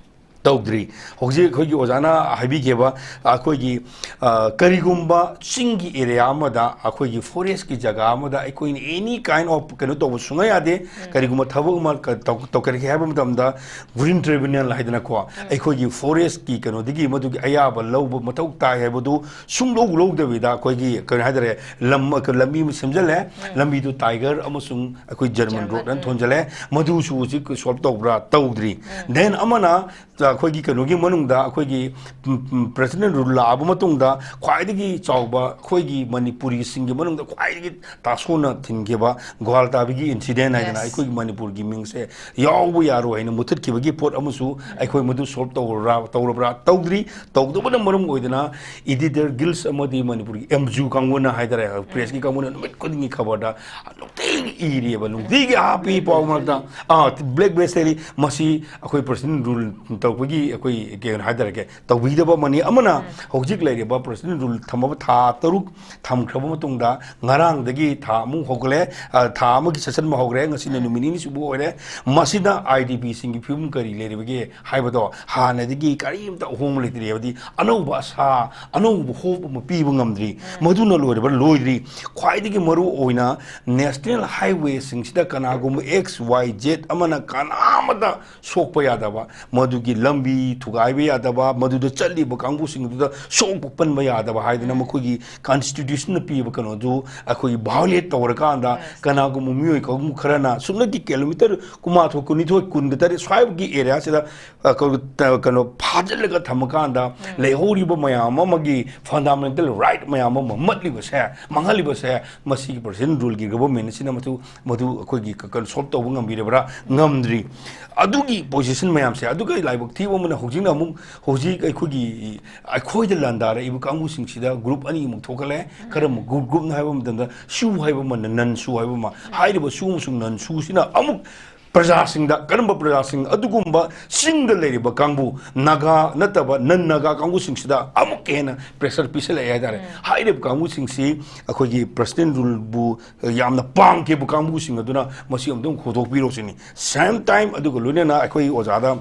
ꯇꯧꯗ꯭ꯔꯤ꯫ ꯍꯧꯖꯤꯛ ꯑꯩꯈꯣꯏꯒꯤ ꯑꯣꯖꯥꯅ ꯍꯥꯏꯕꯤꯈꯤꯕ ꯑꯩꯈꯣꯏꯒꯤ ꯑ, ꯀꯔꯤꯒꯨꯝꯕ ꯆꯤꯡꯒꯤ ꯑꯦꯔꯤꯌꯥ ꯑꯃꯗ, ꯑꯩꯈꯣꯏꯒꯤ ꯐꯣꯔꯦꯁꯀꯤ ꯖꯒꯥ ꯑꯃꯗ ꯑꯩꯈꯣꯏꯅ ꯑꯦꯅꯤ ꯀꯥꯏꯟ ꯑꯣꯐ ꯀꯩꯅꯣ ꯇꯧꯕ ꯁꯨꯡꯌꯥ ꯌꯥꯗꯦ꯫ ꯀꯔꯤꯒꯨꯝꯕ ꯊꯕꯛ ꯑꯃ ꯀ- ꯇꯧ- ꯇꯧꯈꯠꯂꯛꯀꯦ ꯍꯥꯏꯕ ꯃꯇꯝꯗ ꯒ꯭ꯔꯤꯟ ꯇ꯭ꯔꯤꯕ꯭ꯌꯨꯅꯦꯜ ꯍꯥꯏꯗꯅꯀꯣ, ꯑꯩꯈꯣꯏꯒꯤ ꯐꯣꯔꯦꯁꯀꯤ ꯀꯩꯅꯣꯗꯒꯤ ꯃꯗꯨꯒꯤ ꯑꯌꯥꯕ ꯂꯧꯕ ꯃꯊꯧ ꯇꯥꯏ ꯍꯥꯏꯕꯗꯨ ꯁꯨꯡꯂꯧ ꯂꯧꯗꯕꯤꯗ ꯑꯩꯈꯣꯏꯒꯤ ꯀꯔꯤ ꯍꯥꯏꯇꯥꯔꯦ, ꯂꯝ ꯂꯝꯕꯤ ꯑꯃ ꯁꯦꯝꯖꯤꯜꯂꯦ꯫ ꯂꯝꯕꯤꯗꯨ ꯇꯥꯏꯒꯔ ꯑꯃꯁꯨꯡ ꯑꯩꯈꯣꯏ ꯖꯔꯃꯟ ꯖꯔꯃꯟ, ꯔꯣꯗ ꯑꯅ ꯎꯝ꯫ ꯊꯣꯟꯖꯜꯂꯦ꯫ ꯃꯗꯨꯁꯨ ꯍꯧꯖꯤꯛ ꯁꯣꯜꯕ ꯇꯧꯕ꯭ꯔꯥ? ꯇꯧꯗ꯭ꯔꯤ꯫ ꯗꯦꯟ ꯑꯃꯅ ꯑꯩꯈꯣꯏꯒꯤ ꯀꯩꯅꯣꯒꯤ ꯃꯅꯨꯡꯗ, ꯑꯩꯈꯣꯏꯒꯤ ꯄ꯭ꯔꯦꯁꯤꯗꯦꯟ ꯔꯨꯜ ꯂꯥꯛꯑꯕ ꯃꯇꯨꯡꯗ ꯈ꯭ꯋꯥꯏꯗꯒꯤ ꯆꯥꯎꯕ, ꯑꯩꯈꯣꯏꯒꯤ ꯃꯅꯤꯄꯨꯔꯤꯁꯤꯡꯒꯤ ꯃꯅꯨꯡꯗ ꯈ꯭ꯋꯥꯏꯗꯒꯤ ꯇꯥꯁꯣꯅ ꯊꯤꯟꯈꯤꯕ ꯒ꯭ꯋꯥꯜ ꯇꯥꯕꯤꯒꯤ ꯏꯟꯁꯤꯗꯦꯟ ꯍꯥꯏꯗꯅ, yes, ꯑꯩꯈꯣꯏꯒꯤ ꯃꯅꯤꯄꯨꯔꯒꯤ ꯃꯤꯡꯁꯦ ꯌꯥꯎꯕ ꯌꯥꯔꯣꯏ ꯍꯥꯏꯅ ꯃꯨꯊꯠꯈꯤꯕꯒꯤ ꯄꯣꯠ ꯑꯃꯁꯨ ꯑꯩꯈꯣꯏ ꯃꯗꯨ ꯁꯣꯜꯕ ꯇꯧꯔꯕ꯭ꯔꯥ, ꯇꯧꯔꯕ꯭ꯔꯥ? ꯇꯧꯗ꯭ꯔꯤ꯫ ꯇꯧꯗꯕꯅ ꯃꯔꯝ ꯑꯣꯏꯗꯅ ꯏꯗꯤꯇꯔ ꯒꯤꯜꯁ ꯑꯃꯗꯤ ꯃꯅꯤꯄꯨꯔꯒꯤ ꯑꯦꯝꯖꯨ ꯀꯥꯡꯕꯨꯅ ꯍꯥꯏꯇꯥꯔꯦ, ꯄ꯭ꯔꯦꯁꯀꯤ ꯀꯥꯡꯕꯨꯅ ꯅꯨꯃꯤꯠ ꯈꯨꯗꯤꯡꯒꯤ ꯈꯕꯔꯗ ꯅꯨꯡꯇꯤꯒꯤ ꯏꯔꯤꯑꯕ, ꯅꯨꯡꯇꯤꯒꯤ ꯍꯥꯞꯄꯤ ꯄꯥꯎ ꯃꯔꯛꯇ꯫ ꯑꯥ, ꯕ꯭ꯂꯦꯛ ꯕꯦꯁꯇꯗꯤ ꯃꯁꯤ ꯑꯩꯈꯣꯏ ꯄ꯭ꯔꯁꯤꯗꯦꯟ ꯔꯨꯜ ꯇꯧꯕꯒꯤ, ꯑꯩꯈꯣꯏ ꯀꯩꯅꯣ ꯍꯥꯏꯇꯥꯔꯦ, ꯇꯧꯕꯤꯗꯕ ꯑꯃꯅꯤ꯫ ꯑꯃꯅ ꯍꯧꯖꯤꯛ ꯂꯩꯔꯤꯕ ꯄ꯭ꯔꯁꯤꯗꯦꯟ ꯔꯨꯜ ꯊꯝꯃꯕ ꯊꯥ ꯇꯔꯨꯛ ꯊꯝꯈ꯭ꯔꯕ ꯃꯇꯨꯡꯗ ꯉꯔꯥꯡꯗꯒꯤ ꯊꯥ ꯑꯃꯨꯛ ꯍꯧꯒꯠꯂꯦ, ꯑ, ꯊꯥ ꯑꯃꯒꯤ ꯁꯦꯁꯟ ꯑꯃ ꯍꯧꯈ꯭ꯔꯦ, ꯉꯁꯤꯅ ꯅꯨꯃꯤꯠ ꯅꯤꯅꯤ ꯁꯨꯕ ꯑꯣꯏꯔꯦ꯫ ꯃꯁꯤꯗ ꯑꯥꯏ ꯗꯤ ꯄꯤꯁꯤꯡꯒꯤ ꯐꯤꯕꯝ ꯀꯔꯤ ꯂꯩꯔꯤꯕꯒꯦ ꯍꯥꯏꯕꯗꯣ ꯍꯥꯟꯅꯗꯒꯤ ꯀꯔꯤꯝꯇ ꯑꯍꯣꯡꯕ ꯂꯩꯇ꯭ꯔꯤ, ꯍꯥꯏꯕꯗꯤ ꯑꯅꯧꯕ ꯑꯁꯥ, ꯑꯅꯧꯕ ꯍꯣꯞ ꯑꯃ ꯄꯤꯕ ꯉꯝꯗ꯭ꯔꯤ꯫ ꯃꯗꯨꯅ ꯂꯣꯏꯔꯕ꯭ꯔꯥ? ꯂꯣꯏꯗ꯭ꯔꯤ꯫ ꯈ꯭ꯋꯥꯏꯗꯒꯤ ꯃꯔꯨ ꯑꯣꯏꯅ ꯅꯦꯁꯅꯦꯜ ꯍꯥꯏꯋꯦꯁꯤꯡꯁꯤꯗ ꯀꯅꯥꯒꯨꯝꯕ ꯑꯦꯛꯁ ꯋꯥꯏ ꯖꯦꯠ ꯑꯃꯅ ꯀꯅꯥꯃꯠꯇ ꯁꯣꯛꯄ ꯌꯥꯗꯕ, ꯃꯗꯨꯒꯤ ꯂꯝꯕꯤ ꯊꯨꯒꯥꯏꯕ ꯌꯥꯗꯕ, ꯃꯗꯨꯗ ꯆꯠꯂꯤꯕ ꯀꯥꯡꯕꯨꯁꯤꯡ ꯑꯗꯨꯗ ꯁꯣꯛꯄ ꯄꯟꯕ ꯌꯥꯗꯕ ꯍꯥꯏꯗꯅ ꯃꯈꯣꯏꯒꯤ ꯀꯟꯁꯇꯤꯇ꯭꯭ꯌꯨꯁꯟꯅ ꯄꯤꯕ ꯀꯩꯅꯣꯗꯨ ꯑꯩꯈꯣꯏꯒꯤ ꯚꯥꯏꯑꯣꯂꯦꯠ ꯇꯧꯔꯀꯥꯟꯗ, ꯀꯅꯥꯒꯨꯝꯕ ꯃꯤꯑꯣꯏ ꯀꯥꯡꯕꯨ ꯈꯔꯅ ꯁꯨꯞꯅꯒꯤ ꯀꯤꯂꯣꯃꯤꯇꯔ ꯀꯨꯟꯃꯥꯊꯣꯏ, ꯀꯨꯟꯅꯤꯊꯣꯏ, ꯀꯨꯟꯒ ꯇꯔꯦꯠ ꯁ꯭ꯋꯥꯏꯒꯤ ꯑꯦꯔꯤꯌꯥꯁꯤꯗ, ꯑ, ꯀ-, ꯇ-, ꯀꯩꯅꯣ ꯐꯥꯖꯤꯜꯂꯒ ꯊꯝꯃꯀꯥꯟꯗ ꯂꯩꯍꯧꯔꯤꯕ ꯃꯌꯥꯝ ꯑꯃꯒꯤ ꯐꯟꯗꯥꯃꯦꯟꯇꯦꯜ ꯔꯥꯏꯠ ꯃꯌꯥꯝ ꯑꯃ ꯃꯠꯂꯤꯕꯁꯦ, ꯃꯥꯡꯍꯜꯂꯤꯕꯁꯦ, ꯃꯁꯤꯒꯤ ꯄ꯭ꯔꯁꯤꯗꯦꯟ ꯔꯨꯜꯒꯤ ꯒꯕꯔꯃꯦꯟ ꯑꯁꯤꯅ ꯃꯗꯨ, ꯃꯗꯨ ꯑꯩꯈꯣꯏꯒꯤ ꯀ-, ꯀꯩꯅꯣ ꯁꯣꯜꯕ ꯇꯧꯕ ꯉꯝꯕꯤꯔꯕ꯭ꯔꯥ? ꯉꯝꯗ꯭ꯔꯤ꯫ ꯑꯗꯨꯒꯤ ꯄꯣꯖꯤꯁꯟ ꯃꯌꯥꯝꯁꯦ, ꯑꯗꯨꯒ ꯂꯥꯏꯕꯛ ꯊꯤꯕ ꯑꯃꯅ ꯍꯧꯖꯤꯛꯅ ꯑꯃꯨꯛ, ꯍꯧꯖꯤꯛ ꯑꯩꯈꯣꯏꯒꯤ, ꯑꯩꯈꯣꯏꯗ ꯂꯥꯟꯗꯥꯔꯛꯏꯕ ꯀꯥꯡꯕꯨꯁꯤꯡꯁꯤꯗ ꯒ꯭ꯔꯨꯞ ꯑꯅꯤ ꯑꯃꯨꯛ ꯊꯣꯛꯀꯠꯂꯦ꯫ ꯀꯔꯝꯕ ꯒ꯭ꯔꯨꯞ, ꯒ꯭ꯔꯨꯞꯅ ꯍꯥꯏꯕ ꯃꯇꯝꯗ, ꯁꯨ ꯍꯥꯏꯕ ꯑꯃꯅ ꯅꯟ ꯁꯨ ꯍꯥꯏꯕ ꯑꯃ꯫ ꯍꯥꯏꯔꯤꯕ ꯁꯨ ꯑꯃꯁꯨꯡ ꯅꯟ ꯁꯨꯁꯤꯅ ꯑꯃꯨꯛ ꯄ꯭ꯔꯖꯥꯁꯤꯡꯗ, ꯀꯔꯝꯕ ꯄ꯭ꯔꯖꯥꯁꯤꯡ? ꯑꯗꯨꯒꯨꯝꯕ ꯆꯤꯡꯗ ꯂꯩꯔꯤꯕ ꯀꯥꯡꯕꯨ, ꯅꯥꯒꯥ ꯅꯠꯇꯕ ꯅꯟ ꯅꯥꯒꯥ ꯀꯥꯡꯕꯨꯁꯤꯡꯁꯤꯗ ꯑꯃꯨꯛꯀ ꯍꯦꯟꯅ ꯄ꯭ꯔꯦꯁꯔ ꯄꯤꯁꯜꯂꯛꯑꯦ ꯍꯥꯏꯇꯥꯔꯦ꯫ ꯍꯥꯏꯔꯤꯕ ꯀꯥꯡꯕꯨꯁꯤꯡꯁꯤ ꯑꯩꯈꯣꯏꯒꯤ ꯄ꯭ꯔꯁꯤꯗꯦꯟ ꯔꯨꯜꯕꯨ ꯌꯥꯝꯅ ꯄꯥꯝꯈꯤꯕ ꯀꯥꯡꯕꯨꯁꯤꯡ ꯑꯗꯨꯅ ꯃꯁꯤ ꯑꯃꯨꯛꯇꯪ ꯍꯧꯗꯣꯛꯄꯤꯔꯣ ꯁꯤꯅꯤ꯫ ꯁꯦꯝ ꯇꯥꯏꯝ ꯑꯗꯨꯒ ꯂꯣꯏꯅꯅ ꯑꯩꯈꯣꯏ ꯑꯣꯖꯥꯗ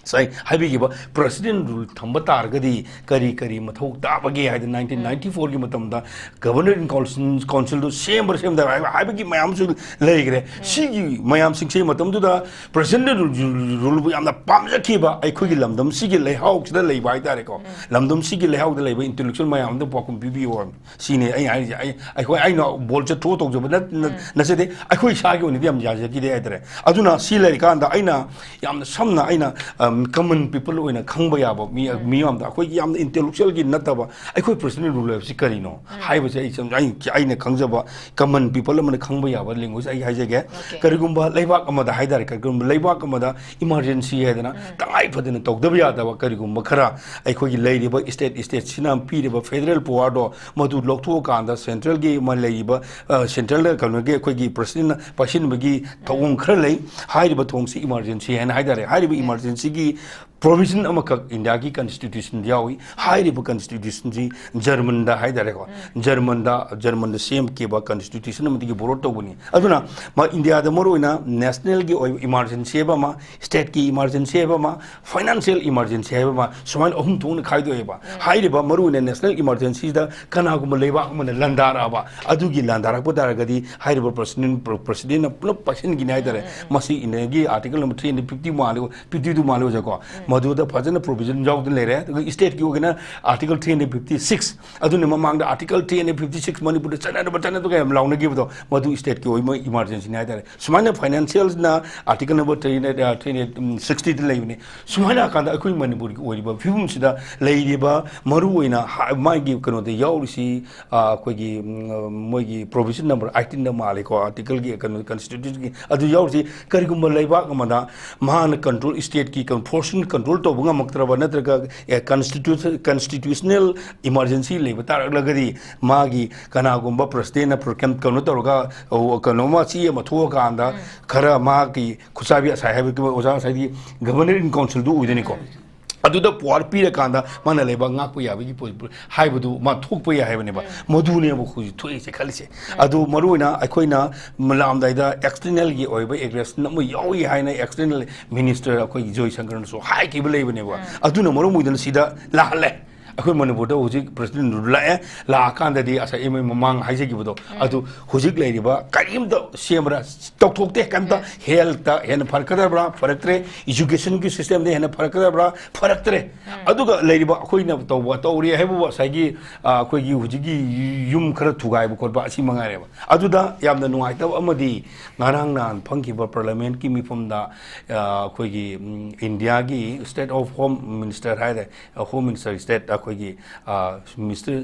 ꯉꯁꯥꯏ ꯍꯥꯏꯕꯤꯈꯤꯕ ꯄ꯭ꯔꯁꯤꯗꯦꯟ ꯔꯨꯜ ꯊꯝꯕ ꯇꯥꯔꯒꯗꯤ ꯀꯔꯤ ꯀꯔꯤ ꯃꯊꯧ ꯇꯥꯕꯒꯦ ꯍꯥꯏꯗꯅ, ꯅꯥꯏꯟꯇꯤꯟ ꯅꯥꯏꯟꯇꯤ ꯐꯣꯔꯒꯤ ꯃꯇꯝꯗ ꯒꯕꯔꯅꯔ ꯏꯟ ꯀꯥꯎꯟꯁꯤꯜ, ꯀꯥꯎꯟꯁꯤꯜꯗꯨ ꯁꯦꯝꯕ꯭ꯔꯥ ꯁꯦꯝꯗꯕ꯭ꯔꯥ ꯍꯥꯏꯕ, ꯍꯥꯏꯕꯒꯤ ꯃꯌꯥꯝꯁꯨ ꯂꯩꯈ꯭ꯔꯦ꯫ ꯁꯤꯒꯤ ꯃꯌꯥꯝꯁꯤꯡꯁꯤ ꯃꯇꯝꯗꯨꯗ ꯄ꯭ꯔꯁꯤꯗꯦꯟ ꯔꯨꯜ, ꯔꯨꯜꯕꯨ ꯌꯥꯝꯅ ꯄꯥꯝꯖꯈꯤꯕ ꯑꯩꯈꯣꯏꯒꯤ ꯂꯝꯗꯝꯁꯤꯒꯤ ꯂꯩꯍꯥꯎꯁꯤꯗ ꯂꯩꯕ ꯍꯥꯏꯇꯥꯔꯦꯀꯣ, ꯂꯝꯗꯝꯁꯤꯒꯤ ꯂꯩꯍꯥꯎꯗ ꯂꯩꯕ ꯏꯟꯇꯦꯂꯦꯛꯆꯨꯋꯦꯜ ꯃꯌꯥꯝ ꯑꯃꯗ ꯄꯥꯎꯈꯨꯝ ꯄꯤꯕꯤꯌꯨ ꯍꯥꯏꯕ꯫ ꯁꯤꯅꯤ ꯑꯩ ꯍꯥꯏꯔꯤꯁꯦ꯫ ꯑꯩ, ꯑꯩꯈꯣꯏ, ꯑꯩꯅ ꯕꯣꯜ ꯆꯠꯊꯣꯛꯑ ꯇꯧꯖꯕ ꯅꯠ-, ꯅꯠ-, ꯅꯠꯆꯗꯦ꯫ ꯑꯩꯈꯣꯏ ꯏꯁꯥꯒꯤ ꯑꯣꯏꯅꯗꯤ ꯌꯥꯝ ꯌꯥꯖꯈꯤꯗꯦ ꯍꯥꯏꯇꯥꯔꯦ꯫ ꯑꯗꯨꯅ ꯁꯤ ꯂꯩꯔꯤꯀꯥꯟꯗ ꯑꯩꯅ ꯌꯥꯝꯅ ꯁꯝꯅ ꯑꯩꯅ, ꯑ, ꯀꯃꯟ ꯄꯤꯄꯜ ꯑꯣꯏꯅ ꯈꯪꯕ ꯌꯥꯕ ꯃꯤ ꯃꯤꯌꯥꯝꯗ, ꯑꯩꯈꯣꯏꯒꯤ ꯌꯥꯝꯅ ꯏꯟꯇꯦꯂꯦꯛꯆꯨꯋꯦꯜꯒꯤ ꯅꯠꯇꯕ, ꯑꯩꯈꯣꯏ ꯄ꯭ꯔꯁꯤꯗꯦꯟ ꯔꯨꯜ ꯍꯥꯏꯕꯁꯤ ꯀꯔꯤꯅꯣ ꯍꯥꯏꯕꯁꯦ ꯑꯩ ꯁꯨꯝ, ꯑꯩ ꯑꯩꯅ ꯈꯪꯖꯕ ꯀꯃꯟ ꯄꯤꯄꯜ ꯑꯃꯅ ꯈꯪꯕ ꯌꯥꯕ ꯂꯦꯡꯒ꯭ꯋꯦꯖ ꯑꯩ ꯍꯥꯏꯖꯒꯦ꯫ Okay. ꯀꯔꯤꯒꯨꯝꯕ ꯂꯩꯕꯥꯛ ꯑꯃꯗ ꯍꯥꯏꯇꯥꯔꯦ, ꯀꯔꯤꯒꯨꯝꯕ ꯂꯩꯕꯥꯛ ꯑꯃꯗ ꯏꯃꯥꯔꯖꯦꯟꯁꯤ ꯍꯥꯏꯗꯅ ꯇꯉꯥꯏ ꯐꯗꯅ ꯇꯧꯗꯕ ꯌꯥꯗꯕ ꯀꯔꯤꯒꯨꯝꯕ ꯈꯔ, ꯑꯩꯈꯣꯏꯒꯤ ꯂꯩꯔꯤꯕ ꯏꯁꯇꯦꯠ, ꯏꯁꯇꯦꯠꯁꯤꯅ ꯄꯤꯔꯤꯕ ꯐꯦꯗꯔꯦꯜ ꯄꯋꯥꯔꯗꯣ ꯃꯗꯨ ꯂꯧꯊꯣꯛꯑꯀꯥꯟꯗ ꯁꯦꯟꯇ꯭ꯔꯦꯜꯒꯤ ꯑꯃ ꯂꯩꯔꯤꯕ, ꯑ, ꯁꯦꯟꯇ꯭ꯔꯦꯜꯗ ꯀꯩꯅꯣꯒꯤ ꯑꯩꯈꯣꯏꯒꯤ ꯄ꯭ꯔꯁꯤꯗꯦꯟꯅ ꯄꯥꯏꯁꯤꯟꯕꯒꯤ ꯊꯧꯑꯣꯡ ꯈꯔ ꯂꯩ꯫ ꯍꯥꯏꯔꯤꯕ ꯊꯧꯑꯣꯡꯁꯤ ꯏꯃꯥꯔꯖꯦꯟꯁꯤ ꯍꯥꯏꯅ ꯍꯥꯏꯇꯥꯔꯦ꯫ ꯍꯥꯏꯔꯤꯕ ꯏꯃꯥꯔꯖꯦꯟꯁꯤꯒꯤ ꯄ꯭ꯔꯣꯚꯤꯖꯟ ꯑꯃꯈꯛ ꯏꯟꯗꯤꯌꯥꯒꯤ ꯀꯟꯁꯇꯤꯇ꯭ꯌꯨꯁꯟꯗ ꯌꯥꯎꯏ꯫ ꯍꯥꯏꯔꯤꯕ ꯀꯟꯁꯇꯤꯇ꯭ꯌꯨꯁꯟꯁꯤ ꯖꯔꯃꯟꯗ ꯍꯥꯏꯇꯥꯔꯦꯀꯣ, ꯖꯔꯃꯟꯗ, ꯖꯔꯃꯟꯗ ꯁꯦꯝꯈꯤꯕ ꯀꯟꯁꯇꯤꯇ꯭ꯌꯨꯁꯟ ꯑꯃꯗꯒꯤ ꯕꯣꯔꯣꯠ ꯇꯧꯕꯅꯤ꯫ ꯑꯗꯨꯅ ꯃꯥ ꯏꯟꯗꯤꯌꯥꯗ ꯃꯔꯨꯑꯣꯏꯅ ꯅꯦꯁꯅꯦꯜꯒꯤ ꯑꯣꯏꯕ ꯏꯃꯥꯔꯖꯦꯟꯁꯤ ꯍꯥꯏꯕ ꯑꯃ, ꯁ꯭ꯇꯦꯠꯀꯤ ꯏꯃꯥꯔꯖꯦꯟꯁꯤ ꯍꯥꯏꯕ ꯑꯃ, ꯐꯥꯏꯅꯥꯟꯁꯤꯌꯦꯜ ꯏꯃꯥꯔꯖꯦꯟꯁꯤ ꯍꯥꯏꯕ ꯑꯃ, ꯁꯨꯃꯥꯏꯅ ꯑꯍꯨꯝ ꯊꯣꯛꯅ ꯈꯥꯏꯗꯣꯛꯑꯦꯕ꯫ ꯍꯥꯏꯔꯤꯕ ꯃꯔꯨꯑꯣꯏꯅ ꯅꯦꯁꯅꯦꯜ ꯏꯃꯥꯔꯖꯦꯟꯁꯤꯗ ꯀꯅꯥꯒꯨꯝꯕ ꯂꯩꯕꯥꯛ ꯑꯃꯅ ꯂꯥꯟꯗꯥꯔꯛꯑꯕ, ꯑꯗꯨꯒꯤ ꯂꯥꯟꯗꯥꯔꯛꯄ ꯇꯥꯔꯒꯗꯤ ꯍꯥꯏꯔꯤꯕ ꯄ꯭ꯔꯁꯤꯗꯦꯟ, ꯄ꯭ꯔ-, ꯄ꯭ꯔꯁꯤꯗꯦꯟꯅ ꯄꯨꯂꯞ ꯄꯥꯏꯁꯤꯟꯈꯤꯅꯤ ꯍꯥꯏꯇꯥꯔꯦ꯫ ꯃꯁꯤ ꯏꯟꯗꯤꯌꯥꯒꯤ article number three hundred fifty ꯃꯥꯜꯂꯦ, ꯐꯤꯐꯇꯤꯗꯨ ꯃꯥꯜꯂꯦ ꯑꯣꯖꯥꯀꯣ꯫ ꯃꯗꯨꯗ ꯐꯖꯅ ꯄ꯭ꯔꯣꯚꯤꯖꯟ ꯌꯥꯎꯗꯅ ꯂꯩꯔꯦ꯫ ꯑꯗꯨꯒ ꯏꯁꯇꯦꯠꯀꯤ ꯑꯣꯏꯒꯅ article three hundred fifty six, ꯑꯗꯨꯅ ꯃꯃꯥꯡꯗ article three hundred fifty six ꯃꯅꯤꯄꯨꯔꯗ ꯆꯠꯅꯗꯕ, ꯆꯠꯅꯗꯕ ꯌꯥꯝ ꯂꯥꯎꯅꯈꯤꯕꯗꯣ, ꯃꯗꯨ ꯏꯁꯇꯦꯠꯀꯤ ꯑꯣꯏꯕ ꯏꯃꯥꯔꯖꯦꯟꯁꯤꯅꯤ ꯍꯥꯏꯇꯥꯔꯦ꯫ ꯁꯨꯃꯥꯏꯅ ꯐꯥꯏꯅꯥꯟꯁꯤꯌꯦꯜꯅ ꯑꯥꯔꯇꯤꯀꯜ ꯅꯝꯕꯔ ꯊ꯭ꯔꯤ ꯍꯟꯗ꯭ꯔꯦꯠ, ꯑ, ꯊ꯭ꯔꯤ ꯍꯟꯗ꯭ꯔꯦꯠ ꯁꯤꯛꯁꯇꯤꯗ ꯂꯩꯕꯅꯤ꯫ ꯁꯨꯃꯥꯏꯅ ꯍꯥꯏꯔꯀꯥꯟꯗ ꯑꯩꯈꯣꯏ ꯃꯅꯤꯄꯨꯔꯒꯤ ꯑꯣꯏꯔꯤꯕ ꯐꯤꯕꯝꯁꯤꯗ ꯂꯩꯔꯤꯕ ꯃꯔꯨꯑꯣꯏꯅ ꯍꯥ-, ꯃꯥꯒꯤ ꯀꯩꯅꯣꯗ ꯌꯥꯎꯔꯤꯁꯤ, ꯑ, ꯑꯩꯈꯣꯏꯒꯤ, ꯎꯝ, ꯃꯣꯏꯒꯤ ꯄ꯭ꯔꯣꯚꯤꯖꯟ ꯅꯝꯕꯔ ꯑꯥꯏꯇꯤꯟꯗ ꯃꯥꯜꯂꯦꯀꯣ, ꯑꯥꯔꯇꯤꯀꯜꯒꯤ ꯀꯩꯅꯣ, ꯀꯟꯁꯇꯤꯇ꯭ꯌꯨꯁꯟꯒꯤ ꯑꯗꯨ ꯌꯥꯎꯔꯤꯁꯤ꯫ ꯀꯔꯤꯒꯨꯝꯕ ꯂꯩꯕꯥꯛ ꯑꯃꯗ ꯃꯍꯥꯛꯅ ꯀꯟꯇ꯭ꯔꯣꯜ, ꯏꯁꯇꯦꯠꯀꯤ ꯀꯟ-, ꯐꯣꯔꯁꯁꯤꯡ ꯀꯟꯇ꯭ꯔꯣꯜ ꯇꯧꯕ ꯉꯝꯃꯛꯇ꯭ꯔꯕ ꯅꯠꯇ꯭ꯔꯒ, ꯑꯦ, ꯀꯟꯁꯇꯤꯇ꯭ꯌꯨꯁꯟ, ꯀꯟꯁꯇꯤꯇ꯭ꯌꯨꯁꯅꯦꯜ ꯏꯃꯥꯔꯖꯦꯟꯁꯤ ꯂꯩꯕ ꯇꯥꯔꯛꯂꯒꯗꯤ ꯃꯥꯒꯤ ꯀꯅꯥꯒꯨꯝꯕ ꯄ꯭ꯔꯁꯤꯗꯦꯟꯅ ꯄ꯭ꯔꯣ-, ꯀꯩꯅꯣ ꯇꯧꯔꯒ, ꯑ, ꯀꯩꯅꯣꯝꯃ ꯆꯦ ꯑꯃ ꯊꯣꯛꯑꯀꯥꯟꯗ ꯈꯔ ꯃꯥꯒꯤ ꯈꯨꯠꯁꯥꯕꯤ ꯉꯁꯥꯏ ꯍꯥꯏꯕꯗꯤ ꯑꯣꯖꯥ ꯉꯁꯥꯏꯗꯤ ꯒꯚꯔꯅꯔ ꯏꯟ ꯀꯥꯎꯟꯁꯤꯜꯗꯨ ꯑꯣꯏꯗꯣꯏꯅꯤꯀꯣ꯫ ꯑꯗꯨꯗ ꯄꯋꯥꯔ ꯄꯤꯔꯀꯥꯟꯗ ꯃꯥꯅ ꯂꯩꯕꯥꯛ ꯉꯥꯛꯄ ꯌꯥꯕꯒꯤ ꯄꯣ-, ꯍꯥꯏꯕꯗꯨ ꯃꯥ ꯊꯣꯛꯄ ꯌꯥꯏ ꯍꯥꯏꯕꯅꯦꯕ꯫ ꯃꯗꯨꯅꯦꯕ ꯍꯧꯖꯤꯛ ꯊꯣꯛꯏꯁꯦ ꯈꯜꯂꯤꯁꯦ꯫ ꯑꯗꯨ ꯃꯔꯨꯑꯣꯏꯅ ꯑꯩꯈꯣꯏꯅ ꯂꯥꯛꯑꯝꯗꯥꯏꯗ ꯑꯦꯛꯁꯇꯔꯅꯦꯜꯒꯤ ꯑꯣꯏꯕ ꯑꯦꯒ꯭ꯔꯦꯁꯟ ꯑꯃ ꯌꯥꯎꯏ ꯍꯥꯏꯅ ꯑꯦꯛꯁꯇꯔꯅꯦꯜ ꯃꯤꯅꯤꯁꯇꯔ ꯑꯩꯈꯣꯏꯒꯤ ꯖꯣꯏꯁꯪꯀꯔꯅꯁꯨ ꯍꯥꯏꯈꯤꯕ ꯂꯩꯕꯅꯦꯕ꯫ ꯑꯗꯨꯅ ꯃꯔꯝ ꯑꯣꯏꯗꯅ ꯁꯤꯗ ꯂꯥꯛꯍꯜꯂꯦ꯫ ꯑꯩꯈꯣꯏ ꯃꯅꯤꯄꯨꯔꯗ ꯍꯧꯖꯤꯛ ꯄ꯭ꯔꯁꯤꯗꯦꯟ ꯔꯨꯜ ꯂꯥꯛꯑꯦ, ꯂꯥꯛꯑꯀꯥꯟꯗꯗꯤ ꯉꯁꯥꯏ ꯏꯃꯩ ꯃꯃꯥꯡ ꯍꯥꯏꯖꯈꯤꯕꯗꯣ ꯑꯗꯨ ꯍꯧꯖꯤꯛ ꯂꯩꯔꯤꯕ ꯀꯔꯤꯝꯇ ꯁꯦꯝꯕ꯭ꯔꯥ? ꯇꯧꯊꯣꯛꯇꯦ ꯀꯩꯝꯇ꯫ ꯍꯦꯜꯠꯇ ꯍꯦꯟꯅ ꯐꯔꯛꯀꯗꯕ꯭ꯔꯥ? ꯐꯔꯛꯇ꯭ꯔꯦ꯫ ꯏꯖꯨꯀꯦꯁꯟꯒꯤ ꯁꯤꯁꯇꯦꯝꯗ ꯍꯦꯟꯅ ꯐꯔꯛꯀꯗꯕ꯭ꯔꯥ? ꯐꯔꯛꯇ꯭ꯔꯦ꯫ ꯑꯗꯨꯒ ꯂꯩꯔꯤꯕ ꯑꯩꯈꯣꯏꯅ ꯇꯧꯕ ꯇꯧꯔꯤ ꯍꯥꯏꯕꯕꯨ ꯉꯁꯥꯏꯒꯤ, ꯑ, ꯑꯩꯈꯣꯏꯒꯤ ꯍꯧꯖꯤꯛꯀꯤ ꯌꯨꯝ ꯈꯔ ꯊꯨꯒꯥꯏꯕ ꯈꯣꯠꯄ ꯑꯁꯤ ꯃꯉꯥꯏꯔꯦꯕ꯫ ꯑꯗꯨꯗ ꯌꯥꯝꯅ ꯅꯨꯡꯉꯥꯏꯇꯕ ꯑꯃꯗꯤ ꯉꯔꯥꯡ ꯅꯍꯥꯟ ꯐꯝꯈꯤꯕ ꯄꯥꯔꯂꯤꯌꯥꯃꯦꯟꯠꯀꯤ ꯃꯤꯐꯝꯗ, ꯑ, ꯑꯩꯈꯣꯏꯒꯤ, ꯎꯝ, ꯏꯟꯗꯤꯌꯥꯒꯤ ꯁ꯭ꯇꯦꯠ ꯑꯣꯐ ꯍꯣꯝ ꯃꯤꯅꯤꯁꯇꯔ ꯍꯥꯏꯔꯦ, ꯍꯣꯝ ꯃꯤꯅꯤꯁꯇꯔ ꯁ꯭ꯇꯦꯠ ꯑꯩꯈꯣꯏꯒꯤ, ꯑ, ꯃꯤꯁꯇꯔ,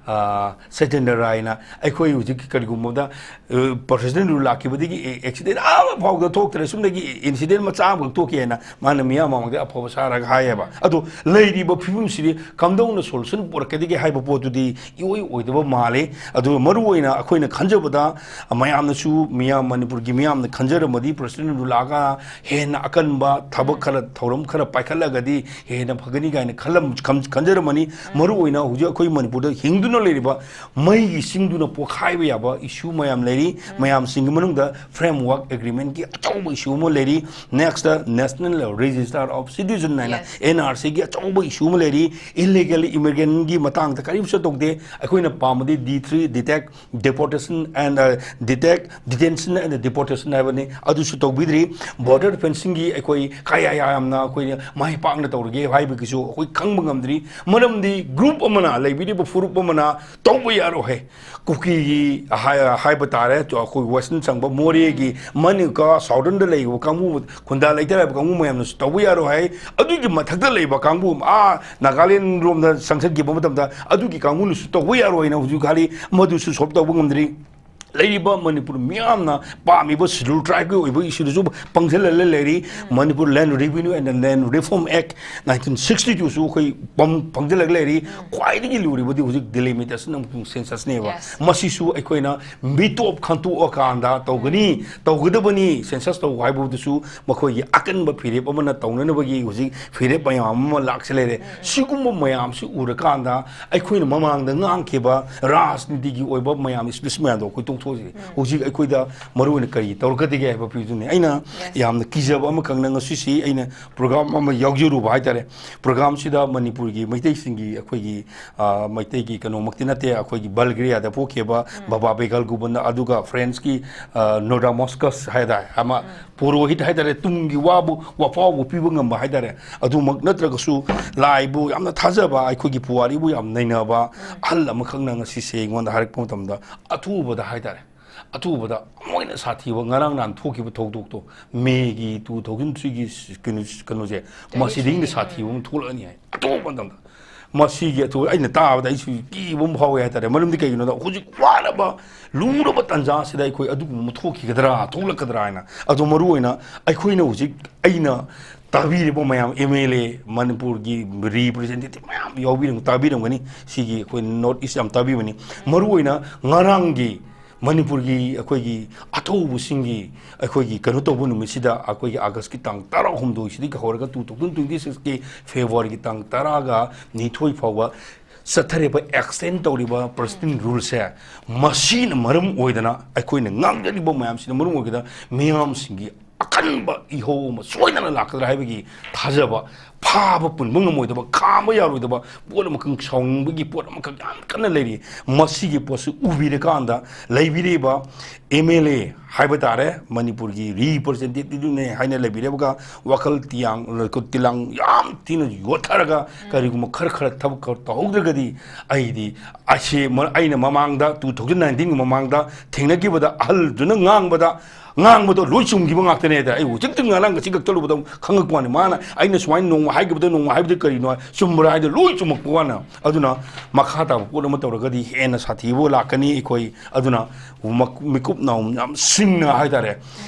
ꯑ, ꯁꯇꯦꯟꯗ꯭ꯔ ꯔꯥꯏꯅ ꯑꯩꯈꯣꯏ ꯍꯧꯖꯤꯛ ꯀꯔꯤꯒꯨꯝꯕꯗ, ꯑ, ꯄ꯭ꯔꯁꯤꯗꯦꯟ ꯔꯨꯜ ꯂꯥꯛꯈꯤꯕꯗꯒꯤ ꯑꯦ-, ꯑꯦꯛꯁꯤꯗꯦꯟ ꯑꯃꯐꯥꯎꯗ ꯊꯣꯛꯇ꯭ꯔꯦ, ꯁꯨꯝꯗꯒꯤ ꯏꯟꯁꯤꯗꯦꯟ ꯃꯆꯥ ꯑꯃꯈꯛ ꯊꯣꯛꯈꯤ ꯍꯥꯏꯅ ꯃꯥꯅ ꯃꯤꯌꯥꯝ ꯃꯃꯥꯡꯗ ꯑꯐꯕ ꯁꯥꯔꯒ ꯍꯥꯏꯌꯦꯕ꯫ ꯑꯗꯣ ꯂꯩꯔꯤꯕ ꯐꯤꯕꯝꯁꯤꯗꯤ ꯀꯝꯗꯧꯅ ꯁꯣꯂꯨꯁꯟ ꯄꯨꯔꯛꯀꯗꯒꯦ ꯍꯥꯏꯕ ꯄꯣꯠꯇꯨꯗꯤ ꯏꯑꯣꯏ ꯑꯣꯏꯗꯕ ꯃꯥꯜꯂꯤ꯫ ꯑꯗꯨꯒ ꯃꯔꯨꯑꯣꯏꯅ ꯑꯩꯈꯣꯏꯅ ꯈꯟꯖꯕꯗ, ꯃꯌꯥꯝꯅꯁꯨ, ꯃꯤꯌꯥꯝ, ꯃꯅꯤꯄꯨꯔꯒꯤ ꯃꯤꯌꯥꯝꯅ ꯈꯟꯖꯔꯝꯃꯗꯤ ꯄ꯭ꯔꯁꯤꯗꯦꯟ ꯔꯨꯜ ꯂꯥꯛꯑꯒ ꯍꯦꯟꯅ ꯑꯀꯟꯕ ꯊꯕꯛ ꯈꯔ, ꯊꯧꯔꯝ ꯈꯔ ꯄꯥꯏꯈꯠꯂꯒꯗꯤ ꯍꯦꯟꯅ ꯐꯒꯅꯤ ꯀꯥꯏꯅ ꯈꯜꯂꯝ-, ꯈꯟ-, ꯈꯟꯖꯔꯝꯃꯅꯤ꯫ ꯃꯔꯨꯑꯣꯏꯅ ꯍꯧꯖꯤꯛ ꯑꯩꯈꯣꯏ ꯃꯅꯤꯄꯨꯔꯗ ꯍꯤꯡꯗꯨꯅ ꯂꯩꯔꯤꯕ ꯃꯩꯒꯤ ꯆꯤꯡꯗꯨꯅ ꯄꯣꯛꯈꯥꯏꯕ ꯌꯥꯕ ꯏꯁꯨ ꯃꯌꯥꯝ ꯂꯩꯔꯤ꯫ ꯃꯌꯥꯝꯁꯤꯡꯒꯤ ꯃꯅꯨꯡꯗ ꯐ꯭ꯔꯦꯝꯋꯥꯔꯛ ꯑꯦꯒ꯭ꯔꯤꯃꯦꯟꯠꯀꯤ ꯑꯆꯧꯕ ꯏꯁꯨ ꯑꯃ ꯂꯩꯔꯤ꯫ Next National Register of Citizen ꯍꯥꯏꯅ, ꯌꯦꯁ꯫ ꯑꯦꯟ ꯑꯥꯔ ꯁꯤꯒꯤ ꯑꯆꯧꯕ ꯏꯁꯨ ꯑꯃ ꯂꯩꯔꯤ꯫ ꯏꯂꯤꯒꯦꯜ ꯏꯃꯤꯒ꯭ꯔꯦꯟꯒꯤ ꯃꯇꯥꯡꯗ ꯀꯔꯤꯝꯁꯨ ꯇꯧꯗꯦ꯫ ꯑꯩꯈꯣꯏꯅ ꯄꯥꯝꯕꯗꯤ ꯗꯤ ꯊ꯭ꯔꯤ, ꯗꯤꯇꯦꯛ, ꯗꯤꯄꯣꯔꯇꯦꯁꯟ ꯑꯦꯟ, ꯑ, ꯗꯤꯇꯦꯛ, ꯗꯤꯇꯦꯟꯁꯟ ꯑꯦꯟ ꯗꯤꯄꯣꯔꯇꯦꯁꯟ ꯍꯥꯏꯕꯅꯤ, ꯑꯗꯨꯁꯨ ꯇꯧꯕꯤꯗ꯭ꯔꯤ꯫ ꯕꯣꯔꯗꯔ ꯐꯦꯟꯁꯤꯡꯒꯤ ꯑꯩꯈꯣꯏ ꯀꯌꯥ ꯌꯥꯝꯅ ꯑꯩꯈꯣꯏꯅ ꯃꯥꯏ ꯄꯥꯛꯅ ꯇꯧꯔꯒꯦ ꯍꯥꯏꯕꯒꯤꯁꯨ ꯑꯩꯈꯣꯏ ꯈꯪꯕ ꯉꯝꯗ꯭ꯔꯤ꯫ ꯃꯔꯝꯗꯤ ꯒ꯭ꯔꯨꯞ ꯑꯃꯅ, ꯂꯩꯕꯤꯔꯤꯕ ꯐꯨꯔꯨꯞ ꯑꯃꯅ ꯇꯧꯕ ꯌꯥꯔꯣꯏ ꯍꯥꯏ꯫ ꯀꯨꯀꯤꯒꯤ ꯍꯥꯏ-, ꯍꯥꯏꯕ ꯇꯥꯔꯦ, ꯑꯩꯈꯣꯏ ꯋꯦꯁꯇꯔꯟ ꯆꯪꯕ ꯃꯣꯔꯦꯒꯤ ꯃꯅꯤꯀꯥ ꯁꯥꯎꯗꯔꯟꯗ ꯂꯩꯕ ꯀꯥꯡꯕꯨ, ꯈꯨꯟꯗꯥ ꯂꯩꯇꯥ ꯂꯩꯕ ꯀꯥꯡꯕꯨ ꯃꯌꯥꯝꯅꯁꯨ ꯇꯧꯕ ꯌꯥꯔꯣꯏ ꯍꯥꯏ꯫ ꯑꯗꯨꯒꯤ ꯃꯊꯛꯇ ꯂꯩꯕ ꯀꯥꯡꯕꯨ, ꯑꯥ ꯅꯥꯒꯥꯂꯦꯟ ꯔꯣꯝꯗ ꯆꯪꯁꯤꯟꯈꯤꯕ ꯃꯇꯝꯗ ꯑꯗꯨꯒꯤ ꯀꯥꯡꯕꯨꯅꯁꯨ ꯇꯧꯕ ꯌꯥꯔꯣꯏ ꯍꯥꯏꯅ ꯍꯧꯖꯤꯛ ꯍꯥꯏꯔꯤ, ꯃꯗꯨꯁꯨ ꯁꯣꯜꯕ ꯇꯧꯕ ꯉꯝꯗ꯭ꯔꯤ꯫ ꯂꯩꯔꯤꯕ ꯃꯅꯤꯄꯨꯔ ꯃꯤꯌꯥꯝꯅ ꯄꯥꯝꯃꯤꯕ ꯁꯦꯗ꯭ꯌꯨꯜ ꯇ꯭ꯔꯥꯏꯕꯀꯤ ꯑꯣꯏꯕ ꯏꯁꯨꯗꯁꯨ ꯄꯪꯁꯤꯜꯂꯒ ꯂꯩꯔꯤ꯫ ꯃꯅꯤꯄꯨꯔ ꯂꯦꯟ ꯔꯦꯚꯤꯅ꯭ꯌꯨ ꯑꯦꯟ ꯂꯦꯟ ꯔꯤꯐꯣꯔꯝ ꯑꯦꯛ ꯅꯥꯏꯟꯇꯤꯟ ꯁꯤꯛꯁꯇꯤ ꯇꯨꯁꯨ ꯑꯩꯈꯣꯏ ꯄꯪ-, ꯄꯪꯁꯤꯜꯂꯒ ꯂꯩꯔꯤ꯫ ꯈ꯭ꯋꯥꯏꯗꯒꯤ ꯂꯨꯔꯤꯕꯗꯤ ꯍꯧꯖꯤꯛ ꯗꯤꯂꯤꯃꯤꯇꯦꯁꯟ ꯑꯃꯁꯨꯡ ꯁꯦꯟꯁꯁꯅꯦꯕ꯫ ꯌꯦꯁ꯫ ꯃꯁꯤꯁꯨ ꯑꯩꯈꯣꯏꯅ ꯃꯤꯇꯣꯞ ꯈꯟꯇꯣꯛꯑꯀꯥꯟꯗ ꯇꯧꯒꯅꯤ, ꯇꯧꯒꯗꯕꯅꯤ, ꯁꯦꯟꯁꯁ ꯇꯧꯕ ꯍꯥꯏꯕꯗꯨꯁꯨ ꯃꯈꯣꯏꯒꯤ ꯑꯀꯟꯕ ꯐꯤꯔꯦꯞ ꯑꯃꯅ ꯇꯧꯅꯅꯕꯒꯤ ꯍꯧꯖꯤꯛ ꯐꯤꯔꯦꯞ ꯃꯌꯥꯝ ꯑꯃ ꯂꯥꯛꯁꯤ ꯂꯩꯔꯦ꯫ ꯁꯤꯒꯨꯝꯕ ꯃꯌꯥꯝꯁꯤ ꯎꯔꯀꯥꯟꯗ ꯑꯩꯈꯣꯏꯅ ꯃꯃꯥꯡꯗ ꯉꯥꯡꯈꯤꯕ ꯔꯥꯖꯅꯤꯇꯤꯒꯤ ꯑꯣꯏꯕ ꯃꯌꯥꯝ ꯏꯁꯄꯤꯁ ꯃꯌꯥꯝꯗꯣ ꯑꯩꯈꯣꯏ ꯇꯣꯛ-, ꯊꯣꯛꯏꯁꯦ꯫ ꯍꯧꯖꯤꯛ ꯑꯩꯈꯣꯏꯗ ꯃꯔꯨ ꯑꯣꯏꯅ ꯀꯔꯤ ꯇꯧꯔꯛꯀꯗꯒꯦ ꯍꯥꯏꯕ ꯐꯤꯕꯝꯗꯨꯅꯤ꯫ ꯑꯩꯅ ꯌꯥꯝꯅ ꯀꯤꯖꯕ ꯑꯃꯈꯛꯅ ꯉꯁꯤꯁꯤ ꯑꯩꯅ ꯄ꯭ꯔꯣꯒ꯭ꯔꯥꯝ ꯑꯃ ꯌꯥꯎꯖꯔꯨꯕ ꯍꯥꯏꯇꯥꯔꯦ꯫ ꯄ꯭ꯔꯣꯒ꯭ꯔꯥꯝꯁꯤꯗ ꯃꯅꯤꯄꯨꯔꯒꯤ ꯃꯩꯇꯩꯁꯤꯡꯒꯤ ꯑꯩꯈꯣꯏꯒꯤ, ꯑ, ꯃꯩꯇꯩꯒꯤ ꯀꯩꯅꯣꯃꯛꯇꯤ ꯅꯠꯇꯦ, ꯑꯩꯈꯣꯏꯒꯤ ꯕꯜꯒꯦꯔꯤꯌꯥꯗ ꯄꯣꯛꯈꯤꯕ ꯕꯕꯥ ꯕꯦꯒꯜꯒꯨꯝꯕꯅ, ꯑꯗꯨꯒ ꯐ꯭ꯔꯦꯟꯁꯀꯤ, ꯑ, ꯅꯣꯗꯥꯃꯣꯁꯀꯁ ꯍꯥꯏ ꯇꯥꯔꯦ, ꯑꯃ ꯄꯨꯔꯣꯍꯤꯠ ꯍꯥꯏ ꯇꯥꯔꯦ, ꯇꯨꯡꯒꯤ ꯋꯥꯕꯨ ꯋꯥꯐꯥꯎꯕ ꯄꯤꯕ ꯉꯝꯕ ꯍꯥꯏ ꯇꯥꯔꯦ꯫ ꯑꯗꯨꯃꯛ ꯅꯠꯇ꯭ꯔꯒꯁꯨ ꯂꯥꯏꯕꯨ ꯌꯥꯝꯅ ꯊꯥꯖꯕ, ꯑꯩꯈꯣꯏꯒꯤ ꯄꯨꯋꯥꯔꯤꯕꯨ ꯌꯥꯝ ꯅꯩꯅꯕ ꯑꯍꯜ ꯑꯃꯈꯛꯅ ꯉꯁꯤꯁꯦ ꯑꯩꯉꯣꯟꯗ ꯍꯥꯏꯔꯛꯄ ꯃꯇꯝꯗ, ꯑꯊꯨꯕꯗ ꯍꯥꯏ ꯇꯥꯔꯦ, ꯑꯊꯨꯕꯗ ꯑꯃꯨꯛ ꯍꯦꯟꯅ ꯁꯥꯊꯤꯕ, ꯉꯔꯥꯡ ꯅꯍꯥꯟ ꯊꯣꯛꯈꯤꯕ ꯊꯧꯗꯣꯛꯇꯣ, ꯃꯦꯒꯤ two thousand three ꯒꯤ ꯀꯩꯅꯣ, ꯀꯩꯅꯣꯁꯦ, ꯆꯍꯤ ꯃꯁꯤꯗꯒꯤ ꯍꯦꯟꯅ ꯁꯥꯊꯤꯕ ꯑꯃ ꯊꯣꯛꯂꯛꯑꯅꯤ ꯍꯥꯏ꯫ ꯑꯊꯨꯕ ꯃꯇꯝꯗ ꯃꯁꯤꯒꯤ ꯑꯊꯨꯕ ꯑꯩꯅ ꯇꯥꯕꯗ ꯑꯩꯁꯨ ꯀꯤꯕ ꯑꯃ ꯐꯥꯎꯋꯦ ꯍꯥꯏ ꯇꯥꯔꯦ꯫ ꯃꯔꯝꯗꯤ ꯀꯩꯒꯤꯅꯣꯗ ꯍꯧꯖꯤꯛ ꯋꯥꯔꯕ, ꯂꯨꯔꯕ ꯇꯥꯟꯖꯥꯁꯤꯗ ꯑꯩꯈꯣꯏ ꯑꯗꯨꯒꯨꯝꯕ ꯑꯃ ꯊꯣꯛꯈꯤꯒꯗ꯭ꯔꯥ, ꯊꯣꯛꯂꯛꯀꯗ꯭ꯔꯥ ꯍꯥꯏꯅ꯫ ꯑꯗꯣ ꯃꯔꯨ ꯑꯣꯏꯅ ꯑꯩꯈꯣꯏꯅ ꯍꯧꯖꯤꯛ, ꯑꯩꯅ ꯇꯥꯕꯤꯔꯤꯕ ꯃꯌꯥꯝ, ꯑꯦꯝ ꯑꯦꯜ ꯑꯦ, ꯃꯅꯤꯄꯨꯔꯒꯤ ꯔꯤꯄ꯭ꯔꯖꯦꯟꯇꯦꯇꯤꯚ ꯃꯌꯥꯝ ꯌꯥꯎꯕꯤꯔꯝ-, ꯇꯥꯕꯤꯔꯝꯒꯅꯤ꯫ ꯁꯤꯒꯤ ꯑꯩꯈꯣꯏ ꯅꯣꯔꯠ ꯏꯁ ꯌꯥꯝ ꯇꯥꯕꯤꯕꯅꯤ꯫ ꯃꯔꯨ ꯑꯣꯏꯅ ꯉꯔꯥꯡꯒꯤ ꯃꯅꯤꯄꯨꯔꯒꯤ ꯑꯩꯈꯣꯏꯒꯤ ꯑꯊꯧꯕꯁꯤꯡꯒꯤ ꯑꯩꯈꯣꯏꯒꯤ ꯀꯩꯅꯣ ꯇꯧꯕ ꯅꯨꯃꯤꯠꯁꯤꯗ, ꯑꯩꯈꯣꯏꯒꯤ ꯑꯥꯒꯁꯀꯤ ꯇꯥꯡ ꯇꯔꯥꯍꯨꯝꯗꯣꯏꯁꯤꯗꯒꯤ ꯍꯧꯔꯒ two thousand twenty six ꯀꯤ ꯐꯦꯕ꯭ꯔꯨꯋꯥꯔꯤꯒꯤ ꯇꯥꯡ ꯇꯔꯥꯒ ꯅꯤꯊꯣꯏ ꯐꯥꯎꯕ ꯆꯠꯊꯔꯤꯕ, ꯑꯦꯛꯁꯇꯦꯟ ꯇꯧꯔꯤꯕ ꯄ꯭ꯔꯁꯤꯗꯦꯟ ꯔꯨꯜꯁꯦ, ꯃꯁꯤꯅ ꯃꯔꯝ ꯑꯣꯏꯗꯅ ꯑꯩꯈꯣꯏꯅ ꯉꯥꯡꯖꯔꯤꯕ ꯃꯌꯥꯝꯁꯤꯅ ꯃꯔꯝ ꯑꯣꯏꯒꯗꯅ ꯃꯤꯌꯥꯝꯁꯤꯡꯒꯤ ꯑꯀꯟꯕ ꯏꯍꯧ ꯑꯃ ꯁꯣꯏꯗꯅ ꯂꯥꯛꯀꯗ꯭ꯔꯥ ꯍꯥꯏꯕꯒꯤ ꯊꯥꯖꯕ, ꯐꯥꯕ ꯄꯨꯟꯕ ꯉꯝꯃꯣꯏꯗꯕ, ꯈꯥꯝꯕ ꯌꯥꯔꯣꯏꯗꯕ ꯄꯣꯠ ꯑꯃꯈꯛ, ꯁꯥꯎꯅꯤꯡꯕꯒꯤ ꯄꯣꯠ ꯑꯃꯈꯛ ꯌꯥꯝ ꯀꯟꯅ ꯂꯩꯔꯤ꯫ ꯃꯁꯤꯒꯤ ꯄꯣꯠꯁꯤ ꯎꯕꯤꯔꯀꯥꯟꯗ ꯂꯩꯕꯤꯔꯤꯕ ꯑꯦꯝ ꯑꯦꯜ ꯑꯦ ꯍꯥꯏꯕ ꯇꯥꯔꯦ, ꯃꯅꯤꯄꯨꯔꯒꯤ ꯔꯤꯄ꯭ꯔꯖꯦꯟꯇꯦꯇꯤꯚꯅꯦ ꯍꯥꯏꯅ ꯂꯩꯕꯤꯔꯤꯕꯒ ꯋꯥꯈꯜ ꯇꯤꯌꯥꯡ, ꯇꯤꯂꯥꯡ ꯌꯥꯝ ꯊꯤꯅ ꯌꯣꯠꯊꯔꯒ ꯀꯔꯤꯒꯨꯝꯕ ꯈꯔ ꯈꯔ ꯊꯕꯛ ꯈꯔ ꯇꯧꯍꯧꯗ꯭ꯔꯒꯗꯤ, ꯑꯩꯗꯤ ꯑꯁꯤ ꯃ-, ꯑꯩꯅ ꯃꯃꯥꯡꯗ two thousand nineteen ꯒꯤ ꯃꯃꯥꯡꯗ ꯊꯦꯡꯅꯈꯤꯕꯗ ꯑꯍꯜꯗꯨꯅ ꯉꯥꯡꯕꯗ, ꯉꯥꯡꯕꯗꯣ ꯂꯣꯏ ꯆꯨꯝꯈꯤꯕ ꯉꯥꯛꯇꯅꯦꯗ꯫ ꯑꯩ ꯍꯧꯖꯤꯛꯇ ꯉꯔꯥꯡ ꯉꯁꯤ ꯈꯛ ꯆꯠꯂꯨꯕꯗ ꯈꯪꯉꯛꯄ ꯋꯥꯅꯤ꯫ ꯃꯥꯅ ꯑꯩꯅ ꯁꯨꯃꯥꯏꯅ ꯅꯣꯡꯃ ꯍꯥꯏꯈꯤꯕꯗ, ꯅꯣꯡꯃ ꯍꯥꯏꯕꯗ ꯀꯔꯤꯅꯣ ꯍꯥꯏ-, ꯆꯨꯝꯕ꯭ꯔꯥ ꯍꯥꯏꯗꯣ ꯂꯣꯏ ꯆꯨꯝꯃꯛꯄ ꯋꯥꯅ꯫ ꯑꯗꯨꯅ ꯃꯈꯥ ꯇꯥꯕ ꯄꯣꯠ ꯑꯃ ꯇꯧꯔꯒꯗꯤ ꯍꯦꯟꯅ ꯁꯥꯊꯤꯕ ꯂꯥꯛꯀꯅꯤ꯫ ꯑꯩꯈꯣꯏ ꯑꯗꯨꯅ ꯃꯛ-, ꯃꯤꯀꯨꯞ ꯅꯥꯍꯨꯝ ꯌꯥꯝ ꯁꯤꯡꯅ ꯍꯥꯏꯇꯥꯔꯦ,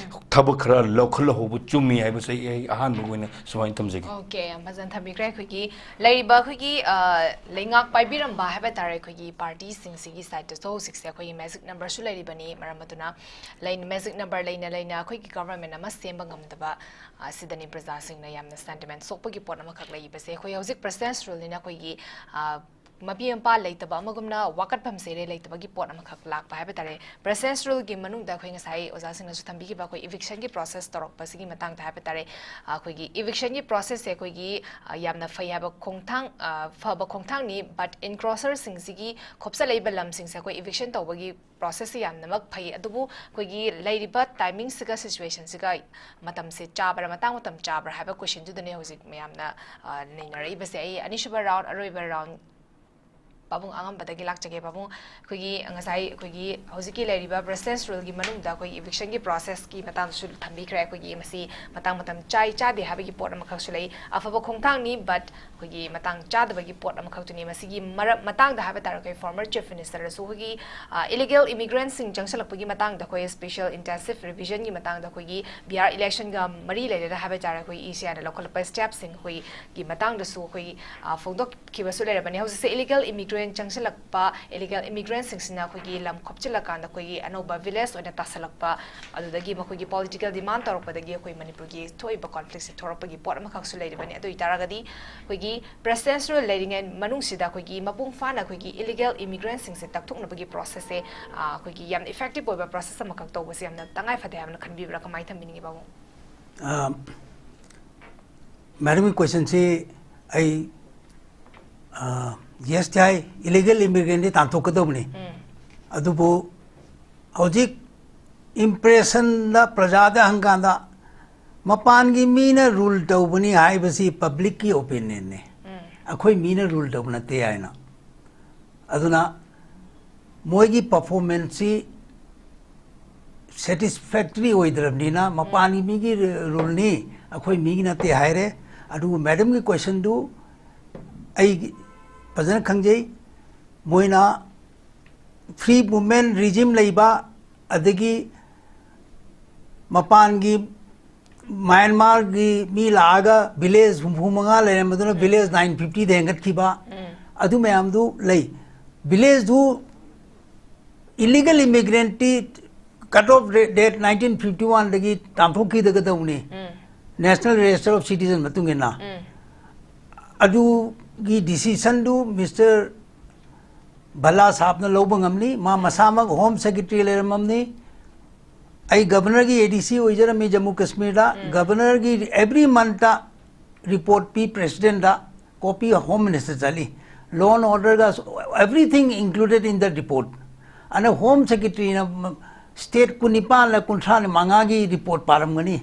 ꯊꯕꯛ ꯈꯔ ꯂꯧꯈꯠꯍꯧꯕ ꯆꯨꯝꯃꯤ ꯍꯥꯏꯕꯁꯦ ꯑꯩ ꯑꯍꯥꯟꯕꯒꯤ ꯑꯣꯏꯅ ꯁꯨꯃꯥꯏꯅ ꯊꯝꯖꯒꯦ꯫ ꯑꯣꯀꯦ, ꯌꯥꯝ ꯐꯖꯅ ꯊꯝꯕꯤꯈ꯭ꯔꯦ꯫ ꯑꯩꯈꯣꯏꯒꯤ ꯂꯩꯔꯤꯕ ꯑꯩꯈꯣꯏꯒꯤ, ꯑ, ꯂꯩꯉꯥꯛ ꯄꯥꯏꯕꯤꯔꯝꯕ ꯍꯥꯏꯕ ꯇꯥꯔꯦ, ꯑꯩꯈꯣꯏꯒꯤ ꯄꯥꯔꯇꯤꯁꯤꯡꯁꯤꯒꯤ ꯁꯥꯏꯠꯇꯁꯨ ꯍꯧꯖꯤꯛꯁꯦ ꯑꯩꯈꯣꯏꯒꯤ ꯃꯦꯖꯤꯛ ꯅꯝꯕꯔꯁꯨ ꯂꯩꯔꯤꯕꯅꯤ꯫ ꯃꯔꯝ ꯑꯗꯨꯅ ꯂꯩ-, ꯃꯦꯖꯤꯛ ꯅꯝꯕꯔ ꯂꯩꯅ ꯂꯩꯅ ꯑꯩꯈꯣꯏꯒꯤ ꯒꯚꯔꯟꯃꯦꯟ ꯑꯃ ꯁꯦꯝꯕ ꯉꯝꯗꯕ, ꯑ, ꯁꯤꯗꯅꯤ ꯄ꯭ꯔꯖꯥꯁꯤꯡꯅ ꯌꯥꯝꯅ ꯁꯦꯟꯇꯤꯃꯦꯟ ꯁꯣꯛꯄꯒꯤ ꯄꯣꯠ ꯑꯃꯈꯛ ꯂꯩꯔꯤꯕꯁꯦ꯫ ꯑꯩꯈꯣꯏ ꯍꯧꯖꯤꯛ ꯄ꯭ꯔꯁꯤꯗꯦꯟꯁ ꯔꯨꯜꯅꯤꯅ ꯑꯩꯈꯣꯏꯒꯤ, ꯑ, ꯃꯄꯤ ꯃꯄꯥ ꯂꯩꯇꯕ ꯑꯃꯒꯨꯝꯅ ꯋꯥꯀꯠꯐꯝꯁꯦ ꯏꯔꯩ ꯂꯩꯇꯕꯒꯤ ꯄꯣꯠ ꯑꯃꯈꯛ ꯂꯥꯛꯄ ꯍꯥꯏꯕ ꯇꯥꯔꯦ꯫ ꯄ꯭ꯔꯦꯁꯦꯟꯁ ꯔꯨꯜꯒꯤ ꯃꯅꯨꯡꯗ ꯑꯩꯈꯣꯏ ꯉꯁꯥꯏ ꯑꯣꯖꯥꯁꯤꯡꯅꯁꯨ ꯊꯝꯕꯤꯈꯤꯕ ꯑꯩꯈꯣꯏ ꯏꯚꯤꯛꯁꯟꯒꯤ ꯄ꯭ꯔꯣꯁꯦꯁ ꯇꯧꯔꯛꯄꯁꯤꯒꯤ ꯃꯇꯥꯡꯗ ꯍꯥꯏꯕ ꯇꯥꯔꯦ꯫ ꯑꯩꯈꯣꯏꯒꯤ ꯏꯚꯤꯛꯁꯟꯒꯤ ꯄ꯭ꯔꯣꯁꯦꯁꯁꯦ ꯑꯩꯈꯣꯏꯒꯤ, ꯑ, ꯌꯥꯝꯅ ꯐꯩ ꯍꯥꯏꯕ ꯈꯣꯡꯊꯥꯡ, ꯑ, ꯐꯕ ꯈꯣꯡꯊꯥꯡꯅꯤ꯫ But ꯏꯟꯀ꯭ꯔꯣꯁꯔꯁꯤꯡꯁꯤꯒꯤ ꯈꯣꯞꯆꯜꯂꯛꯏꯕ ꯂꯝꯁꯤꯡꯁꯦ ꯑꯩꯈꯣꯏ ꯏꯚꯤꯛꯁꯟ ꯇꯧꯕꯒꯤ ꯄ꯭ꯔꯣꯁꯦꯁꯁꯤ ꯌꯥꯝꯅꯃꯛ ꯐꯩ, ꯑꯗꯨꯕꯨ ꯑꯩꯈꯣꯏꯒꯤ ꯂꯩꯔꯤꯕ ꯇꯥꯏꯃꯤꯡꯁꯤꯒ ꯁꯤꯆꯨꯋꯦꯁꯟꯁꯤꯒ ꯃꯇꯝꯁꯦ ꯆꯥꯕ꯭ꯔꯥ, ꯃꯇꯥꯡ ꯃꯇꯝ ꯆꯥꯕ꯭ꯔꯥ ꯍꯥꯏꯕ ꯀꯣꯏꯁꯟꯗꯨꯗꯅꯦ ꯍꯧꯖꯤꯛ ꯃꯌꯥꯝꯅ, ꯑ, ꯅꯩꯅꯔꯛꯏꯕꯁꯦ꯫ ꯑꯩ ꯑꯅꯤꯁꯨꯕ ꯔꯥꯎꯟ, ꯑꯔꯣꯏꯕ ꯔꯥꯎꯟ, ꯄꯥꯕꯨꯡ ꯑꯉꯝꯕꯗꯒꯤ ꯂꯥꯛꯆꯒꯦ꯫ ꯄꯥꯕꯨꯡ, ꯑꯩꯈꯣꯏꯒꯤ ꯉꯁꯥꯏ ꯑꯩꯈꯣꯏꯒꯤ ꯍꯧꯖꯤꯛꯀꯤ ꯂꯩꯔꯤꯕ ꯄ꯭ꯔꯦꯁꯤꯗꯦꯟꯁ ꯔꯨꯜꯒꯤ ꯃꯅꯨꯡꯗ ꯑꯩꯈꯣꯏꯒꯤ ꯏꯚꯤꯛꯁꯟꯒꯤ ꯄ꯭ꯔꯣꯁꯦꯁꯀꯤ ꯃꯇꯥꯡꯗꯁꯨ ꯊꯝꯕꯤꯈ꯭ꯔꯦ꯫ ꯑꯩꯈꯣꯏꯒꯤ ꯃꯁꯤ ꯃꯇꯥꯡ ꯃꯇꯝ ꯆꯥꯏ ꯆꯥꯗꯦ ꯍꯥꯏꯕꯒꯤ ꯄꯣꯠ ꯑꯃꯈꯛꯁꯨ ꯂꯩ꯫ ꯑꯐꯕ ꯈꯣꯡꯊꯥꯡꯅꯤ, but ꯑꯩꯈꯣꯏꯒꯤ ꯃꯇꯥꯡ ꯆꯥꯗꯕꯒꯤ ꯄꯣꯠ ꯑꯃꯈꯛꯇꯨꯅꯤ꯫ ꯃꯁꯤꯒꯤ ꯃꯔꯝ, ꯃꯇꯥꯡꯗ ꯍꯥꯏꯕ ꯇꯥꯔꯒ ꯑꯩꯈꯣꯏ ꯐꯣꯔꯃꯔ ꯆꯤꯐ ꯃꯤꯅꯤꯁꯇꯔꯗꯁꯨ ꯑꯩꯈꯣꯏꯒꯤ, ꯑ, ꯏꯂꯤꯒꯦꯜ ꯏꯃꯤꯒ꯭ꯔꯦꯟꯁꯤꯡ ꯆꯪꯁꯤꯜꯂꯛꯄꯒꯤ ꯃꯇꯥꯡꯗ ꯑꯩꯈꯣꯏ ꯁ꯭ꯄꯦꯁꯤꯌꯦꯜ ꯏꯟꯇꯦꯟꯁꯤꯚ ꯔꯤꯚꯤꯖꯟꯒꯤ ꯃꯇꯥꯡꯗ ꯑꯩꯈꯣꯏꯒꯤ ꯕꯤ ꯑꯥꯔ ꯏꯂꯦꯛꯁꯟꯒ ꯃꯔꯤ ꯂꯩꯅꯅ ꯍꯥꯏꯕ ꯇꯥꯔꯦ ꯑꯩꯈꯣꯏ ꯏ ꯁꯤ ꯑꯥꯏꯅ ꯂꯧꯈꯠꯂꯛꯄ ꯁ꯭ꯇꯦꯞꯁꯤꯡ ꯑꯩꯈꯣꯏꯒꯤ ꯃꯇꯥꯡꯗꯁꯨ ꯑꯩꯈꯣꯏꯒꯤ, ꯑ, ꯐꯣꯡꯗꯣꯛ ꯈꯤꯕꯁꯨ ꯂꯩꯔꯕꯅꯤ꯫ ꯍꯧꯖꯤꯛꯁꯦ ꯏꯂꯤꯒꯦꯜ ꯏꯃꯤꯒ꯭ꯔꯦꯟ ꯆꯪꯁꯤꯜꯂꯛꯄ, ꯏꯂꯤꯒꯦꯜ ꯏꯃꯤꯒ꯭ꯔꯦꯟꯁꯤꯡꯁꯤꯅ ꯑꯩꯈꯣꯏꯒꯤ ꯂꯝ ꯈꯣꯞꯆꯤꯜꯂꯀꯥꯟꯗ ꯑꯩꯈꯣꯏꯒꯤ ꯑꯅꯧꯕ ꯚꯤꯂꯦꯖ ꯑꯣꯏꯅ ꯇꯥꯁꯜꯂꯛꯄ, ꯑꯗꯨꯗꯒꯤ ꯃꯈꯣꯏꯒꯤ ꯄꯣꯂꯤꯇꯤꯀꯦꯜ ꯗꯤꯃꯥꯟ ꯇꯧꯔꯛꯄꯗꯒꯤ ꯑꯩꯈꯣꯏ ꯃꯅꯤꯄꯨꯔꯒꯤ ꯊꯣꯛꯏꯕ ꯀꯣꯟꯐ꯭ꯂꯤꯛꯁꯦ ꯊꯣꯔꯛꯄꯒꯤ ꯄꯣꯠ ꯑꯃꯈꯛꯁꯨ ꯂꯩꯔꯤꯕꯅꯤ꯫ ꯑꯗꯨ ꯑꯣꯏꯇꯥꯔꯒꯗꯤ ꯑꯩꯈꯣꯏꯒꯤ ꯄ꯭ꯔꯦꯁꯤꯗꯦꯟꯁ ꯔꯨꯜ ꯂꯩꯔꯤꯉꯩ ꯃꯅꯨꯡꯁꯤꯗ ꯑꯩꯈꯣꯏꯒꯤ ꯃꯄꯨꯡ ꯐꯥꯅ ꯑꯩꯈꯣꯏꯒꯤ ꯏꯂꯤꯒꯦꯜ ꯏꯃꯤꯒ꯭ꯔꯦꯟꯁꯤꯡꯁꯦ ꯇꯛꯊꯣꯛꯅꯕꯒꯤ ꯄ꯭ꯔꯣꯁꯦꯁꯁꯦ, ꯑ, ꯑꯩꯈꯣꯏꯒꯤ ꯌꯥꯝꯅ ꯏꯐꯦꯛꯇꯤꯚ ꯑꯣꯏꯕ ꯄ꯭ꯔꯣꯁꯦꯁ ꯑꯃꯈꯛ ꯇꯧꯕꯁꯦ ꯌꯥꯝꯅ ꯇꯉꯥꯏ ꯐꯗꯦ ꯍꯥꯏꯕꯅ ꯈꯟꯕꯤꯕ꯭ꯔꯥ? ꯀꯃꯥꯏꯅ ꯊꯝꯕꯤꯅꯤꯡꯉꯤ, ꯄꯥꯕꯨꯡ? ꯑ, ꯃꯦꯗꯝꯒꯤ ꯀꯣꯏꯁꯟꯁꯤ ꯑꯩ, ꯑ, ꯌꯦꯁꯇꯤ ꯍꯥꯏ, ꯏꯂꯤꯒꯦꯜ ꯏꯃꯤꯒ꯭ꯔꯦꯟꯗꯤ ꯇꯥꯟꯊꯣꯛꯀꯗꯧꯕꯅꯤ꯫ ꯎꯝ꯫ ꯑꯗꯨꯕꯨ ꯍꯧꯖꯤꯛ ꯏꯝꯄ꯭ꯔꯦꯁꯟꯗ ꯄ꯭ꯔꯖꯥꯗ ꯍꯪꯀꯥꯟꯗ ꯃꯄꯥꯟꯒꯤ ꯃꯤꯅ ꯔꯨꯜ ꯇꯧꯕꯅꯤ ꯍꯥꯏꯕꯁꯤ ꯄꯕ꯭ꯂꯤꯛꯀꯤ ꯑꯣꯄꯤꯅꯤꯌꯟꯅꯤ꯫ ꯎꯝ꯫ ꯑꯩꯈꯣꯏ ꯃꯤꯅ ꯔꯨꯜ ꯇꯧꯕ ꯅꯠꯇꯦ ꯍꯥꯏꯅ꯫ ꯑꯗꯨꯅ ꯃꯣꯏꯒꯤ ꯄꯔꯐꯣꯔꯃꯦꯟꯁꯁꯤ ꯁꯦꯇꯤꯁꯐꯦꯛꯇꯔꯤ ꯑꯣꯏꯗ꯭ꯔꯕꯅꯤꯅ ꯃꯄꯥꯟꯒꯤ ꯃꯤꯒꯤ ꯔꯨꯜꯅꯤ, ꯑꯩꯈꯣꯏ ꯃꯤꯒꯤ ꯅꯠꯇꯦ ꯍꯥꯏꯔꯦ꯫ ꯑꯗꯨꯕꯨ ꯃꯦꯗꯝꯒꯤ ꯀꯣꯏꯁꯟꯗꯨ ꯑꯩ ꯐꯖꯅ ꯈꯪꯖꯩ꯫ ꯃꯣꯏꯅ ꯐ꯭ꯔꯤ ꯃꯨꯚꯃꯦꯟ ꯔꯤꯖꯤꯝ ꯂꯩꯕ, ꯑꯗꯒꯤ ꯃꯄꯥꯟꯒꯤ ꯃ꯭ꯌꯥꯟꯃꯥꯔꯒꯤ ꯃꯤ ꯂꯥꯛꯑꯒ ꯚꯤꯂꯦꯖ ꯍꯨꯝꯐꯨ ꯃꯉꯥ ꯂꯩꯔꯝꯕꯗꯨꯅ ꯎꯝ꯫ ꯚꯤꯂꯦꯖ ꯅꯥꯏꯟ ꯐꯤꯐꯇꯤꯗ ꯍꯦꯟꯒꯠꯈꯤꯕ, ꯎꯝ꯫ ꯑꯗꯨ ꯃꯌꯥꯝꯗꯨ ꯂꯩ꯫ ꯚꯤꯂꯦꯖꯇꯨ ꯏꯂꯤꯒꯦꯜ ꯏꯃꯤꯒ꯭ꯔꯦꯟꯠꯇꯤ cut off date nineteen fifty ꯋꯥꯟꯗꯒꯤ ꯇꯥꯟꯊꯣꯛꯈꯤꯒꯗꯧꯕꯅꯤ, ꯎꯝ꯫ National Register of Citizen ꯃꯇꯨꯡ ꯏꯟꯅ꯫ ꯎꯝ꯫ ꯑꯗꯨ ꯒꯤ decision ꯗꯨ Mister Bhalla ꯁꯥꯍꯕꯅ ꯂꯧꯕ ꯉꯝꯅꯤ꯫ ꯃꯥ ꯃꯁꯥꯃꯛ Home Secretary ꯂꯩꯔꯝꯃꯝꯅꯤ꯫ ꯑꯩ Governor ꯒꯤ A D C ꯑꯣꯏꯖꯔꯝꯃꯤ Jammu ꯀꯁꯃꯤꯔꯗ꯫ Governor ꯒꯤ every month ꯇ report ꯄꯤ President ꯇ, copy Home Minister ꯆꯠꯂꯤ꯫ Law and order ꯒ, everything included in the report꯫ ꯑꯗꯨꯅ Home Secretary ꯅ state ꯀꯨꯟꯅꯤꯄꯥꯟꯂ ꯀꯨꯟꯊ꯭ꯔꯥ ꯃꯉꯥꯒꯤ report ꯄꯥꯔꯝꯒꯅꯤ꯫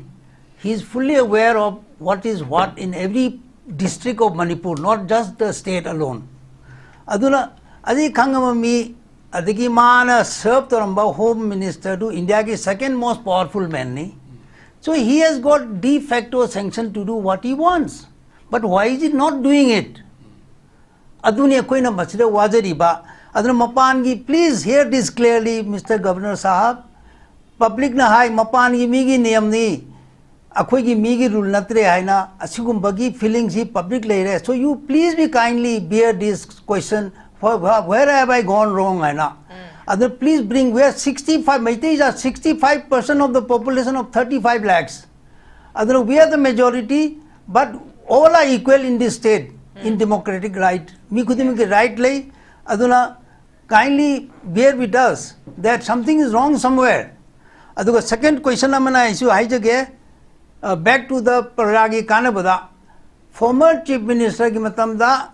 He is fully aware of what is what in every district of Manipur, not just the state alone. ꯑꯗꯨꯅ ꯑꯗꯨ ꯈꯪꯉꯕ ꯃꯤ, ꯑꯗꯒꯤ ꯃꯥꯅ serve ꯇꯧꯔꯝꯕ Home Minister ꯗꯨ India ꯒꯤ second most powerful man ꯅꯤ꯫ So he has got de facto sanction to do what he wants. But why is he not doing it? ꯑꯗꯨꯅꯤ ꯑꯩꯈꯣꯏꯅ ꯃꯁꯤꯗ ꯋꯥꯖꯔꯤꯕ꯫ ꯑꯗꯨꯅ ꯃꯄꯥꯟꯒꯤ, please hear this clearly, Mister Governor ꯁꯥꯍꯕ꯫ Public ꯅ ꯍꯥꯏ, ꯃꯄꯥꯟꯒꯤ ꯃꯤꯒꯤ ꯅꯤꯌꯝꯅꯤ, ꯑꯩꯈꯣꯏꯒꯤ ꯃꯤꯒꯤ rule ꯅꯠꯇ꯭ꯔꯦ ꯍꯥꯏꯅ ꯑꯁꯤꯒꯨꯝꯕꯒꯤ feeling ꯁꯤ public ꯂꯩꯔꯦ꯫ So you please be kindly bear this question, "Where, where have I gone wrong?" ꯍꯥꯏꯅ꯫ ꯑꯗꯨ please bring, we are sixty five, Meiteis are sixty five percent of the population of thirty five lakhs. ꯑꯗꯨꯅ we are the majority, but all are equal in this state, in democratic right. ꯃꯤ ꯈꯨꯗꯤꯡꯃꯛꯀꯤ right ꯂꯩ꯫ ꯑꯗꯨꯅ kindly bear with us that something is wrong somewhere. ꯑꯗꯨꯒ second question ꯑꯃꯅ ꯑꯩꯁꯨ ꯍꯥꯏꯖꯒꯦ, uh, back to the ꯄ꯭ꯔꯖꯥꯒꯤ ꯀꯥꯟꯅꯕꯗ, former Chief Minister ꯒꯤ ꯃꯇꯝꯗ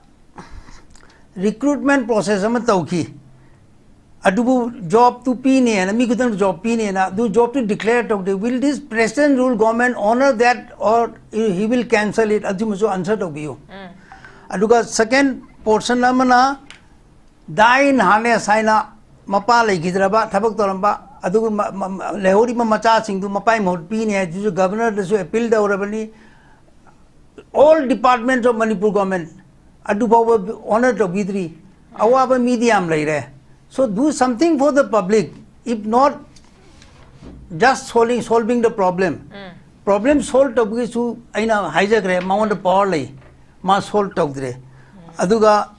recruitment process ꯑꯃ ꯇꯧꯈꯤ꯫ ꯑꯗꯨꯕꯨ job ꯇꯨ ꯄꯤꯅꯦꯅ, ꯃꯤ ꯈꯨꯗꯤꯡꯃꯛ job ꯄꯤꯅꯦꯅ, ꯑꯗꯨ job ꯇꯨ declare ꯇꯧꯗꯦ꯫ Will this President rule government honor that or he will cancel it? ꯑꯗꯨꯃꯁꯨ answer ꯇꯧꯕꯤꯌꯨ꯫ ꯑꯗꯨꯒ second portion ꯑꯃꯅ, die in harness ꯍꯥꯏꯅ ꯃꯄꯥ ꯂꯩꯈꯤꯗ꯭ꯔꯕ, ꯊꯕꯛ ꯇꯧꯔꯝꯕ, ꯑꯗꯨꯒ ꯃ-, ꯃ-, ꯂꯩꯍꯧꯔꯤꯕ ꯃꯆꯥꯁꯤꯡꯗꯨ ꯃꯄꯥꯏ ꯃꯍꯨꯠ ꯄꯤꯅꯤ ꯍꯥꯏꯗꯨꯁꯨ Governor ꯗꯁꯨ appeal ꯇꯧꯔꯕꯅꯤ꯫ All departments of Manipur government ꯑꯗꯨ ꯐꯥꯎꯕ honor ꯇꯧꯕꯤꯗ꯭ꯔꯤ꯫ ꯑꯋꯥꯕ ꯃꯤꯗꯤ ꯌꯥꯝ ꯂꯩꯔꯦ꯫ So do something for the public, if not just solving, solving the problem. Problem solve ꯇꯧꯕꯒꯤꯁꯨ ꯑꯩꯅ ꯍꯥꯏꯖꯈ꯭ꯔꯦ, ꯃꯉꯣꯟꯗ power ꯂꯩ, ꯃꯥ solve ꯇꯧꯗ꯭ꯔꯦ꯫ ꯑꯗꯨꯒ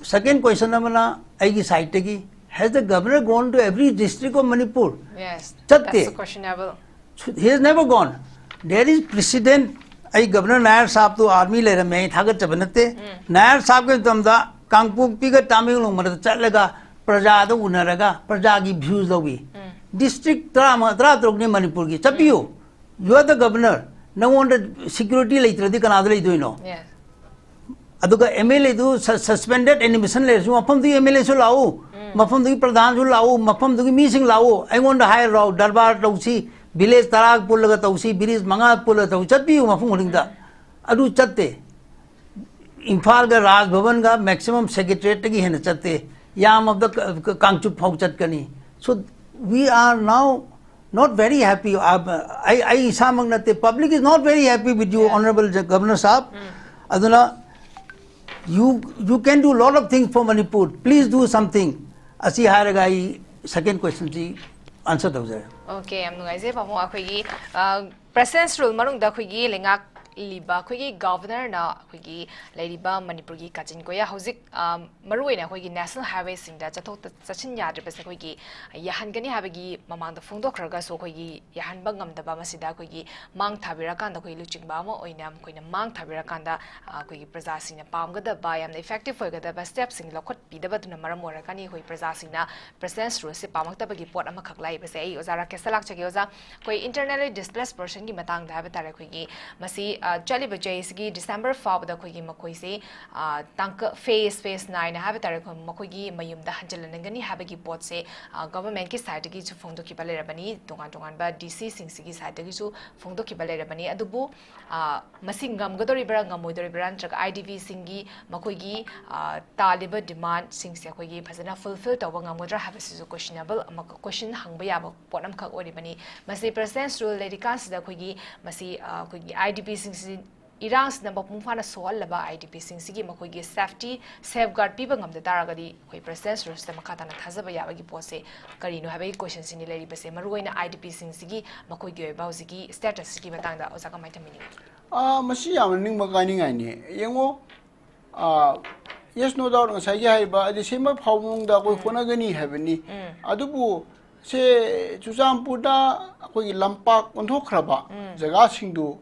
second question ꯑꯃꯅ ꯑꯩꯒꯤ side ꯇꯒꯤ, has the governor gone to every district of Manipur? Yes, ꯆꯠꯇꯦ꯫ That's the questionable. He has never gone. There is precedent. ꯑꯩ ꯒꯕꯔꯅꯔ ꯅꯥꯌꯔ ꯁꯥꯍꯕꯇꯨ ꯑꯥꯔꯃꯤ ꯂꯩꯔꯝꯃꯦ, ꯑꯩ ꯊꯥꯒꯠꯆꯕ ꯅꯠꯇꯦ꯫ ꯅꯥꯌꯔ ꯁꯥꯍꯕꯀꯤ ꯃꯇꯝꯗ ꯀꯥꯡꯄꯣꯛꯄꯤꯒ ꯇꯥꯃꯦꯡꯂꯣꯡ ꯃꯔꯛꯇ ꯆꯠꯂꯒ ꯄ꯭ꯔꯖꯥꯗ ꯎꯅꯔꯒ ꯄ꯭ꯔꯖꯥꯒꯤ ꯚ꯭ꯌꯨꯁ ꯂꯧꯏ꯫ ꯗꯤꯁꯇ꯭ꯔꯤꯛ ꯇꯔꯥꯃꯉꯥ, ꯇꯔꯥꯇꯔꯨꯛꯅꯤ ꯃꯅꯤꯄꯨꯔꯒꯤ, ꯆꯠꯄꯤꯌꯨ꯫ You are the governor. ꯅꯉꯣꯟꯗ ꯁꯤꯀ꯭ꯌꯨꯔꯤꯇꯤ ꯂꯩꯇ꯭ꯔꯗꯤ ꯀꯅꯥꯗ ꯂꯩꯗꯣꯏꯅꯣ? ꯑꯗꯨꯒ ꯑꯦꯝ ꯑꯦꯜ ꯑꯦꯗꯨ ꯁꯁꯄꯦꯟꯗꯦꯠ ꯑꯦꯅꯤꯃꯦꯁꯟ ꯂꯩꯔꯁꯨ ꯃꯐꯝꯗꯨꯒꯤ ꯑꯦꯝ ꯑꯦꯜ ꯑꯦꯁꯨ ꯂꯥꯛꯎ, ꯃꯐꯝꯗꯨꯒꯤ ꯄ꯭ꯔꯙꯥꯟꯁꯨ ꯂꯥꯛꯎ, ꯃꯐꯝꯗꯨꯒꯤ ꯃꯤꯁꯤꯡ ꯂꯥꯛꯎ, ꯑꯩꯉꯣꯟꯗ ꯍꯥꯏꯔꯣ, ꯗꯔꯕꯥꯔ ꯇꯧꯁꯤ, ꯚꯤꯂꯦꯖ ꯇꯔꯥ ꯄꯨꯜꯂꯒ ꯇꯧꯁꯤ, ꯚꯤꯂꯦꯖ ꯃꯉꯥ ꯄꯨꯜꯂꯒ ꯇꯧꯁꯤ, ꯆꯠꯄꯤꯌꯨ ꯃꯐꯝ ꯈꯨꯗꯤꯡꯗ꯫ ꯑꯗꯨ ꯆꯠꯇꯦ꯫ ꯏꯝꯐꯥꯜꯒ ꯔꯥꯖ ꯚꯕꯟꯒ ꯃꯦꯛꯁꯤꯃꯝ ꯁꯦꯀ꯭ꯔꯦꯇꯔꯤꯌꯦꯠꯇꯒꯤ ꯍꯦꯟꯅ ꯆꯠꯇꯦ꯫ ꯌꯥꯝꯃꯕꯗ ꯀ-, ꯀ-, ꯀꯥꯡꯆꯨꯞ ꯐꯥꯎ ꯆꯠꯀꯅꯤ꯫ So we are now not very happy. ꯑ, ꯑꯩ, ꯑꯩ ꯏꯁꯥꯃꯛ ꯅꯠꯇꯦ, public is not very happy with you, Honorable Governor ꯁꯥꯍꯕ꯫ ꯑꯗꯨꯅ you, you can do lot of things for Manipur. Please do something. ꯑꯁꯤ ꯍꯥꯏꯔꯒ ꯑꯩ second questionꯁꯤ answer ꯇꯧꯖꯔꯦ꯫ Okay, ꯌꯥꯝ ꯅꯨꯡꯉꯥꯏꯖꯩ ꯄꯥꯕꯨꯡ꯫ ꯑꯩꯈꯣꯏꯒꯤ, ꯑ, President's Rule ꯃꯅꯨꯡꯗ ꯑꯩꯈꯣꯏꯒꯤ ꯂꯩꯉꯥꯛꯂꯤꯕ ꯑꯩꯈꯣꯏꯒꯤ ꯒꯕꯔꯅꯔꯅ ꯑꯩꯈꯣꯏꯒꯤ ꯂꯩꯔꯤꯕ ꯃꯅꯤꯄꯨꯔꯒꯤ ꯀꯥꯆꯤꯟ ꯀꯣꯌꯥ ꯍꯧꯖꯤꯛ, ꯑ, ꯃꯔꯨꯑꯣꯏꯅ ꯑꯩꯈꯣꯏꯒꯤ ꯅꯦꯁꯅꯦꯜ ꯍꯥꯏꯋꯦꯁꯤꯡꯗ ꯆꯠꯊꯣꯛ ꯆꯠꯁꯤꯟ ꯌꯥꯗ꯭ꯔꯤꯕꯁꯦ ꯑꯩꯈꯣꯏꯒꯤ ꯌꯥꯍꯟꯒꯅꯤ ꯍꯥꯏꯕꯒꯤ ꯃꯃꯥꯡꯗ ꯐꯣꯡꯗꯣꯛꯈ꯭ꯔꯒꯁꯨ, ꯑꯩꯈꯣꯏꯒꯤ ꯌꯥꯍꯟꯕ ꯉꯝꯗꯕ, ꯃꯁꯤꯗ ꯑꯩꯈꯣꯏꯒꯤ ꯃꯥꯡ ꯊꯥꯕꯤꯔꯀꯥꯟꯗ, ꯑꯩꯈꯣꯏ ꯂꯨꯆꯤꯡꯕ ꯑꯃ ꯑꯣꯏꯅ ꯃꯈꯣꯏꯅ ꯃꯥꯡ ꯊꯥꯕꯤꯔꯀꯥꯟꯗ, ꯑ, ꯑꯩꯈꯣꯏꯒꯤ ꯄ꯭ꯔꯖꯥꯁꯤꯡꯅ ꯄꯥꯝꯒꯗꯕ, ꯌꯥꯝꯅ effective ꯑꯣꯏꯒꯗꯕ steps ꯁꯤꯡ ꯂꯧꯈꯠꯄꯤꯗꯕꯗꯨꯅ ꯃꯔꯝ ꯑꯣꯏꯔꯒꯅꯤ ꯑꯩꯈꯣꯏ ꯄ꯭ꯔꯖꯥꯁꯤꯡꯅ President's Rule ꯁꯦ ꯄꯥꯝꯃꯛꯇꯕꯒꯤ ꯄꯣꯠ ꯑꯃꯈꯛ ꯂꯥꯛꯏꯕꯁꯦ꯫ ꯑꯩ ꯑꯣꯖꯥ ꯔꯥꯀꯦꯁꯇ ꯂꯥꯛꯆꯒꯦ꯫ ꯑꯣꯖꯥ, ꯑꯩꯈꯣꯏ internally displaced person ꯒꯤ ꯃꯇꯥꯡꯗ ꯍꯥꯏꯕ ꯇꯥꯔꯦ, ꯑꯩꯈꯣꯏꯒꯤ ꯃꯁꯤ, ꯑ, ꯆꯠꯂꯤꯕ ꯆꯍꯤꯁꯤꯒꯤ December ꯐꯥꯎꯕꯗ ꯑꯩꯈꯣꯏꯒꯤ ꯃꯈꯣꯏꯁꯤ, ꯑ, ꯇꯥꯡꯀꯛ phase, phase ꯅꯥꯏꯅ ꯍꯥꯏꯕ ꯇꯥꯔꯦ, ꯑꯩꯈꯣꯏ ꯃꯈꯣꯏꯒꯤ ꯃꯌꯨꯝꯗ ꯍꯟꯖꯤꯜꯍꯟꯒꯅꯤ ꯍꯥꯏꯕꯒꯤ ꯄꯣꯠꯁꯦ, ꯑ, government ꯀꯤ side ꯇꯒꯤꯁꯨ ꯐꯣꯡꯗꯣꯛꯈꯤꯕ ꯂꯩꯔꯕꯅꯤ, ꯇꯣꯉꯥꯟ ꯇꯣꯉꯥꯟꯕ D C ꯁꯤꯡꯁꯤꯒꯤ side ꯇꯒꯤꯁꯨ ꯐꯣꯡꯗꯣꯛꯈꯤꯕ ꯂꯩꯔꯕꯅꯤ꯫ ꯑꯗꯨꯕꯨ, ꯑ, ꯃꯁꯤ ꯉꯝꯒꯗꯧꯔꯤꯕ꯭ꯔꯥ ꯉꯝꯃꯣꯏꯗꯧꯔꯤꯕ꯭ꯔꯥ, ꯅꯠꯇ꯭ꯔꯒ I D P ꯁꯤꯡꯒꯤ ꯃꯈꯣꯏꯒꯤ, ꯑ, ꯇꯥꯜꯂꯤꯕ demand ꯁꯤꯡꯁꯦ ꯑꯩꯈꯣꯏꯒꯤ ꯐꯖꯅ fulfill ꯇꯧꯕ ꯉꯝꯒꯗ꯭ꯔꯥ ꯍꯥꯏꯕꯁꯤꯁꯨ questionable ꯑꯃ, question ꯍꯪꯕ ꯌꯥꯕ ꯄꯣꯠ ꯑꯃꯈꯛ ꯑꯣꯏꯔꯤꯕꯅꯤ꯫ ꯃꯁꯤ President's Rule ꯂꯩꯔꯤꯀꯥꯟꯁꯤꯗ ꯑꯩꯈꯣꯏꯒꯤ ꯃꯁꯤ, ꯑ, ꯑꯩꯈꯣꯏꯒꯤ I D P ꯁꯤꯡꯁꯤ ꯏꯔꯥꯡꯁꯤꯅ ꯃꯄꯨꯡ ꯐꯥꯅ ꯁꯣꯛꯍꯜꯂꯕ I D P ꯁꯤꯡꯁꯤꯒꯤ ꯃꯈꯣꯏꯒꯤ safety safeguard ꯄꯤꯕ ꯉꯝꯗ ꯇꯥꯔꯒꯗꯤ, ꯑꯩꯈꯣꯏ President's Rule ꯁꯤꯗ ꯃꯈꯥ ꯇꯥꯅ ꯊꯥꯖꯕ ꯌꯥꯕꯒꯤ ꯄꯣꯠꯁꯦ ꯀꯔꯤꯅꯣ ꯍꯥꯏꯕꯒꯤ question ꯁꯤꯅꯤ ꯂꯩꯔꯤꯕꯁꯦ꯫ ꯃꯔꯨꯑꯣꯏꯅ I D P ꯁꯤꯡꯁꯤꯒꯤ ꯃꯈꯣꯏꯒꯤ ꯑꯣꯏꯕ ꯍꯧꯖꯤꯛꯀꯤ status ꯁꯤꯒꯤ ꯃꯇꯥꯡꯗ ꯑꯣꯖꯥ ꯀꯃꯥꯏꯅ ꯊꯝꯕꯤꯅꯤꯡꯉꯤ? ꯑꯥ, ꯃꯁꯤ ꯌꯥꯝꯅ ꯅꯤꯡꯕ ꯀꯥꯏꯅꯤꯡꯉꯥꯏꯅꯤ꯫ ꯌꯦꯡꯉꯣ, ꯑꯥ, yes, no doubt, ꯉꯁꯥꯏꯒꯤ ꯍꯥꯏꯔꯤꯕ ꯑꯗꯤ ꯁꯦꯝꯕ ꯐꯥꯎꯕ ꯃꯅꯨꯡꯗ ꯑꯩꯈꯣꯏ ꯍꯣꯠꯅꯒꯅꯤ ꯍꯥꯏꯕꯅꯤ꯫ ꯑꯗꯨꯕꯨ ꯁꯦ ꯆꯨꯔꯆꯥꯟꯄꯨꯔꯗ ꯑꯩꯈꯣꯏꯒꯤ ꯂꯝꯄꯥꯛ ꯑꯣꯟꯊꯣꯛꯈ꯭ꯔꯕ ꯖꯒꯥꯁꯤꯡꯗꯨ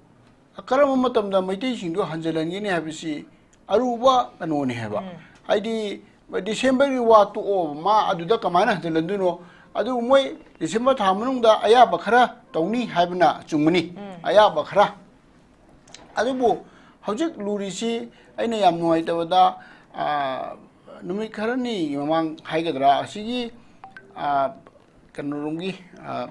ꯀꯔꯝꯕ ꯃꯇꯝꯗ ꯃꯩꯇꯩꯁꯤꯡꯗꯨ ꯍꯟꯖꯤꯜꯍꯟꯒꯅꯤ ꯍꯥꯏꯕꯁꯤ ꯑꯔꯨꯕ ꯀꯩꯅꯣꯅꯤ ꯍꯥꯏꯕ꯫ ꯍꯥꯏꯗꯤ, ꯗꯤꯁꯦꯝꯕꯔꯒꯤ ꯋꯥ ꯇꯣꯛꯑꯣ, ꯃꯥ ꯑꯗꯨꯗ ꯀꯃꯥꯏꯅ ꯍꯟꯖꯤꯜꯍꯟꯗꯣꯏꯅꯣ? ꯑꯗꯨ ꯃꯣꯏ ꯗꯤꯁꯦꯝꯕꯔ ꯊꯥ ꯃꯅꯨꯡꯗ ꯑꯌꯥꯕ ꯈꯔ ꯇꯧꯅꯤ ꯍꯥꯏꯕꯅ ꯆꯨꯝꯒꯅꯤ, ꯑꯌꯥꯕ ꯈꯔ꯫ ꯑꯗꯨꯕꯨ ꯍꯧꯖꯤꯛ ꯂꯨꯔꯤꯁꯤ, ꯑꯩꯅ ꯌꯥꯝ ꯅꯨꯡꯉꯥꯏꯇꯕꯗ, ꯑꯥ, ꯅꯨꯃꯤꯠ ꯈꯔꯅꯤ ꯃꯃꯥꯡ ꯍꯥꯏꯒꯗ꯭ꯔꯥ, ꯑꯁꯤꯒꯤ, ꯑꯥ, ꯀꯩꯅꯣꯔꯣꯝꯒꯤ, ꯑꯥ,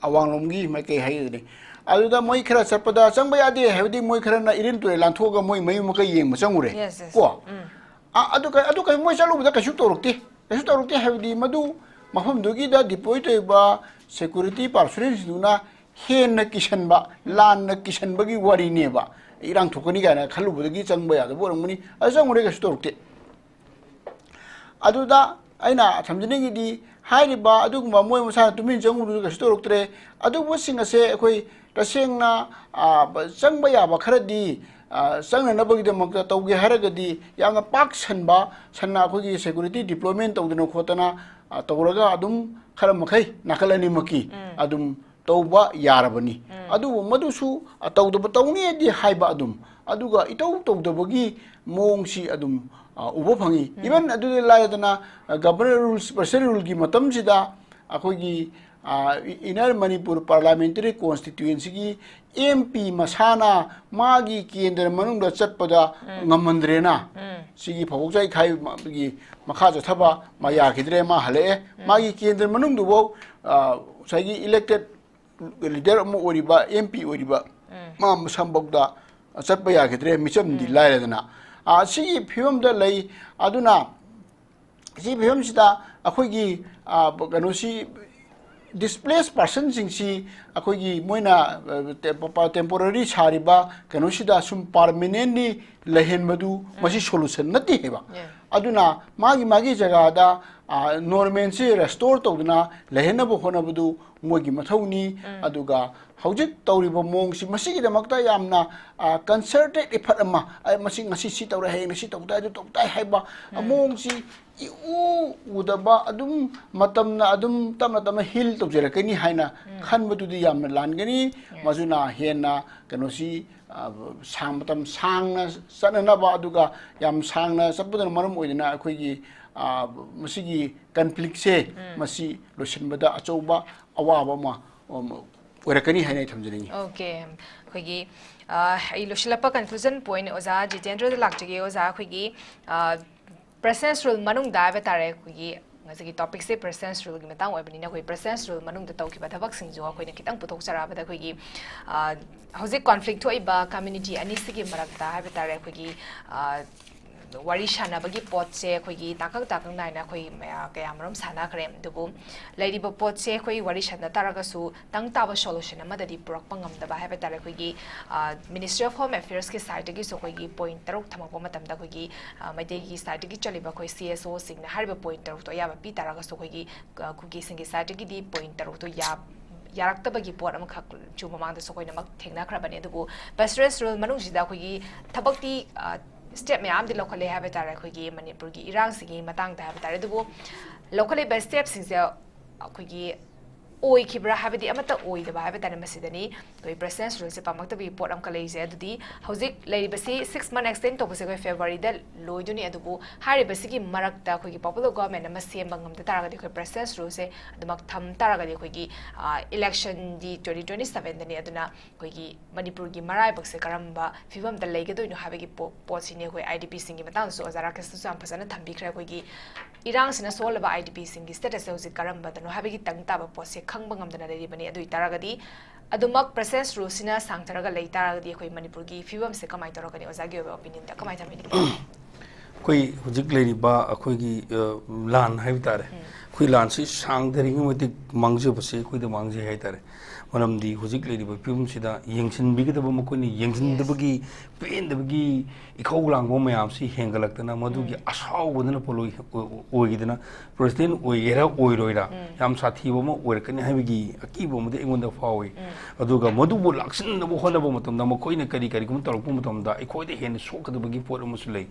ꯑꯋꯥꯡꯂꯣꯝꯒꯤ ꯃꯥꯏꯀꯩ ꯍꯥꯏꯒꯗ꯭ꯔꯥ, ꯑꯗꯨꯗ ꯃꯣꯏ ꯈꯔ ꯆꯠꯄꯗ ꯆꯪꯕ ꯌꯥꯗꯦ ꯍꯥꯏꯕꯗꯤ ꯃꯣꯏ ꯈꯔꯅ ꯏꯔꯤꯜ ꯇꯨꯔꯦꯜ ꯂꯥꯟꯊꯣꯛꯑꯒ ꯃꯣꯏ ꯃꯌꯨꯝ ꯃꯀꯩ ꯌꯦꯡꯕ ꯆꯪꯉꯨꯔꯦ꯫ Yes, yes. ꯀꯣ? ꯎꯝ꯫ ꯑ-, ꯑꯗꯨ ꯀ-, ꯑꯗꯨ ꯀ-, ꯃꯣꯏ ꯆꯠꯂꯨꯕꯗ ꯀꯩꯁꯨ ꯇꯧꯔꯛꯇꯦ꯫ ꯀꯩꯁꯨ ꯇꯧꯔꯛꯇꯦ ꯍꯥꯏꯕꯗꯤ ꯃꯗꯨ ꯃꯐꯝꯗꯨꯒꯤꯗ deploy ꯇꯧꯔꯤꯕ security personnelꯁꯤꯡꯗꯨꯅ ꯍꯦꯟꯅ ꯀꯤꯁꯟꯕ, ꯂꯥꯟꯅ ꯀꯤꯁꯟꯕꯒꯤ ꯋꯥꯔꯤꯅꯦꯕ꯫ ꯏꯔꯥꯡ ꯊꯣꯛꯀꯅꯤ ꯀꯥꯏꯅ ꯈꯜꯂꯨꯕꯗꯒꯤ ꯆꯪꯕ ꯌꯥꯗꯕ ꯑꯣꯏꯔꯝꯒꯅꯤ꯫ ꯑꯗꯨ ꯆꯪꯉꯨꯔꯦ, ꯀꯩꯁꯨ ꯇꯧꯔꯛꯇꯦ꯫ ꯑꯗꯨꯗ ꯑꯩꯅ ꯊꯝꯖꯅꯤꯡꯉꯤꯗꯤ, ꯍꯥꯏꯔꯤꯕ ꯑꯗꯨꯒꯨꯝꯕ ꯃꯣꯏ ꯃꯁꯥꯅ ꯇꯨꯃꯤꯟ ꯆꯪꯉꯨꯕꯗꯨ ꯀꯩꯁꯨ ꯇꯧꯔꯛꯇ꯭ꯔꯦ꯫ ꯑꯗꯨꯒꯨꯝꯕꯁꯤꯡ ꯑꯁꯦ ꯑꯩꯈꯣꯏ ꯇꯁꯦꯡꯅ, ꯑ, ꯆꯪꯕ ꯌꯥꯕ ꯈꯔꯗꯤ, ꯑ, ꯆꯪꯅꯅꯕꯒꯤꯗꯃꯛꯇ ꯇꯧꯒꯦ ꯍꯥꯏꯔꯒꯗꯤ, ꯌꯥꯝꯅ ꯄꯥꯛ ꯁꯟꯕ, ꯁꯟꯅ ꯑꯩꯈꯣꯏꯒꯤ security deployment ꯇꯧꯗꯅ ꯈꯣꯠꯇꯅ, ꯑ, ꯇꯧꯔꯒ ꯑꯗꯨꯝ ꯈꯔ ꯃꯈꯩ ꯅꯥꯀꯜ ꯑꯅꯤꯃꯛꯀꯤ ꯑꯗꯨꯝ ꯇꯧꯕ ꯌꯥꯔꯕꯅꯤ꯫ ꯑꯗꯨꯕꯨ ꯃꯗꯨꯁꯨ, ꯑ, ꯇꯧꯗꯕ, ꯇꯧꯅꯤꯗꯤ ꯍꯥꯏꯕ ꯑꯗꯨꯝ, ꯑꯗꯨꯒ ꯏꯇꯧ ꯇꯧꯗꯕꯒꯤ ꯃꯑꯣꯡꯁꯤ ꯑꯗꯨꯝ, ꯑ, ꯎꯕ ꯐꯪꯉꯤ꯫ Even ꯑꯗꯨꯗꯤ ꯂꯥꯏꯔꯗꯅ, ꯑ, Governor Rules, President Ruleꯒꯤ ꯃꯇꯝꯁꯤꯗ ꯑꯩꯈꯣꯏꯒꯤ, ꯑ, E-, Inner Manipur Parliamentary Constituencyꯒꯤ M P ꯃꯁꯥꯅ ꯃꯥꯒꯤ ꯀꯦꯟꯗ꯭ꯔ ꯃꯅꯨꯡꯗ ꯆꯠꯄꯗ ꯉꯝꯍꯟꯗ꯭ꯔꯦꯅ꯫ ꯁꯤꯒꯤ ꯐꯧꯕꯣꯛꯆꯥꯏ ꯈꯥꯏꯒꯤ ꯃꯈꯥ ꯆꯠꯊꯕ ꯃꯥ ꯌꯥꯈꯤꯗ꯭ꯔꯦ, ꯃꯥ ꯍꯜꯂꯛꯑꯦ꯫ ꯃꯥꯒꯤ ꯀꯦꯟꯗ꯭ꯔ ꯃꯅꯨꯡꯗꯨꯐꯥꯎ, ꯑ, ꯉꯁꯥꯏꯒꯤ elected leader ꯑꯃ ꯑꯣꯏꯔꯤꯕ, M P ꯑꯣꯏꯔꯤꯕ, ꯃꯥ ꯃꯁꯥꯃꯛꯇ ꯆꯠꯄ ꯌꯥꯈꯤꯗ꯭ꯔꯦ, ꯃꯤꯆꯝꯗꯤ ꯂꯥꯏꯔꯗꯅ꯫ ꯑ, ꯁꯤꯒꯤ ꯐꯤꯕꯝꯗ ꯂꯩ꯫ ꯑꯗꯨꯅ ꯁꯤ ꯐꯤꯕꯝꯁꯤꯗ ꯑꯩꯈꯣꯏꯒꯤ, ꯑ, ꯀꯩꯅꯣꯁꯤ, displaced personꯁꯤꯡꯁꯤ ꯑꯩꯈꯣꯏꯒꯤ ꯃꯣꯏꯅ, ꯑ, ꯇꯦ-, ꯄ-, ꯄ-, temporary ꯁꯥꯔꯤꯕ ꯀꯩꯅꯣꯁꯤꯗ ꯁꯨꯝ permanently ꯂꯩꯍꯟꯕꯗꯨ ꯃꯁꯤ solution ꯅꯠꯇꯦ ꯍꯥꯏꯕ꯫ ꯑꯗꯨꯅ ꯃꯥꯒꯤ ꯃꯥꯒꯤ ꯖꯒꯥꯗ ꯅꯣꯔꯃꯦꯜꯁꯤ restore ꯇꯧꯗꯨꯅ ꯂꯩꯍꯟꯅꯕ ꯍꯣꯠꯅꯕꯗꯨ ꯃꯣꯏꯒꯤ ꯃꯊꯧꯅꯤ꯫ ꯑꯗꯨꯒ ꯍꯧꯖꯤꯛ ꯇꯧꯔꯤꯕ ꯃꯑꯣꯡꯁꯤ ꯃꯁꯤꯒꯤꯗꯃꯛꯇ ꯌꯥꯝꯅ concerted effort ꯑꯃ, ꯑꯩ ꯃꯁꯤ ꯉꯁꯤ ꯁꯤ ꯇꯧꯔꯦ, ꯍꯌꯦꯡꯅ ꯁꯤ ꯇꯧ ꯇꯥꯏ, ꯑꯗꯨ ꯇꯧ ꯇꯥꯏ ꯍꯥꯏꯕ ꯃꯑꯣꯡꯁꯤ ꯏꯎ ꯎꯗꯕ, ꯑꯗꯨꯝ ꯃꯇꯝꯅ ꯑꯗꯨꯝ ꯇꯞꯅ ꯇꯞꯅ heal ꯇꯧꯖꯔꯛꯀꯅꯤ ꯍꯥꯏꯅ ꯈꯟꯕꯗꯨꯗꯤ ꯌꯥꯝꯅ ꯂꯥꯟꯒꯅꯤ꯫ ꯃꯗꯨꯅ ꯍꯦꯟꯅ ꯀꯩꯅꯣꯁꯤ, ꯑ, ꯁꯥꯡ-, ꯃꯇꯝ ꯁꯥꯡꯅ ꯆꯠꯅꯅꯕ, ꯑꯗꯨꯒ ꯌꯥꯝ ꯁꯥꯡꯅ ꯆꯠꯄꯗꯨꯅ ꯃꯔꯝ ꯑꯣꯏꯗꯨꯅ ꯑꯩꯈꯣꯏꯒꯤ, ꯑ, ꯃꯁꯤꯒꯤ conflictꯁꯦ ꯃꯁꯤ ꯂꯣꯏꯁꯤꯟꯕꯗ ꯑꯆꯧꯕ ꯑꯋꯥꯕ ꯑꯃ, ꯑꯃ ꯑꯣꯏꯔꯛꯀꯅꯤ ꯍꯥꯏꯅ ꯑꯩ ꯊꯝꯖꯅꯤꯡꯉꯤ꯫ Okay, ꯑꯩꯈꯣꯏꯒꯤ, ꯑ, ꯑꯩ ꯂꯣꯏꯁꯤꯜꯂꯛꯄ conclusion point ꯑꯣꯖꯥ ꯖꯤꯇꯦꯟꯗ꯭ꯔꯗ ꯂꯥꯛꯆꯒꯦ꯫ ꯑꯣꯖꯥ, ꯑꯩꯈꯣꯏꯒꯤ, ꯑ, President's Rule ꯃꯅꯨꯡꯗ ꯍꯥꯏꯕ ꯇꯥꯔꯦ, ꯑꯩꯈꯣꯏꯒꯤ ꯉꯁꯤꯒꯤ topicꯁꯦ President's Ruleꯒꯤ ꯃꯇꯥꯡ ꯑꯣꯏꯕꯅꯤꯅ, ꯑꯩꯈꯣꯏ President's Rule ꯃꯅꯨꯡꯗ ꯇꯧꯈꯤꯕ ꯊꯕꯛꯁꯤꯡꯁꯨ ꯑꯩꯈꯣꯏꯅ ꯈꯤꯇꯪ ꯄꯨꯊꯣꯛꯆꯔꯛꯑꯕꯗ, ꯑꯩꯈꯣꯏꯒꯤ, ꯑ, ꯍꯧꯖꯤꯛ conflict ꯊꯣꯛꯏꯕ community ꯑꯅꯤꯁꯤꯒꯤ ꯃꯔꯛꯇ ꯍꯥꯏꯕ ꯇꯥꯔꯦ, ꯑꯩꯈꯣꯏꯒꯤ, ꯑ, ꯋꯥꯔꯤ ꯁꯥꯟꯅꯕꯒꯤ ꯄꯣꯠꯁꯦ ꯑꯩꯈꯣꯏꯒꯤ ꯇꯥꯡꯀꯛ ꯇꯥꯡꯀꯛ ꯅꯥꯏꯅ ꯑꯩꯈꯣꯏ ꯃꯌꯥ-, ꯀꯌꯥ ꯃꯔꯨꯝ ꯁꯥꯟꯅꯈ꯭ꯔꯦ꯫ ꯑꯗꯨꯕꯨ ꯂꯩꯔꯤꯕ ꯄꯣꯠꯁꯦ ꯑꯩꯈꯣꯏ ꯋꯥꯔꯤ ꯁꯥꯟꯅ ꯇꯥꯔꯒꯁꯨ ꯇꯪ ꯇꯥꯕ solution ꯑꯃꯗꯗꯤ ꯄꯨꯔꯛꯄ ꯉꯝꯗꯕ ꯍꯥꯏꯕ ꯇꯥꯔꯦ꯫ ꯑꯩꯈꯣꯏꯒꯤ, ꯑ, Ministry of Home Affairsꯀꯤ sideꯇꯒꯤꯁꯨ ꯑꯩꯈꯣꯏꯒꯤ point ꯇꯔꯨꯛ ꯊꯝꯃꯛꯄ ꯃꯇꯝꯗ, ꯑꯩꯈꯣꯏꯒꯤ, ꯑ, ꯃꯩꯇꯩꯒꯤ sideꯇꯒꯤ ꯆꯠꯂꯤꯕ ꯑꯩꯈꯣꯏ CSOꯁꯤꯡꯅ ꯍꯥꯏꯔꯤꯕ point ꯇꯔꯨꯛꯇꯣ ꯑꯌꯥꯕ ꯄꯤ ꯇꯥꯔꯒꯁꯨ, ꯑꯩꯈꯣꯏꯒꯤ, ꯑ, ꯀꯨꯀꯤꯁꯤꯡꯒꯤ sideꯇꯒꯤꯗꯤ point ꯇꯔꯨꯛꯇꯣ ꯌꯥ-, ꯌꯥꯔꯛꯇꯕꯒꯤ ꯄꯣꯠ ꯑꯃꯈꯛꯁꯨ ꯃꯃꯥꯡꯗꯁꯨ ꯑꯩꯈꯣꯏꯅꯃꯛ ꯊꯦꯡꯅꯈ꯭ꯔꯕꯅꯤ꯫ ꯑꯗꯨꯕꯨ President's Rule ꯃꯅꯨꯡꯁꯤꯗ ꯑꯩꯈꯣꯏꯒꯤ ꯊꯕꯛꯇꯤ, ꯑ, step ꯃꯌꯥꯝꯗꯤ ꯂꯧꯈꯠꯂꯦ ꯍꯥꯏꯕ ꯇꯥꯔꯦ, ꯑꯩꯈꯣꯏꯒꯤ ꯃꯅꯤꯄꯨꯔꯒꯤ ꯏꯔꯥꯡꯁꯤꯒꯤ ꯃꯇꯥꯡꯗ ꯍꯥꯏꯕ ꯇꯥꯔꯦ꯫ ꯑꯗꯨꯕꯨ ꯂꯧꯈꯠꯂꯤꯕ stepꯁꯤꯡꯁꯦ ꯑꯩꯈꯣꯏꯒꯤ ꯑꯣꯏꯈꯤꯕ꯭ꯔꯥ ꯍꯥꯏꯕꯗꯤ ꯑꯃꯠꯇ ꯑꯣꯏꯗꯕ ꯍꯥꯏꯕ ꯇꯥꯔꯦ꯫ ꯃꯁꯤꯗꯅꯤ ꯑꯩꯈꯣꯏ President's Ruleꯁꯦ ꯄꯥꯝꯃꯛꯇꯕꯒꯤ ꯄꯣꯠ ꯑꯃꯈꯛ ꯂꯩꯔꯤꯁꯦ꯫ ꯑꯗꯨꯗꯤ ꯍꯧꯖꯤꯛ ꯂꯩꯔꯤꯕꯁꯤ six month extend ꯇꯧꯕꯁꯦ ꯑꯩꯈꯣꯏ Februaryꯗ ꯂꯣꯏꯗꯣꯏꯅꯤ꯫ ꯑꯗꯨꯕꯨ ꯍꯥꯏꯔꯤꯕꯁꯤꯒꯤ ꯃꯔꯛꯇ ꯑꯩꯈꯣꯏꯒꯤ popular government ꯑꯃ ꯁꯦꯝꯕ ꯉꯝꯗ ꯇꯥꯔꯒꯗꯤ, ꯑꯩꯈꯣꯏ President's Ruleꯁꯦ ꯑꯗꯨꯃꯛ ꯊꯝ ꯇꯥꯔꯒꯗꯤ, ꯑꯩꯈꯣꯏꯒꯤ, ꯑ, electionꯗꯤ twenty twenty sevenꯗꯅꯤ꯫ ꯑꯗꯨꯅ ꯑꯩꯈꯣꯏꯒꯤ ꯃꯅꯤꯄꯨꯔꯒꯤ ꯃꯔꯥꯏꯕꯛꯁꯦ ꯀꯔꯝꯕ ꯐꯤꯕꯝꯗ ꯂꯩꯒꯗꯣꯏꯅꯣ ꯍꯥꯏꯕꯒꯤ ꯄꯣ-, ꯄꯣꯠꯁꯤꯅꯤ꯫ ꯑꯩꯈꯣꯏ IDPꯁꯤꯡꯒꯤ ꯃꯇꯥꯡꯗꯁꯨ ꯑꯣꯖꯥ ꯔꯥꯀꯦꯁꯅꯁꯨ ꯌꯥꯝ ꯐꯖꯅ ꯊꯝꯕꯤꯈ꯭ꯔꯦ꯫ ꯑꯩꯈꯣꯏꯒꯤ ꯏꯔꯥꯡꯁꯤꯅ ꯁꯣꯛꯍꯜꯂꯕ IDPꯁꯤꯡꯒꯤ statusꯁꯦ ꯍꯧꯖꯤꯛ ꯀꯔꯝꯕꯗꯅꯣ ꯍꯥꯏꯕꯒꯤ ꯇꯪ ꯇꯥꯕ ꯄꯣꯠꯁꯦ ꯈꯪꯕ ꯉꯝꯗꯅ ꯂꯩꯔꯤꯕꯅꯤ꯫ ꯑꯗꯨ ꯑꯣꯏ ꯇꯥꯔꯒꯗꯤ ꯑꯗꯨꯃꯛ President's Ruleꯁꯤꯅ ꯁꯥꯡꯊꯔꯒ ꯂꯩ ꯇꯥꯔꯒꯗꯤ ꯑꯩꯈꯣꯏ ꯃꯅꯤꯄꯨꯔꯒꯤ ꯐꯤꯕꯝꯁꯦ ꯀꯃꯥꯏꯅ ꯇꯧꯔꯛꯀꯅꯤ? ꯑꯣꯖꯥꯒꯤ ꯑꯣꯏꯕ opinionꯗ ꯀꯃꯥꯏꯅ ꯊꯝꯕꯤꯅꯤꯡꯒꯦ? ꯑꯩꯈꯣꯏ ꯍꯧꯖꯤꯛ ꯂꯩꯔꯤꯕ ꯑꯩꯈꯣꯏꯒꯤ, ꯑ, ꯂꯥꯟ ꯍꯥꯏꯕ ꯇꯥꯔꯦ꯫ ꯑꯩꯈꯣꯏ ꯂꯥꯟꯁꯤ ꯁꯥꯡꯊꯔꯤꯉꯩ ꯃꯇꯤꯛ ꯃꯥꯡꯖꯕꯁꯤ ꯑꯩꯈꯣꯏꯗ ꯃꯥꯡꯖꯩ ꯍꯥꯏ ꯇꯥꯔꯦ꯫ ꯃꯔꯝꯗꯤ ꯍꯧꯖꯤꯛ ꯂꯩꯔꯤꯕ ꯐꯤꯕꯝꯁꯤꯗ ꯌꯦꯡꯁꯤꯟꯕꯤꯒꯗꯕ ꯃꯈꯣꯏꯅ ꯌꯦꯡꯁꯤꯟꯗꯕꯒꯤ, ꯄꯦꯟꯗꯕꯒꯤ ꯏꯈꯧ ꯂꯥꯡꯕ ꯃꯌꯥꯝꯁꯤ ꯍꯦꯟꯒꯠꯂꯛꯇꯅ ꯃꯗꯨꯒꯤ ꯑꯁꯥꯎꯕꯗꯨꯅ ꯄꯣꯠꯂꯣꯏ ꯑꯣꯏ-, ꯑꯣꯏꯈꯤꯗꯅ ꯄ꯭ꯔꯁꯤꯗꯦꯟ ꯑꯣꯏꯒꯦꯔꯥ ꯑꯣꯏꯔꯣꯏꯔꯥ, ꯌꯥꯝ ꯁꯥꯊꯤꯕ ꯑꯃ ꯑꯣꯏꯔꯛꯀꯅꯤ ꯍꯥꯏꯕꯒꯤ ꯑꯀꯤꯕ ꯑꯃꯗꯤ ꯑꯩꯉꯣꯟꯗ ꯐꯥꯎꯏ꯫ ꯑꯗꯨꯒ ꯃꯗꯨꯕꯨ ꯂꯥꯛꯁꯤꯟꯅꯕ ꯍꯣꯠꯅꯕ ꯃꯇꯝꯗ ꯃꯈꯣꯏꯅ ꯀꯔꯤ ꯀꯔꯤꯒꯨꯝꯕ ꯇꯧꯔꯛꯄ ꯃꯇꯝꯗ ꯑꯩꯈꯣꯏꯗ ꯍꯦꯟꯅ ꯁꯣꯛꯀꯗꯕꯒꯤ ꯄꯣꯠ ꯑꯃꯁꯨ ꯂꯩ꯫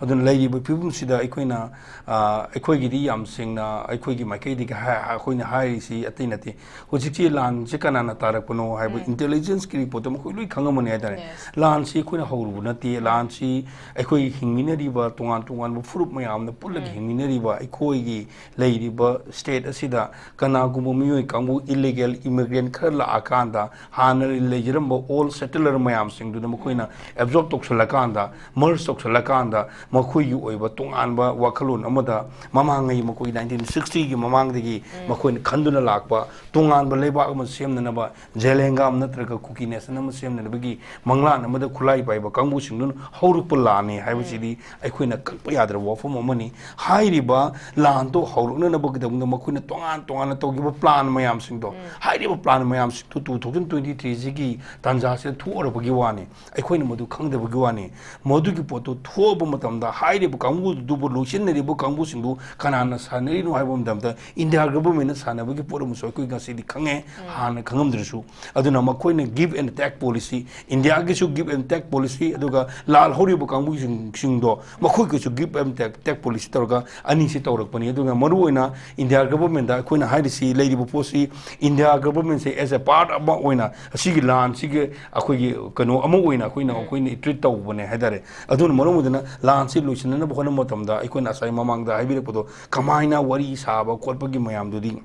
ꯑꯗꯨꯅ ꯂꯩꯔꯤꯕ ꯐꯤꯕꯝꯁꯤꯗ ꯑꯩꯈꯣꯏꯅ, ꯑ, ꯑꯩꯈꯣꯏꯒꯤꯗꯤ ꯌꯥꯝ ꯁꯦꯡꯅ ꯑꯩꯈꯣꯏꯒꯤ ꯃꯥꯏꯀꯩꯗꯒꯤ ꯍꯥꯏ-, ꯑꯩꯈꯣꯏꯅ ꯍꯥꯏꯔꯤꯁꯤ ꯑꯇꯩ ꯅꯠꯇꯦ꯫ ꯍꯧꯖꯤꯛꯁꯤ ꯂꯥꯟꯁꯤ ꯀꯅꯥꯅ ꯇꯥꯔꯛꯄꯅꯣ ꯍꯥꯏꯕ intelligence ꯀꯤ report ꯑꯃ ꯑꯩꯈꯣꯏ ꯂꯣꯏ ꯈꯪꯉꯝꯃꯅꯤ ꯍꯥꯏ ꯇꯥꯔꯦ꯫ ꯂꯥꯟꯁꯤ ꯑꯩꯈꯣꯏꯅ ꯍꯧꯔꯨꯕ ꯅꯠꯇꯦ꯫ ꯂꯥꯟꯁꯤ ꯑꯩꯈꯣꯏ ꯍꯤꯡꯃꯤꯟꯅꯔꯤꯕ ꯇꯣꯉꯥꯟ ꯇꯣꯉꯥꯟꯕ ꯐꯨꯔꯨꯞ ꯃꯌꯥꯝꯅ ꯄꯨꯜꯂꯒ ꯍꯤꯡꯃꯤꯟꯅꯔꯤꯕ ꯑꯩꯈꯣꯏꯒꯤ ꯂꯩꯔꯤꯕ state ꯑꯁꯤꯗ ꯀꯅꯥꯒꯨꯝꯕ ꯃꯤꯑꯣꯏ ꯀꯥꯡꯕꯨ illegal immigrant ꯈꯔ ꯂꯥꯛꯑꯀꯥꯟꯗ ꯍꯥꯟꯅ ꯂꯩꯖꯔꯝꯕ old settler ꯃꯌꯥꯝꯁꯤꯡꯗꯨꯗ ꯃꯈꯣꯏꯅ absorb ꯇꯧꯁꯜꯂꯀꯥꯟꯗ, merge ꯇꯧꯁꯜꯂꯀꯥꯟꯗ ꯃꯈꯣꯏꯒꯤ ꯑꯣꯏꯕ ꯇꯣꯉꯥꯟꯕ ꯋꯥꯈꯜꯂꯣꯟ ꯑꯃꯗ ꯃꯃꯥꯡꯉꯩ ꯃꯈꯣꯏ nineteen sixty ꯒꯤ ꯃꯃꯥꯡꯗꯒꯤ ꯃꯈꯣꯏꯅ ꯈꯟꯗꯨꯅ ꯂꯥꯛꯄ ꯇꯣꯉꯥꯟꯕ ꯂꯩꯕꯥꯛ ꯑꯃ ꯁꯦꯝꯅꯅꯕ Zeliangram ꯅꯠꯇ꯭ꯔꯒ Kuki nation ꯑꯃ ꯁꯦꯝꯅꯅꯕꯒꯤ ꯃꯪꯂꯥꯟ ꯑꯃꯗ ꯈꯨꯠꯂꯥꯏ ꯄꯥꯏꯕ ꯀꯥꯡꯕꯨꯁꯤꯡꯗꯨꯅ ꯍꯧꯔꯛꯄ ꯂꯥꯟꯅꯤ ꯍꯥꯏꯕꯁꯤꯗꯤ ꯑꯩꯈꯣꯏꯅ ꯀꯛꯄ ꯌꯥꯗ꯭ꯔꯕ ꯋꯥꯐꯝ ꯑꯃꯅꯤ꯫ ꯍꯥꯏꯔꯤꯕ ꯂꯥꯟꯗꯣ ꯍꯧꯔꯛꯅꯅꯕꯒꯤꯗꯃꯛꯇ ꯃꯈꯣꯏꯅ ꯇꯣꯉꯥꯟ ꯇꯣꯉꯥꯟꯅ ꯇꯧꯈꯤꯕ plan ꯃꯌꯥꯝꯁꯤꯡꯗꯣ, ꯍꯥꯏꯔꯤꯕ plan ꯃꯌꯥꯝꯁꯤꯡꯗꯣ two thousand twenty three ꯁꯤꯒꯤ ꯇꯥꯟꯖꯥꯁꯤꯗ ꯊꯣꯛꯑꯔꯕꯒꯤ ꯋꯥꯅꯤ꯫ ꯑꯩꯈꯣꯏꯅ ꯃꯗꯨ ꯈꯪꯗꯕꯒꯤ ꯋꯥꯅꯤ꯫ ꯃꯗꯨꯒꯤ ꯄꯣꯠꯇꯨ ꯊꯣꯛꯑꯕ ꯃꯇꯝꯗ ꯍꯥꯏꯔꯤꯕ ꯀꯥꯡꯕꯨꯗꯨꯕꯨ ꯂꯣꯏꯁꯤꯟꯅꯔꯤꯕ ꯀꯥꯡꯕꯨꯁꯤꯡꯗꯨ ꯀꯅꯥꯅ ꯁꯥꯟꯅꯔꯤꯅꯣ ꯍꯥꯏꯕ ꯃꯇꯝꯗ India government ꯅ ꯁꯥꯟꯅꯕꯒꯤ ꯄꯣꯠ ꯑꯃꯁꯨ ꯑꯩꯈꯣꯏ ꯉꯁꯤꯗꯤ ꯈꯪꯉꯦ, ꯍꯥꯟꯅ ꯈꯪꯉꯝꯗ꯭ꯔꯁꯨ꯫ ꯑꯗꯨꯅ ꯃꯈꯣꯏꯅ give and take policy, India ꯒꯤꯁꯨ give and take policy, ꯑꯗꯨꯒ ꯂꯥꯜꯍꯧꯔꯤꯕ ꯀꯥꯡꯕꯨꯁꯤꯡꯗꯣ ꯃꯈꯣꯏꯒꯤꯁꯨ give and take, take policy ꯇꯧꯔꯒ ꯑꯅꯤꯁꯤ ꯇꯧꯔꯛꯄꯅꯤ꯫ ꯑꯗꯨꯒ ꯃꯔꯨꯑꯣꯏꯅ India government ꯇ ꯑꯩꯈꯣꯏꯅ ꯍꯥꯏꯔꯤꯁꯤ, ꯂꯩꯔꯤꯕ ꯄꯣꯠꯁꯤ India government say as a part ꯑꯃ ꯑꯣꯏꯅ ꯑꯁꯤꯒꯤ ꯂꯥꯟꯁꯤꯒꯤ ꯑꯩꯈꯣꯏꯒꯤ ꯀꯩꯅꯣ ꯑꯃ ꯑꯣꯏꯅ ꯑꯩꯈꯣꯏꯅ, ꯑꯩꯈꯣꯏꯅ treat ꯇꯧꯕꯅꯦ ꯍꯥꯏ ꯇꯥꯔꯦ꯫ ꯑꯗꯨꯅ ꯃꯔꯝ ꯑꯣꯏꯗꯅ ꯂꯥꯟꯁꯤ ꯂꯣꯏꯁꯤꯟꯅꯅꯕ ꯍꯣꯠꯅꯕ ꯃꯇꯝꯗ ꯑꯩꯈꯣꯏꯅ ꯉꯁꯥꯏ ꯃꯃꯥꯡꯗ ꯍꯥꯏꯕꯤꯔꯛꯄꯗꯣ, ꯀꯃꯥꯏꯅ ꯋꯥꯔꯤ ꯁꯥꯕ ꯈꯣꯠꯄꯒꯤ ꯃꯌꯥꯝꯗꯨꯗꯤ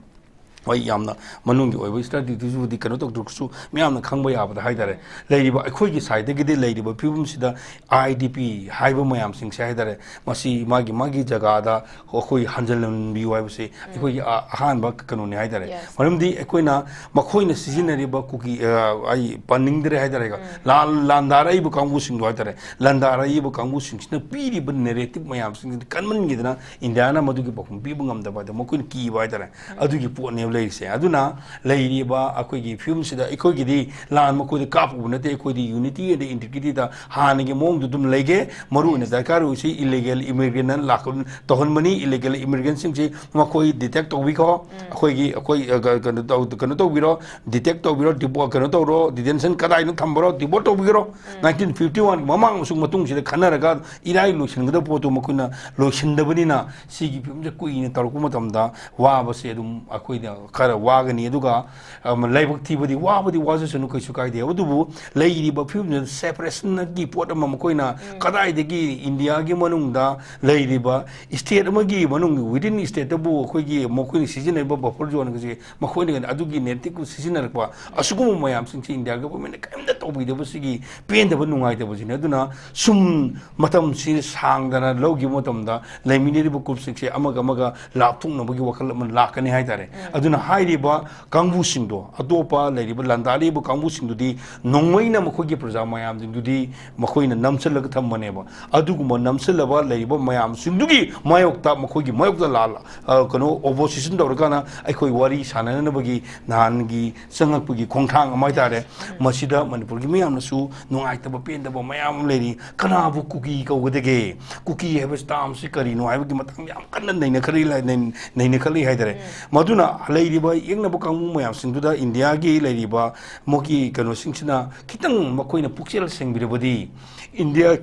ꯍꯣꯏ, ꯌꯥꯝꯅ ꯃꯅꯨꯡꯒꯤ ꯑꯣꯏꯕ ꯁ꯭ꯇꯗꯤꯗꯨꯁꯨꯕꯨꯗꯤ ꯀꯩꯅꯣ ꯇꯧꯗ꯭ꯔꯒꯁꯨ, ꯃꯌꯥꯝꯅ ꯈꯪꯕ ꯌꯥꯕꯗ ꯍꯥꯏꯇꯥꯔꯦ, ꯂꯩꯔꯤꯕ ꯑꯩꯈꯣꯏꯒꯤ ꯁꯥꯏꯠꯇꯒꯤꯗꯤ ꯂꯩꯔꯤꯕ ꯐꯤꯕꯝꯁꯤꯗ ꯑꯥꯏ ꯗꯤ ꯄꯤ ꯍꯥꯏꯕ ꯃꯌꯥꯝꯁꯤꯡꯁꯦ ꯍꯥꯏꯇꯥꯔꯦ, ꯃꯁꯤ ꯃꯥꯒꯤ ꯃꯥꯒꯤ ꯖꯒꯥꯗ ꯑꯩꯈꯣꯏ ꯍꯟꯖꯤꯜꯍꯟꯕꯤꯌꯨ ꯍꯥꯏꯕꯁꯤ ꯑꯩꯈꯣꯏꯒꯤ ꯑ-, ꯑꯍꯥꯟꯕ ꯀꯩꯅꯣꯅꯤ ꯍꯥꯏꯇꯥꯔꯦ꯫ Yes. ꯃꯔꯝꯗꯤ ꯑꯩꯈꯣꯏꯅ ꯃꯈꯣꯏꯅ ꯁꯤꯖꯤꯟꯅꯔꯤꯕ ꯀꯨꯀꯤ, ꯑ, ꯑꯩ ꯄꯟꯅꯤꯡꯗ꯭ꯔꯦ ꯍꯥꯏꯇꯥꯔꯦ, ꯂꯥꯟ-, ꯂꯥꯟꯗꯥꯔꯛꯏꯕ ꯀꯥꯡꯕꯨꯁꯤꯡꯗꯣ ꯍꯥꯏꯇꯥꯔꯦ, ꯂꯥꯟꯗꯥꯔꯛꯏꯕ ꯀꯥꯡꯕꯨꯁꯤꯡꯁꯤꯅ ꯄꯤꯔꯤꯕ ꯅꯦꯔꯦꯇꯤꯚ ꯃꯌꯥꯝꯁꯤꯡꯁꯤꯗꯤ ꯀꯟꯃꯟꯈꯤꯗꯅ ꯏꯟꯗꯤꯌꯥꯅ ꯃꯗꯨꯒꯤ ꯄꯥꯎꯈꯨꯝ ꯄꯤꯕ ꯉꯝꯗꯕ ꯍꯥꯏꯗꯅ ꯃꯈꯣꯏꯅ ꯀꯤꯕ ꯍꯥꯏꯇꯥꯔꯦ꯫ ꯑꯗꯨꯒꯤ ꯄꯣꯠꯅꯦꯕ ꯂꯩꯔꯤꯁꯦ꯫ ꯑꯗꯨꯅ ꯂꯩꯔꯤꯕ ꯑꯩꯈꯣꯏꯒꯤ ꯐꯤꯕꯝꯁꯤꯗ ꯑꯩꯈꯣꯏꯒꯤꯗꯤ ꯂꯥꯟ ꯃꯈꯣꯏꯗ ꯀꯥꯞꯄꯨꯕ ꯅꯠꯇꯦ, ꯑꯩꯈꯣꯏꯗꯤ unity and integrityꯗ ꯍꯥꯟꯅꯒꯤ ꯃꯑꯣꯡꯗꯨ ꯑꯗꯨꯝ ꯂꯩꯒꯦ꯫ ꯃꯔꯨ ꯑꯣꯏꯅ ꯗꯔꯀꯥꯔ ꯑꯣꯏꯔꯤꯁꯤ illegal immigrant ꯂꯥꯛꯄ ꯇꯧꯍꯟꯕꯅꯤ꯫ Illegal immigrantꯁꯤꯡꯁꯤ ꯃꯈꯣꯏ detect ꯇꯧꯕꯤꯈꯣ, ꯑꯩꯈꯣꯏꯒꯤ, ꯑꯩꯈꯣꯏ, ꯑ, ꯀ-, ꯀꯩꯅꯣ ꯇꯧ-, ꯀꯩꯅꯣ ꯇꯧꯕꯤꯔꯣ, detect ꯇꯧꯕꯤꯔꯣ, depo-, ꯀꯩꯅꯣ ꯇꯧꯔꯣ, detention ꯀꯗꯥꯏꯗ ꯊꯝꯕꯔꯣ, deport ꯇꯧꯕꯤꯈ꯭ꯔꯣ꯫ Nineteen fifty one ꯃꯃꯥꯡ ꯑꯃꯁꯨꯡ ꯃꯇꯨꯡꯁꯤꯗ ꯈꯟꯅꯔꯒ ꯏꯔꯥꯏ ꯂꯣꯏꯁꯤꯟꯒꯗꯕ ꯄꯣꯠꯇꯨ ꯃꯈꯣꯏꯅ ꯂꯣꯏꯁꯤꯟꯗꯕꯅꯤꯅ, ꯁꯤꯒꯤ ꯐꯤꯕꯝꯁꯦ ꯀꯨꯏꯅ ꯇꯧꯔꯛꯄ ꯃꯇꯝꯗ ꯋꯥꯕꯁꯦ ꯑꯗꯨꯝ ꯑꯩꯈꯣꯏꯗ ꯈꯔ ꯋꯥꯒꯅꯤ꯫ ꯑꯗꯨꯒ, ꯑꯝ, ꯂꯥꯏꯕꯛ ꯊꯤꯕꯗꯤ ꯋꯥꯕꯗꯤ ꯋꯥꯖꯁꯅꯨ, ꯀꯩꯁꯨ ꯀꯥꯏꯗꯦ꯫ ꯑꯗꯨꯕꯨ ꯂꯩꯔꯤꯕ ꯐꯤꯕꯝꯁꯤꯗ separationꯒꯤ ꯄꯣꯠ ꯑꯃ ꯃꯈꯣꯏꯅ ꯀꯗꯥꯏꯗꯒꯤ ꯏꯟꯗꯤꯌꯥꯒꯤ ꯃꯅꯨꯡꯗ ꯂꯩꯔꯤꯕ state ꯑꯃꯒꯤ ꯃꯅꯨꯡ, within stateꯇꯕꯨ ꯑꯩꯈꯣꯏꯒꯤ ꯃꯈꯣꯏꯅ ꯁꯤꯖꯤꯟꯅꯔꯤꯕ buffer zoneꯒꯁꯦ ꯃꯈꯣꯏꯅ ꯑꯗꯨꯒꯤ ꯅꯦꯔꯦꯇꯤꯚ ꯁꯤꯖꯤꯟꯅꯔꯛꯄ, ꯑꯁꯤꯒꯨꯝꯕ ꯃꯌꯥꯝꯁꯤꯡꯁꯤ ꯏꯟꯗꯤꯌꯥ ꯒꯚꯔꯟꯃꯦꯟꯠꯅ ꯀꯔꯤꯝꯇ ꯇꯧꯕꯤꯗꯕꯁꯤꯒꯤ ꯄꯦꯟꯗꯕ, ꯅꯨꯡꯉꯥꯏꯇꯕꯁꯤꯅꯤ꯫ ꯑꯗꯨꯅ ꯁꯨꯝ ꯃꯇꯝꯁꯤ ꯁꯥꯡꯗꯅ ꯂꯧꯈꯤꯕ ꯃꯇꯝꯗ ꯂꯩꯃꯤꯟꯅꯔꯤꯕ ꯒ꯭ꯔꯨꯞꯁꯤꯡꯁꯦ ꯑꯃꯒ ꯑꯃꯒ ꯂꯥꯞꯊꯣꯛꯅꯕꯒꯤ ꯋꯥꯈꯜ ꯑꯃ ꯂꯥꯛꯀꯅꯤ ꯍꯥꯏꯇꯥꯔꯦ꯫ ꯑꯗꯨꯅ ꯍꯥꯏꯔꯤꯕ ꯀꯥꯡꯕꯨꯁꯤꯡꯗꯣ, ꯑꯇꯣꯞꯄ ꯂꯩꯔꯤꯕ ꯂꯥꯟꯗꯥꯔꯤꯕ ꯀꯥꯡꯕꯨꯁꯤꯡꯗꯨꯗꯤ ꯅꯣꯡꯃꯩꯅ ꯃꯈꯣꯏꯒꯤ ꯄ꯭ꯔꯖꯥ ꯃꯌꯥꯝꯁꯤꯡꯗꯨꯗꯤ ꯃꯈꯣꯏꯅ ꯅꯝꯁꯤꯜꯂꯒ ꯊꯝꯕꯅꯦꯕ꯫ ꯑꯗꯨꯒꯨꯝꯕ ꯅꯝꯁꯤꯜꯂꯕ ꯂꯩꯔꯤꯕ ꯃꯌꯥꯝꯁꯤꯡꯗꯨꯒꯤ ꯃꯥꯌꯣꯛꯇ, ꯃꯈꯣꯏꯒꯤ ꯃꯥꯌꯣꯛꯇ ꯂꯥꯜ-, ꯑ, ꯀꯩꯅꯣ, opposition ꯇꯧꯔꯀꯥꯟꯗ ꯑꯩꯈꯣꯏ ꯋꯥꯔꯤ ꯁꯥꯟꯅꯅꯕꯒꯤ ꯅꯍꯥꯟꯒꯤ ꯆꯪꯉꯛꯄꯒꯤ ꯈꯣꯡꯊꯥꯡ ꯑꯃ ꯍꯥꯏꯇꯥꯔꯦ꯫ ꯃꯁꯤꯗ ꯃꯅꯤꯄꯨꯔꯒꯤ ꯃꯤꯌꯥꯝꯅꯁꯨ ꯅꯨꯡꯉꯥꯏꯇꯕ, ꯄꯦꯟꯗꯕ ꯃꯌꯥꯝ ꯑꯃ ꯂꯩꯔꯤ꯫ ꯀꯅꯥꯕꯨ ꯀꯨꯀꯤ ꯀꯧꯒꯗꯒꯦ? ꯀꯨꯀꯤ ꯍꯥꯏꯕ termꯁꯤ ꯀꯔꯤꯅꯣ ꯍꯥꯏꯕꯒꯤ ꯃꯇꯥꯡꯗ ꯌꯥꯝ ꯀꯟꯅ ꯅꯩꯅꯈꯠꯂꯤ, ꯅꯩ-, ꯅꯩꯅꯈꯠꯂꯤ ꯍꯥꯏꯇꯥꯔꯦ꯫ ꯃꯗꯨꯅ ꯂꯩꯔꯤꯕ ꯌꯦꯛꯅꯕ ꯀꯥꯡꯕꯨ ꯃꯌꯥꯝꯁꯤꯡꯗꯨꯗ ꯏꯟꯗꯤꯌꯥꯒꯤ ꯂꯩꯔꯤꯕ ꯃꯈꯣꯏꯒꯤ ꯀꯩꯅꯣꯁꯤꯡꯁꯤꯅ ꯈꯤꯇꯪ ꯃꯈꯣꯏꯅ ꯄꯨꯛꯆꯦꯜ ꯁꯦꯡꯕꯤꯔꯕꯗꯤ, ꯏꯟꯗꯤꯌꯥ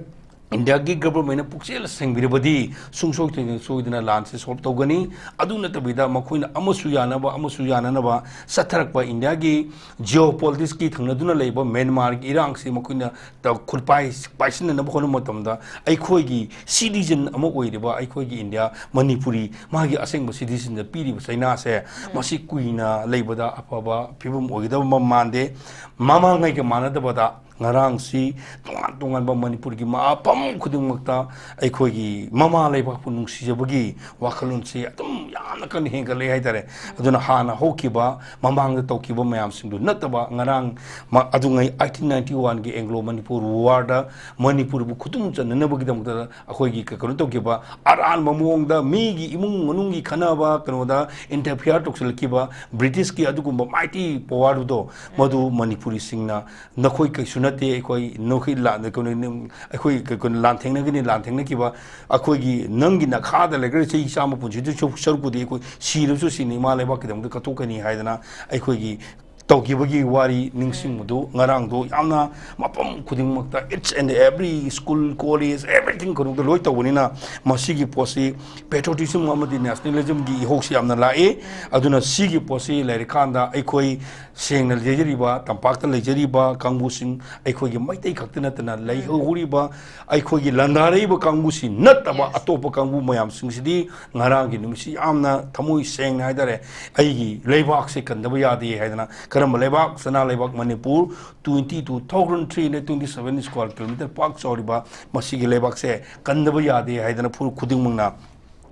ꯏꯟꯗꯤꯌꯥꯒꯤ ꯒꯚꯔꯟꯃꯦꯟꯅ ꯄꯨꯛꯆꯦꯜ ꯁꯦꯡꯕꯤꯔꯕꯗꯤ ꯁꯨꯡꯁꯣꯏ ꯁꯣꯏꯗꯅ ꯂꯥꯟꯁꯤ ꯁꯣꯜꯕ ꯇꯧꯒꯅꯤ꯫ ꯑꯗꯨ ꯅꯠꯇꯕꯤꯗ ꯃꯈꯣꯏꯅ ꯑꯃꯁꯨ ꯌꯥꯅꯕ ꯑꯃꯁꯨ ꯌꯥꯅꯅꯕ ꯆꯠꯊꯔꯛꯄ ꯏꯟꯗꯤꯌꯥꯒꯤ ꯖꯤꯑꯣ ꯄꯣꯂꯤꯇꯤꯛꯁꯀꯤ ꯊꯪꯅꯗꯨꯅ ꯂꯩꯕ ꯃ꯭ꯌꯥꯟꯃꯥꯔꯒꯤ ꯏꯔꯥꯡꯁꯤ ꯃꯈꯣꯏꯅ ꯇ-, ꯈꯨꯠꯄꯥꯏ ꯄꯥꯏꯁꯤꯟꯅꯅꯕ ꯍꯣꯠꯅꯕ ꯃꯇꯝꯗ ꯑꯩꯈꯣꯏꯒꯤ ꯁꯤꯇꯤꯖꯟ ꯑꯃ ꯑꯣꯏꯔꯤꯕ ꯑꯩꯈꯣꯏꯒꯤ ꯏꯟꯗꯤꯌꯥ ꯃꯅꯤꯄꯨꯔꯤ ꯃꯥꯒꯤ ꯑꯁꯦꯡꯕ ꯁꯤꯇꯤꯖꯟꯗ ꯄꯤꯔꯤꯕ ꯆꯩꯅꯥꯁꯦ ꯃꯁꯤ ꯀꯨꯏꯅ ꯂꯩꯕꯗ ꯑꯐꯕ ꯐꯤꯕꯝ ꯑꯣꯏꯒꯗꯕ ꯃꯥꯟꯗꯦ꯫ ꯃꯃꯥꯡꯉꯩꯒ ꯃꯥꯟꯅꯗꯕꯗ ꯉꯔꯥꯡꯁꯤ ꯇꯣꯉꯥꯟ ꯇꯣꯉꯥꯟꯕ ꯃꯅꯤꯄꯨꯔꯒꯤ ꯃꯐꯝ ꯈꯨꯗꯤꯡꯃꯛꯇ ꯑꯩꯈꯣꯏꯒꯤ ꯃꯃꯥ ꯂꯩꯕꯥꯛꯄꯨ ꯅꯨꯡꯁꯤꯖꯕꯒꯤ ꯋꯥꯈꯜꯂꯣꯟꯁꯤ ꯑꯗꯨꯝ ꯌꯥꯝꯅ ꯀꯟꯅ ꯍꯦꯟꯒꯠꯂꯛꯑꯦ ꯍꯥꯏꯇꯥꯔꯦ꯫ ꯑꯗꯨꯅ ꯍꯥꯟꯅ ꯍꯧꯈꯤꯕ, ꯃꯃꯥꯡꯗ ꯇꯧꯈꯤꯕ ꯃꯌꯥꯝꯁꯤꯡꯗꯨ ꯅꯠꯇꯕ, ꯉꯔꯥꯡ ꯃ-, ꯑꯗꯨꯉꯩ eighteen ninety one ꯒꯤ Anglo Manipur War ꯗ ꯃꯅꯤꯄꯨꯔꯕꯨ ꯈꯨꯗꯨꯝ ꯆꯟꯅꯅꯕꯒꯤꯗꯃꯛꯇ ꯑꯩꯈꯣꯏꯒꯤ ꯀ-, ꯀꯩꯅꯣ ꯇꯧꯈꯤꯕ ꯑꯔꯥꯟꯕ ꯃꯑꯣꯡꯗ ꯃꯤꯒꯤ ꯏꯃꯨꯡ ꯃꯅꯨꯡꯒꯤ ꯈꯟꯅꯕ, ꯀꯩꯅꯣꯗ interfere ꯇꯧꯁꯤꯜꯂꯛꯈꯤꯕ ꯕ꯭ꯔꯤꯇꯤꯁꯀꯤ ꯑꯗꯨꯒꯨꯝꯕ mighty power ꯗꯣ, ꯃꯗꯨ ꯃꯅꯤꯄꯨꯔꯤꯁꯤꯡꯅ "ꯅꯈꯣꯏ ꯀꯩꯁꯨ ꯅꯠꯇꯦ, ꯑꯩꯈꯣꯏ, ꯅꯈꯣꯏ ꯂꯥꯟ-, ꯀꯩꯅꯣ, ꯑꯩꯈꯣꯏ ꯀ-, ꯀꯩꯅꯣ, ꯂꯥꯟꯊꯦꯡꯅꯒꯅꯤ, ꯂꯥꯟꯊꯦꯡꯅꯈꯤꯕ ꯑꯩꯈꯣꯏꯒꯤ ꯅꯪꯒꯤ ꯅꯈꯥꯗ ꯂꯩꯈ꯭ꯔꯦ ꯆꯍꯤ ꯆꯥꯝꯃ ꯄꯨꯟꯁꯤꯗꯨ ꯁꯔꯨꯛ-, ꯁꯔꯨꯛꯄꯨꯗꯤ ꯑꯩꯈꯣꯏ ꯁꯤꯔꯁꯨ ꯁꯤꯅ ꯏꯃꯥ ꯂꯩꯕꯥꯛꯀꯤꯗꯃꯛꯇ ꯀꯠꯊꯣꯛꯀꯅꯤ" ꯍꯥꯏꯗꯅ ꯑꯩꯈꯣꯏꯒꯤ ꯇꯧꯈꯤꯕꯒꯤ ꯋꯥꯔꯤ ꯅꯤꯡꯁꯤꯡꯕꯗꯨ ꯉꯔꯥꯡꯗꯣ ꯌꯥꯝꯅ ꯃꯐꯝ ꯈꯨꯗꯤꯡꯃꯛꯇ, each and every school, college, everything ꯈꯨꯗꯤꯡꯃꯛꯇ ꯂꯣꯏ ꯇꯧꯕꯅꯤꯅ, ꯃꯁꯤꯒꯤ ꯄꯣꯠꯁꯤ patriotism ꯑꯃꯗꯤ nationalism ꯒꯤ ꯏꯍꯧꯁꯤ ꯌꯥꯝꯅ ꯂꯥꯛꯏ꯫ ꯑꯗꯨꯅ ꯁꯤꯒꯤ ꯄꯣꯠꯁꯤ ꯂꯩꯔꯀꯥꯟꯗ ꯑꯩꯈꯣꯏ ꯁꯦꯡꯅ ꯂꯩꯖꯔꯤꯕ, ꯇꯝꯄꯥꯛꯇ ꯂꯩꯖꯔꯤꯕ ꯀꯥꯡꯕꯨꯁꯤꯡ, ꯑꯩꯈꯣꯏꯒꯤ ꯃꯩꯇꯩ ꯈꯛꯇ ꯅꯠꯇꯅ ꯂꯩꯍꯧꯔꯤꯕ ꯑꯩꯈꯣꯏꯒꯤ ꯂꯥꯟꯗꯥꯔꯛꯏꯕ ꯀꯥꯡꯕꯨꯁꯤ ꯅꯠꯇꯕ ꯑꯇꯣꯞꯄ ꯀꯥꯡꯕꯨ ꯃꯌꯥꯝꯁꯤꯡꯁꯤꯗꯤ ꯉꯔꯥꯡꯒꯤ ꯅꯨꯃꯤꯠꯁꯤ ꯌꯥꯝꯅ ꯊꯃꯣꯏ ꯁꯦꯡꯅ ꯍꯥꯏꯇꯥꯔꯦ, ꯑꯩꯒꯤ ꯂꯩꯕꯥꯛꯁꯦ ꯀꯟꯗꯕ ꯌꯥꯗꯦ ꯍꯥꯏꯗꯅ, ꯀꯔꯝꯕ ꯂꯩꯕꯥꯛ? ꯁꯅꯥ ꯂꯩꯕꯥꯛ Manipur, twenty two thousand three hundred twenty seven square kilometer ꯄꯥꯛ ꯆꯥꯎꯔꯤꯕ ꯃꯁꯤꯒꯤ ꯂꯩꯕꯥꯛꯁꯦ ꯀꯟꯗꯕ ꯌꯥꯗꯦ ꯍꯥꯏꯗꯅ ꯐꯨꯔꯨꯞ ꯈꯨꯗꯤꯡꯃꯛꯅ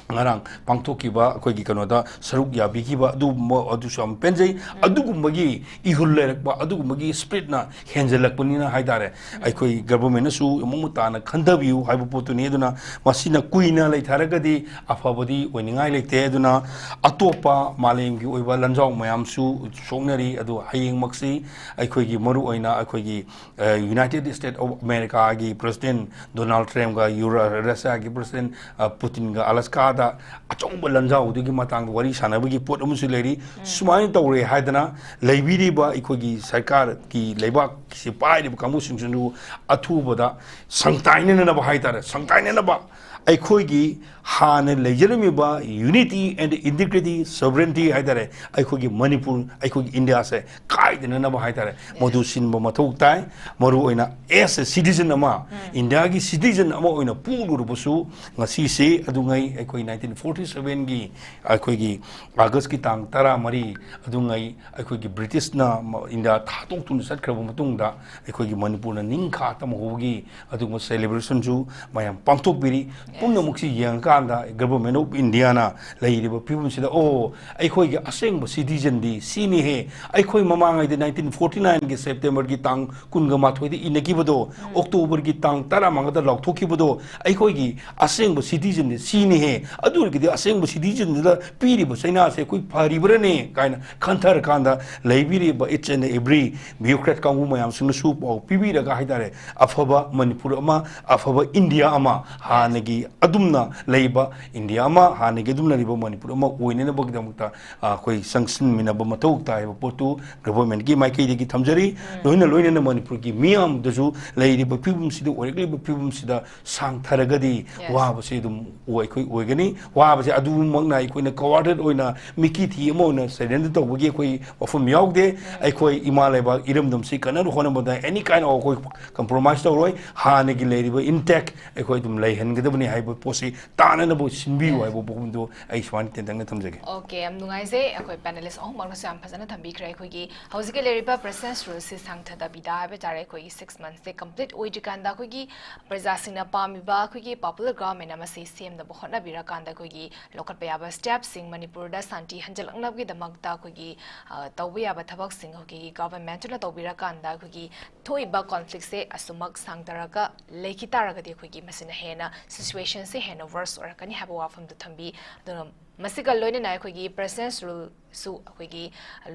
ꯉꯔꯥꯡ ꯄꯥꯡꯊꯣꯛꯈꯤꯕ ꯑꯩꯈꯣꯏꯒꯤ ꯀꯩꯅꯣꯗ ꯁꯔꯨꯛ ꯌꯥꯕꯤꯈꯤꯕ ꯑꯗꯨꯒꯨꯝꯕ ꯑꯗꯨꯁꯨ ꯌꯥꯝ ꯄꯦꯟꯖꯩ꯫ ꯑꯗꯨꯒꯨꯝꯕꯒꯤ ꯏꯍꯨꯜ ꯂꯩꯔꯛꯄ, ꯑꯗꯨꯒꯨꯝꯕꯒꯤ spirit ꯅ ꯍꯦꯟꯖꯜꯂꯛꯄꯅꯤꯅ ꯍꯥꯏꯇꯥꯔꯦ, ꯑꯩꯈꯣꯏ ꯒꯚꯔꯟꯃꯦꯟꯠꯅꯁꯨ ꯃꯃꯨꯠ ꯇꯥꯅ ꯈꯟꯊꯕꯤꯌꯨ ꯍꯥꯏꯕ ꯄꯣꯠꯇꯨꯅꯤ꯫ ꯑꯗꯨꯅ ꯃꯁꯤꯅ ꯀꯨꯏꯅ ꯂꯩꯊꯔꯒꯗꯤ ꯑꯐꯕꯗꯤ ꯑꯣꯏꯅꯤꯡꯉꯥꯏ ꯂꯩꯇꯦ꯫ ꯑꯗꯨꯅ ꯑꯇꯣꯞꯄ ꯃꯥꯂꯦꯝꯒꯤ ꯑꯣꯏꯕ ꯂꯥꯟꯖꯥꯎ ꯃꯌꯥꯝꯁꯨ ꯁꯣꯛꯅꯔꯤ꯫ ꯑꯗꯨ ꯍꯌꯦꯡꯃꯛꯁꯤ ꯑꯩꯈꯣꯏꯒꯤ ꯃꯔꯨꯑꯣꯏꯅ ꯑꯩꯈꯣꯏꯒꯤ, ꯑ, United States of America ꯒꯤ President Donald Trump ꯒ ꯌꯨꯔ-, ꯔꯁꯤꯌꯥꯒꯤ President, ꯑ, ꯄꯨꯇꯤꯟꯒ ꯑꯂꯥꯁꯀꯥ ꯗ ꯑꯆꯧꯕ ꯂꯥꯟꯖꯥꯎꯗꯨꯒꯤ ꯃꯇꯥꯡꯗ ꯋꯥꯔꯤ ꯁꯥꯟꯅꯕꯒꯤ ꯄꯣꯠ ꯑꯃꯁꯨ ꯂꯩꯔꯤ꯫ ꯁꯨꯃꯥꯏꯅ ꯇꯧꯔꯦ ꯍꯥꯏꯗꯅ ꯂꯩꯕꯤꯔꯤꯕ ꯑꯩꯈꯣꯏꯒꯤ ꯁꯔꯀꯥꯔꯒꯤ ꯂꯩꯕꯥꯛꯁꯤ ꯄꯥꯏꯔꯤꯕ ꯀꯥꯡꯕꯨꯁꯤꯡꯁꯤꯁꯨ ꯑꯊꯨꯕꯗ ꯁꯪꯇꯥꯏꯅꯅꯕ ꯍꯥꯏꯇꯥꯔꯦ, ꯁꯪꯇꯥꯏꯅꯅꯕ ꯑꯩꯈꯣꯏꯒꯤ ꯍꯥꯟꯅ ꯂꯩꯖꯔꯝꯃꯤꯕ unity and integrity, sovereignty ꯍꯥꯏꯇꯥꯔꯦ, ꯑꯩꯈꯣꯏꯒꯤ ꯃꯅꯤꯄꯨꯔ, ꯑꯩꯈꯣꯏꯒꯤ ꯏꯟꯗꯤꯌꯥꯁꯦ ꯀꯥꯏꯗꯅꯅꯕ ꯍꯥꯏꯇꯥꯔꯦ, ꯃꯗꯨ ꯁꯤꯟꯕ ꯃꯊꯧ ꯇꯥꯏ꯫ ꯃꯔꯨ ꯑꯣꯏꯅ as a citizen ꯑꯃ, ꯏꯟꯗꯤꯌꯥꯒꯤ citizen ꯑꯃ ꯑꯣꯏꯅ ꯄꯣꯛꯂꯨꯔꯕꯁꯨ, ꯉꯁꯤꯁꯦ ꯑꯗꯨꯉꯩ ꯑꯩꯈꯣꯏ ꯅꯥꯏꯟꯇꯤꯟ ꯐꯣꯔꯇꯤ ꯁꯚꯦꯟꯒꯤ ꯑꯩꯈꯣꯏꯒꯤ ꯑꯥꯒꯁꯀꯤ ꯇꯥꯡ ꯇꯔꯥꯃꯔꯤ ꯑꯗꯨꯉꯩ ꯑꯩꯈꯣꯏꯒꯤ ꯕ꯭ꯔꯤꯇꯤꯁꯅ ꯃ-, ꯏꯟꯗꯤꯌꯥ ꯊꯥꯗꯣꯛꯇꯨꯅ ꯆꯠꯈ꯭ꯔꯕ ꯃꯇꯨꯡꯗ, ꯑꯩꯈꯣꯏꯒꯤ ꯃꯅꯤꯄꯨꯔꯅ ꯅꯤꯡꯈꯥ ꯇꯝꯍꯧꯕꯒꯤ ꯑꯗꯨꯒꯨꯝꯕ celebrationꯁꯨ ꯃꯌꯥꯝ ꯄꯥꯡꯊꯣꯛꯄꯤꯔꯤ꯫ ꯄꯨꯝꯅꯃꯛꯁꯤ ꯌꯦꯡꯉꯀꯥꯟꯗ Government of Indiaꯅ ꯂꯩꯔꯤꯕ ꯐꯤꯕꯝꯁꯤꯗ, "ꯑꯣ, ꯑꯩꯈꯣꯏꯒꯤ ꯑꯁꯦꯡꯕ citizenꯗꯤ ꯁꯤꯅꯤꯍꯦ꯫ ꯑꯩꯈꯣꯏ ꯃꯃꯥꯡꯉꯩꯗ ꯅꯥꯏꯟꯇꯤꯟ ꯐꯣꯔꯇꯤ ꯅꯥꯏꯟꯒꯤ ꯁꯦꯞꯇꯦꯝꯕꯔꯒꯤ ꯇꯥꯡ ꯀꯨꯟꯒ ꯃꯥꯊꯣꯏꯗ ꯏꯟꯅꯈꯤꯕꯗꯣ, ꯑꯣꯛꯇꯣꯕꯔꯒꯤ ꯇꯥꯡ ꯇꯔꯥꯃꯉꯥꯗ ꯂꯥꯎꯊꯣꯛꯈꯤꯕꯗꯣ, ꯑꯩꯈꯣꯏꯒꯤ ꯑꯁꯦꯡꯕ citizenꯗꯤ ꯁꯤꯅꯤꯍꯦ꯫ ꯑꯗꯨ ꯑꯣꯏꯔꯒꯗꯤ ꯑꯁꯦꯡꯕ citizenꯗꯨꯗ ꯄꯤꯔꯤꯕ ꯆꯩꯅꯥꯁꯦ ꯑꯩꯈꯣꯏ ꯐꯔꯤꯕ꯭ꯔꯅꯦ?" ꯀꯥꯏꯅ ꯈꯟꯊꯔꯀꯥꯟꯗ ꯂꯩꯕꯤꯔꯤꯕ each and every bureaucrat ꯀꯥꯡꯕꯨ ꯃꯌꯥꯝꯁꯤꯡꯅꯁꯨ ꯄꯥꯎ ꯄꯤꯕꯤꯔꯒ ꯍꯥꯏꯇꯥꯔꯦ, ꯑꯐꯕ ꯃꯅꯤꯄꯨꯔ ꯑꯃ, ꯑꯐꯕ ꯏꯟꯗꯤꯌꯥ ꯑꯃ, ꯍꯥꯟꯅꯒꯤ ꯑꯗꯨꯝꯅ ꯂꯩꯕ ꯏꯟꯗꯤꯌꯥ ꯑꯃ, ꯍꯥꯟꯅꯒꯤ ꯑꯗꯨꯝꯅ ꯂꯩꯕ ꯃꯅꯤꯄꯨꯔ ꯑꯃ ꯑꯣꯏꯅꯅꯕꯒꯤꯗꯃꯛꯇ, ꯑ, ꯑꯩꯈꯣꯏ ꯆꯪꯁꯤꯟꯃꯤꯟꯅꯕ ꯃꯊꯧ ꯇꯥꯏ ꯍꯥꯏꯕ ꯄꯣꯠꯇꯨ governmentꯀꯤ ꯃꯥꯏꯀꯩꯗꯒꯤ ꯊꯝꯖꯔꯤ꯫ ꯂꯣꯏꯅ ꯂꯣꯏꯅꯅ ꯃꯅꯤꯄꯨꯔꯒꯤ ꯃꯤꯌꯥꯝꯗꯁꯨ ꯂꯩꯔꯤꯕ ꯐꯤꯕꯝꯁꯤꯗ, ꯑꯣꯏꯔꯛꯂꯤꯕ ꯐꯤꯕꯝꯁꯤꯗ ꯁꯥꯡꯊꯔꯒꯗꯤ ꯋꯥꯕꯁꯤ ꯑꯗꯨꯝ ꯑꯣꯏ-, ꯑꯩꯈꯣꯏ ꯑꯣꯏꯒꯅꯤ꯫ ꯋꯥꯕꯁꯦ ꯑꯗꯨꯃꯛꯅ ꯑꯩꯈꯣꯏꯅ cowarded ꯑꯣꯏꯅ ꯃꯤꯀꯤ ꯊꯤ ꯑꯃ ꯑꯣꯏꯅ surrender ꯇꯧꯕꯒꯤ ꯑꯩꯈꯣꯏ ꯋꯥꯐꯝ ꯌꯥꯎꯗꯦ꯫ ꯑꯩꯈꯣꯏ ꯏꯃꯥ ꯂꯩꯕꯥꯛ ꯏꯔꯝꯗꯝꯁꯤ ꯀꯟꯅꯕ ꯍꯣꯠꯅꯕꯗ any kind of ꯑꯩꯈꯣꯏ compromise ꯇꯧꯔꯣꯏ꯫ ꯍꯥꯟꯅꯒꯤ ꯂꯩꯔꯤꯕ intact ꯑꯩꯈꯣꯏ ꯑꯗꯨꯝ ꯂꯩꯍꯟꯒꯗꯕꯅꯤ ꯍꯥꯏꯕ ꯄꯣꯠꯁꯤ ꯇꯥꯅꯅꯕ ꯁꯤꯟꯕꯤꯌꯨ ꯍꯥꯏꯕ ꯋꯥꯐꯝꯗꯣ ꯑꯩ ꯁꯨꯃꯥꯏꯅ ꯇꯦꯟꯇꯛꯅ ꯊꯝꯖꯒꯦ꯫ Okay, ꯌꯥꯝ ꯅꯨꯡꯉꯥꯏꯖꯩ꯫ ꯑꯩꯈꯣꯏ panelist ꯑꯍꯨꯝꯃꯛꯅꯁꯨ ꯌꯥꯝ ꯐꯖꯅ ꯊꯝꯕꯤꯈ꯭ꯔꯦ꯫ ꯑꯩꯈꯣꯏꯒꯤ ꯍꯧꯖꯤꯛꯀꯤ ꯂꯩꯔꯤꯕ President's Ruleꯁꯤ ꯁꯥꯡꯊꯗꯕꯤꯗ ꯍꯥꯏꯕ ꯇꯥꯔꯦ, ꯑꯩꯈꯣꯏꯒꯤ six monthsꯁꯦ complete ꯑꯣꯏꯗ꯭ꯔꯤꯀꯥꯟꯗ ꯑꯩꯈꯣꯏꯒꯤ ꯄ꯭ꯔꯖꯥꯁꯤꯡꯅ ꯄꯥꯝꯃꯤꯕ ꯑꯩꯈꯣꯏꯒꯤ popular government ꯑꯃꯁꯤ ꯁꯦꯝꯅꯕ ꯍꯣꯠꯅꯕꯤꯔꯀꯥꯟꯗ ꯑꯩꯈꯣꯏꯒꯤ ꯂꯧꯈꯠꯄ ꯌꯥꯕ stepꯁꯤꯡ, ꯃꯅꯤꯄꯨꯔꯗ ꯁꯥꯟꯇꯤ ꯍꯟꯖꯤꯜꯂꯛꯅꯕꯒꯤꯗꯃꯛꯇ ꯑꯩꯈꯣꯏꯒꯤ, ꯑ, ꯇꯧꯕ ꯌꯥꯕ ꯊꯕꯛꯁꯤꯡ ꯑꯩꯈꯣꯏꯒꯤ governmentꯅ ꯇꯧꯕꯤꯔꯀꯥꯟꯗ ꯑꯩꯈꯣꯏꯒꯤ ꯊꯣꯛꯏꯕ conflictꯁꯦ ꯑꯁꯨꯃꯛ ꯁꯥꯡꯊꯔꯒ ꯂꯩꯈꯤ ꯇꯥꯔꯒꯗꯤ ꯑꯩꯈꯣꯏꯒꯤ ꯃꯁꯤꯅ ꯍꯦꯟꯅ situation ꯁꯤꯆꯨꯋꯦꯁꯟꯁꯦ ꯍꯦꯟꯅ ꯋꯔꯁ ꯑꯣꯏꯔꯛꯀꯅꯤ ꯍꯥꯏꯕ ꯋꯥꯐꯝꯗꯨ ꯊꯝꯕꯤ꯫ ꯑꯗꯨꯅ ꯃꯁꯤꯒ ꯂꯣꯏꯅꯅ ꯑꯩꯈꯣꯏꯒꯤ ꯄ꯭ꯔꯦꯁꯤꯗꯦꯟꯁ ꯔꯨꯜꯁꯨ ꯑꯩꯈꯣꯏꯒꯤ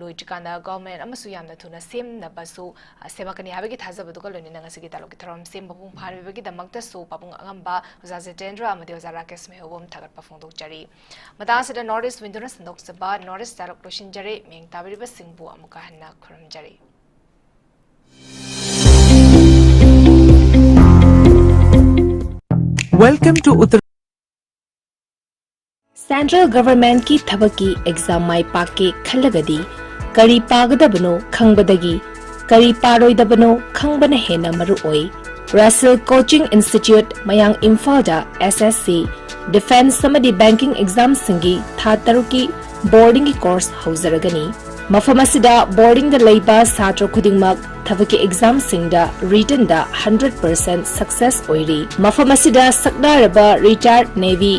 ꯂꯣꯏꯗ꯭ꯔꯤꯀꯥꯟꯗ ꯒꯚꯔꯟꯃꯦꯟꯠ ꯑꯃꯁꯨ ꯌꯥꯝꯅ ꯊꯨꯅ ꯁꯦꯝꯅꯕꯁꯨ, ꯑ, ꯁꯦꯝꯃꯛꯀꯅꯤ ꯍꯥꯏꯕꯒꯤ ꯊꯥꯖꯕꯗꯨꯒ ꯂꯣꯏꯅꯅ ꯉꯁꯤꯒꯤ ꯇꯥꯂꯣꯛꯀꯤ ꯊꯧꯔꯝꯁꯦ ꯃꯄꯨꯡ ꯐꯥꯍꯟꯕꯤꯕꯒꯤꯗꯃꯛꯇꯁꯨ ꯄꯥꯕꯨꯡ ꯑꯉꯝꯕ, ꯑꯣꯖꯥ ꯖꯤꯇꯦꯟꯗ꯭ꯔ ꯑꯃꯗꯤ ꯑꯣꯖꯥ ꯔꯥꯀꯦꯁ ꯃꯩꯍꯧꯕꯝ ꯊꯥꯒꯠꯄ ꯐꯣꯡꯗꯣꯛꯆꯔꯤ꯫ ꯃꯇꯥꯡ ꯑꯁꯤꯗ ꯅꯣꯔꯠ ꯏꯁ ꯋꯤꯟꯗꯣꯅ ꯁꯟꯗꯣꯛꯆꯕ ꯅꯣꯔꯠ ꯏꯁ ꯗꯥꯏꯂꯣꯛ ꯂꯣꯏꯁꯤꯟꯖꯔꯦ꯫ ꯃꯤꯌꯦꯡ ꯇꯥꯕꯤꯔꯤꯕꯁꯤꯡꯕꯨ ꯑꯃꯨꯛꯀ ꯍꯟꯅ ꯈꯨꯔꯨꯝꯖꯔꯤ꯫ Welcome to Uttar ꯁꯦꯟꯇ꯭ꯔꯦꯜ ꯒꯚꯔꯟꯃꯦꯟꯠꯀꯤ ꯊꯕꯛꯀꯤ ꯑꯦꯛꯖꯥꯝ ꯃꯥꯏ ꯄꯥꯛꯀꯦ ꯈꯜꯂꯒꯗꯤ ꯀꯔꯤ ꯄꯥꯒꯗꯕꯅꯣ ꯈꯪꯕꯗꯒꯤ ꯀꯔꯤ ꯄꯥꯔꯣꯏꯗꯕꯅꯣ ꯈꯪꯕꯅ ꯍꯦꯟꯅ ꯃꯔꯨ ꯑꯣꯏ꯫ ꯔꯁꯦꯜ ꯀꯣꯆꯤꯡ ꯏꯟꯁꯇꯤꯇ꯭ꯌꯨꯠ, ꯃꯌꯥꯡ ꯏꯝꯐꯥꯜꯗ ꯑꯦꯁ ꯑꯦꯁ ꯁꯤ, ꯗꯤꯐꯦꯟꯁ ꯑꯃꯗꯤ ꯕꯦꯡꯀꯤꯡ ꯑꯦꯛꯖꯥꯝꯁꯤꯡꯒꯤ ꯊꯥ ꯇꯔꯨꯛꯀꯤ ꯕꯣꯔꯗꯤꯡꯒꯤ ꯀꯣꯔꯁ ꯍꯧꯖꯔꯒꯅꯤ꯫ ꯃꯐꯝ ꯑꯁꯤꯗ ꯕꯣꯔꯗꯤꯡꯗ ꯂꯩꯕ ꯁꯥꯇ꯭ꯔ ꯈꯨꯗꯤꯡꯃꯛ ꯊꯕꯛꯀꯤ ꯑꯦꯛꯖꯥꯝꯁꯤꯡꯗ ꯔꯤꯇꯟꯗ ꯍꯟꯗ꯭ꯔꯦꯠ ꯄꯔꯁꯦꯟꯠ ꯁꯛꯁꯦꯁ ꯑꯣꯏꯔꯤ꯫ ꯃꯐꯝ ꯑꯁꯤꯗ ꯁꯛꯅꯥꯔꯕ ꯔꯤꯇꯥꯌꯔꯗ ꯅꯦꯚꯤ,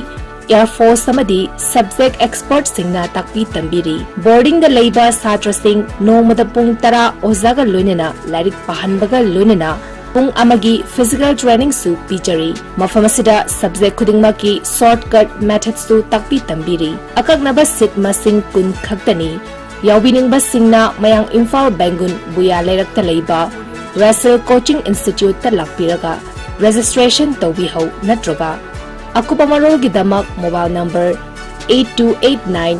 ꯑꯦꯌꯔ ꯐꯣꯔꯁ ꯑꯃꯗꯤ ꯁꯕꯖꯦꯛ ꯑꯦꯛꯁꯄꯔꯠꯁꯤꯡꯅ ꯇꯥꯛꯄꯤ ꯇꯝꯕꯤꯔꯤ꯫ ꯕꯣꯔꯗꯤꯡꯗ ꯂꯩꯕ ꯁꯥꯇ꯭ꯔꯁꯤꯡ ꯅꯣꯡꯃꯗ ꯄꯨꯡ ꯇꯔꯥ ꯑꯣꯖꯥꯒ ꯂꯣꯏꯅꯅ ꯂꯥꯏꯔꯤꯛ ꯄꯥꯍꯟꯕꯒ ꯂꯣꯏꯅꯅ ꯄꯨꯡ ꯑꯃꯒꯤ ꯐꯤꯖꯤꯀꯦꯜ ꯇ꯭ꯔꯦꯅꯤꯡꯁꯨ ꯄꯤꯖꯔꯤ꯫ ꯃꯐꯝ ꯑꯁꯤꯗ ꯁꯕꯖꯦꯛ ꯈꯨꯗꯤꯡꯃꯛꯀꯤ ꯁꯣꯔꯠꯀꯠ ꯃꯦꯊꯗꯁꯨ ꯇꯥꯛꯄꯤ ꯇꯝꯕꯤꯔꯤ꯫ ꯑꯀꯛꯅꯕ ꯁꯤꯠ ꯃꯁꯤꯡ ꯀꯨꯟ ꯈꯛꯇꯅꯤ꯫ ꯌꯥꯎꯕꯤꯅꯤꯡꯕꯁꯤꯡꯅ ꯃꯌꯥꯡ ꯏꯝꯐꯥꯜ ꯕꯦꯡꯒꯨꯟ ꯕꯨꯌꯥ ꯂꯩꯔꯛꯇ ꯂꯩꯕ ꯔꯁꯦꯜ ꯀꯣꯆꯤꯡ ꯏꯟꯁꯇꯤꯇ꯭ꯌꯨꯠꯇ ꯂꯥꯛꯄꯤꯔꯒ ꯔꯦꯖꯤꯁꯇ꯭ꯔꯦꯁꯟ ꯇꯧꯕꯤꯍꯧ, ꯅꯠꯇ꯭ꯔꯒ ꯑꯀꯨꯞꯄ ꯃꯔꯣꯜꯒꯤꯗꯃꯛ mobile number eight two eight nine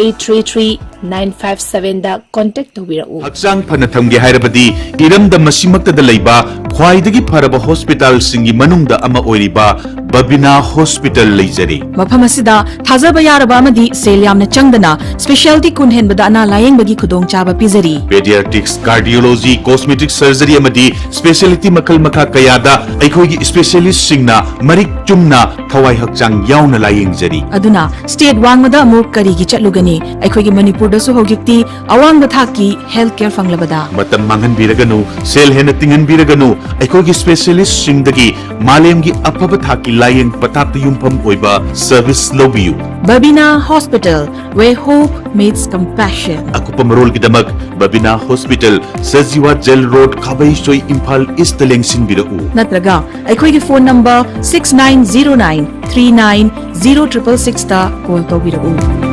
eight three three nine five seven ꯗ ꯀꯣꯟꯇꯦꯛ ꯇꯧꯕꯤꯔꯛꯎ꯫ ꯍꯛꯆꯥꯡ ꯐꯅ ꯊꯝꯒꯦ ꯍꯥꯏꯔꯕꯗꯤ ꯏꯔꯝꯗꯝ ꯑꯁꯤꯃꯛꯇꯗ ꯂꯩꯕ ꯈ꯭ꯋꯥꯏꯗꯒꯤ ꯐꯔꯕ ꯍꯣꯁꯄꯤꯇꯥꯜꯁꯤꯡꯒꯤ ꯃꯅꯨꯡꯗ ꯑꯃ ꯑꯣꯏꯔꯤꯕ ꯕꯕꯤꯅꯥ ꯍꯣꯁꯄꯤꯇꯥꯜ ꯂꯩꯖꯔꯤ꯫ ꯃꯐꯝ ꯑꯁꯤꯗ ꯊꯥꯖꯕ ꯌꯥꯔꯕ ꯑꯃꯗꯤ ꯁꯦꯜ ꯌꯥꯝꯅ ꯆꯪꯗꯅ ꯁ꯭ꯄꯦꯁꯤꯌꯦꯂꯤꯇꯤ ꯀꯨꯟ ꯍꯦꯟꯕꯗ ꯑꯅꯥ ꯂꯥꯌꯦꯡꯕꯒꯤ ꯈꯨꯗꯣꯡꯆꯥꯕ ꯄꯤꯖꯔꯤ꯫ ꯄꯦꯗꯤꯌꯥꯇ꯭ꯔꯤꯛꯁ, ꯀꯥꯔꯗꯤꯑꯣꯂꯣꯖꯤ, ꯀꯣꯁꯃꯦꯇꯤꯛ ꯁꯔꯖꯔꯤ ꯑꯃꯗꯤ ꯁ꯭ꯄꯦꯁꯤꯌꯦꯂꯤꯇꯤ ꯃꯈꯜ ꯃꯈꯥ ꯀꯌꯥꯗ ꯑꯩꯈꯣꯏꯒꯤ ꯁ꯭ꯄꯦꯁꯤꯌꯦꯂꯤꯁꯠꯁꯤꯡꯅ ꯃꯔꯤꯛ ꯆꯨꯝꯅ ꯊꯋꯥꯏ ꯍꯛꯆꯥꯡ ꯌꯥꯎꯅ ꯂꯥꯌꯦꯡꯖꯔꯤ꯫ ꯑꯗꯨꯅ ꯁ꯭ꯇꯦꯠ ꯋꯥꯡꯃꯗ ꯑꯃꯨꯛ ꯀꯔꯤꯒꯤ ꯆꯠꯂꯨꯒꯅꯤ? ꯑꯩꯈꯣꯏꯒꯤ ꯃꯅꯤꯄꯨꯔꯗꯁꯨ ꯍꯧꯖꯤꯛꯇꯤ ꯑꯋꯥꯡꯕ ꯊꯥꯛꯀꯤ ꯍꯦꯜꯊ ꯀꯦꯌꯔ ꯐꯪꯂꯕꯗ꯫ ꯃꯇꯝ ꯃꯥꯡꯍꯟꯕꯤꯔꯒꯅꯨ, ꯁꯦꯜ ꯍꯦꯟꯅ ꯇꯤꯡꯍꯟꯕꯤꯔꯒꯅꯨ, ꯑꯩꯈꯣꯏꯒꯤ ꯁ꯭ꯄꯦꯁꯤꯌꯦꯂꯤꯁꯁꯤꯡꯗꯒꯤ ꯃꯥꯂꯦꯝꯒꯤ ꯑꯐꯕ ꯊꯥꯛꯀꯤ ꯂꯥꯌꯦꯡ ꯄꯊꯥꯞꯇ ꯌꯨꯝꯐꯝ ꯑꯣꯏꯕ ꯁꯔꯚꯤꯁ ꯂꯧꯕꯤꯌꯨ꯫ Babina Hospital, where hope meets compassion. ꯑꯀꯨꯞꯄ ꯃꯔꯣꯜꯒꯤꯗꯃꯛ Babina hospital, Sajiwa jail road, Khabeisoi, Imphal east ꯂꯦꯡꯁꯤꯟꯕꯤꯔꯛꯎ꯫ ꯅꯠꯇ꯭ꯔꯒ ꯑꯩꯈꯣꯏꯒꯤ phone number six nine zero nine three nine zero triple sixꯇ ꯀꯣꯜ ꯇꯧꯕꯤꯔꯛꯎ꯫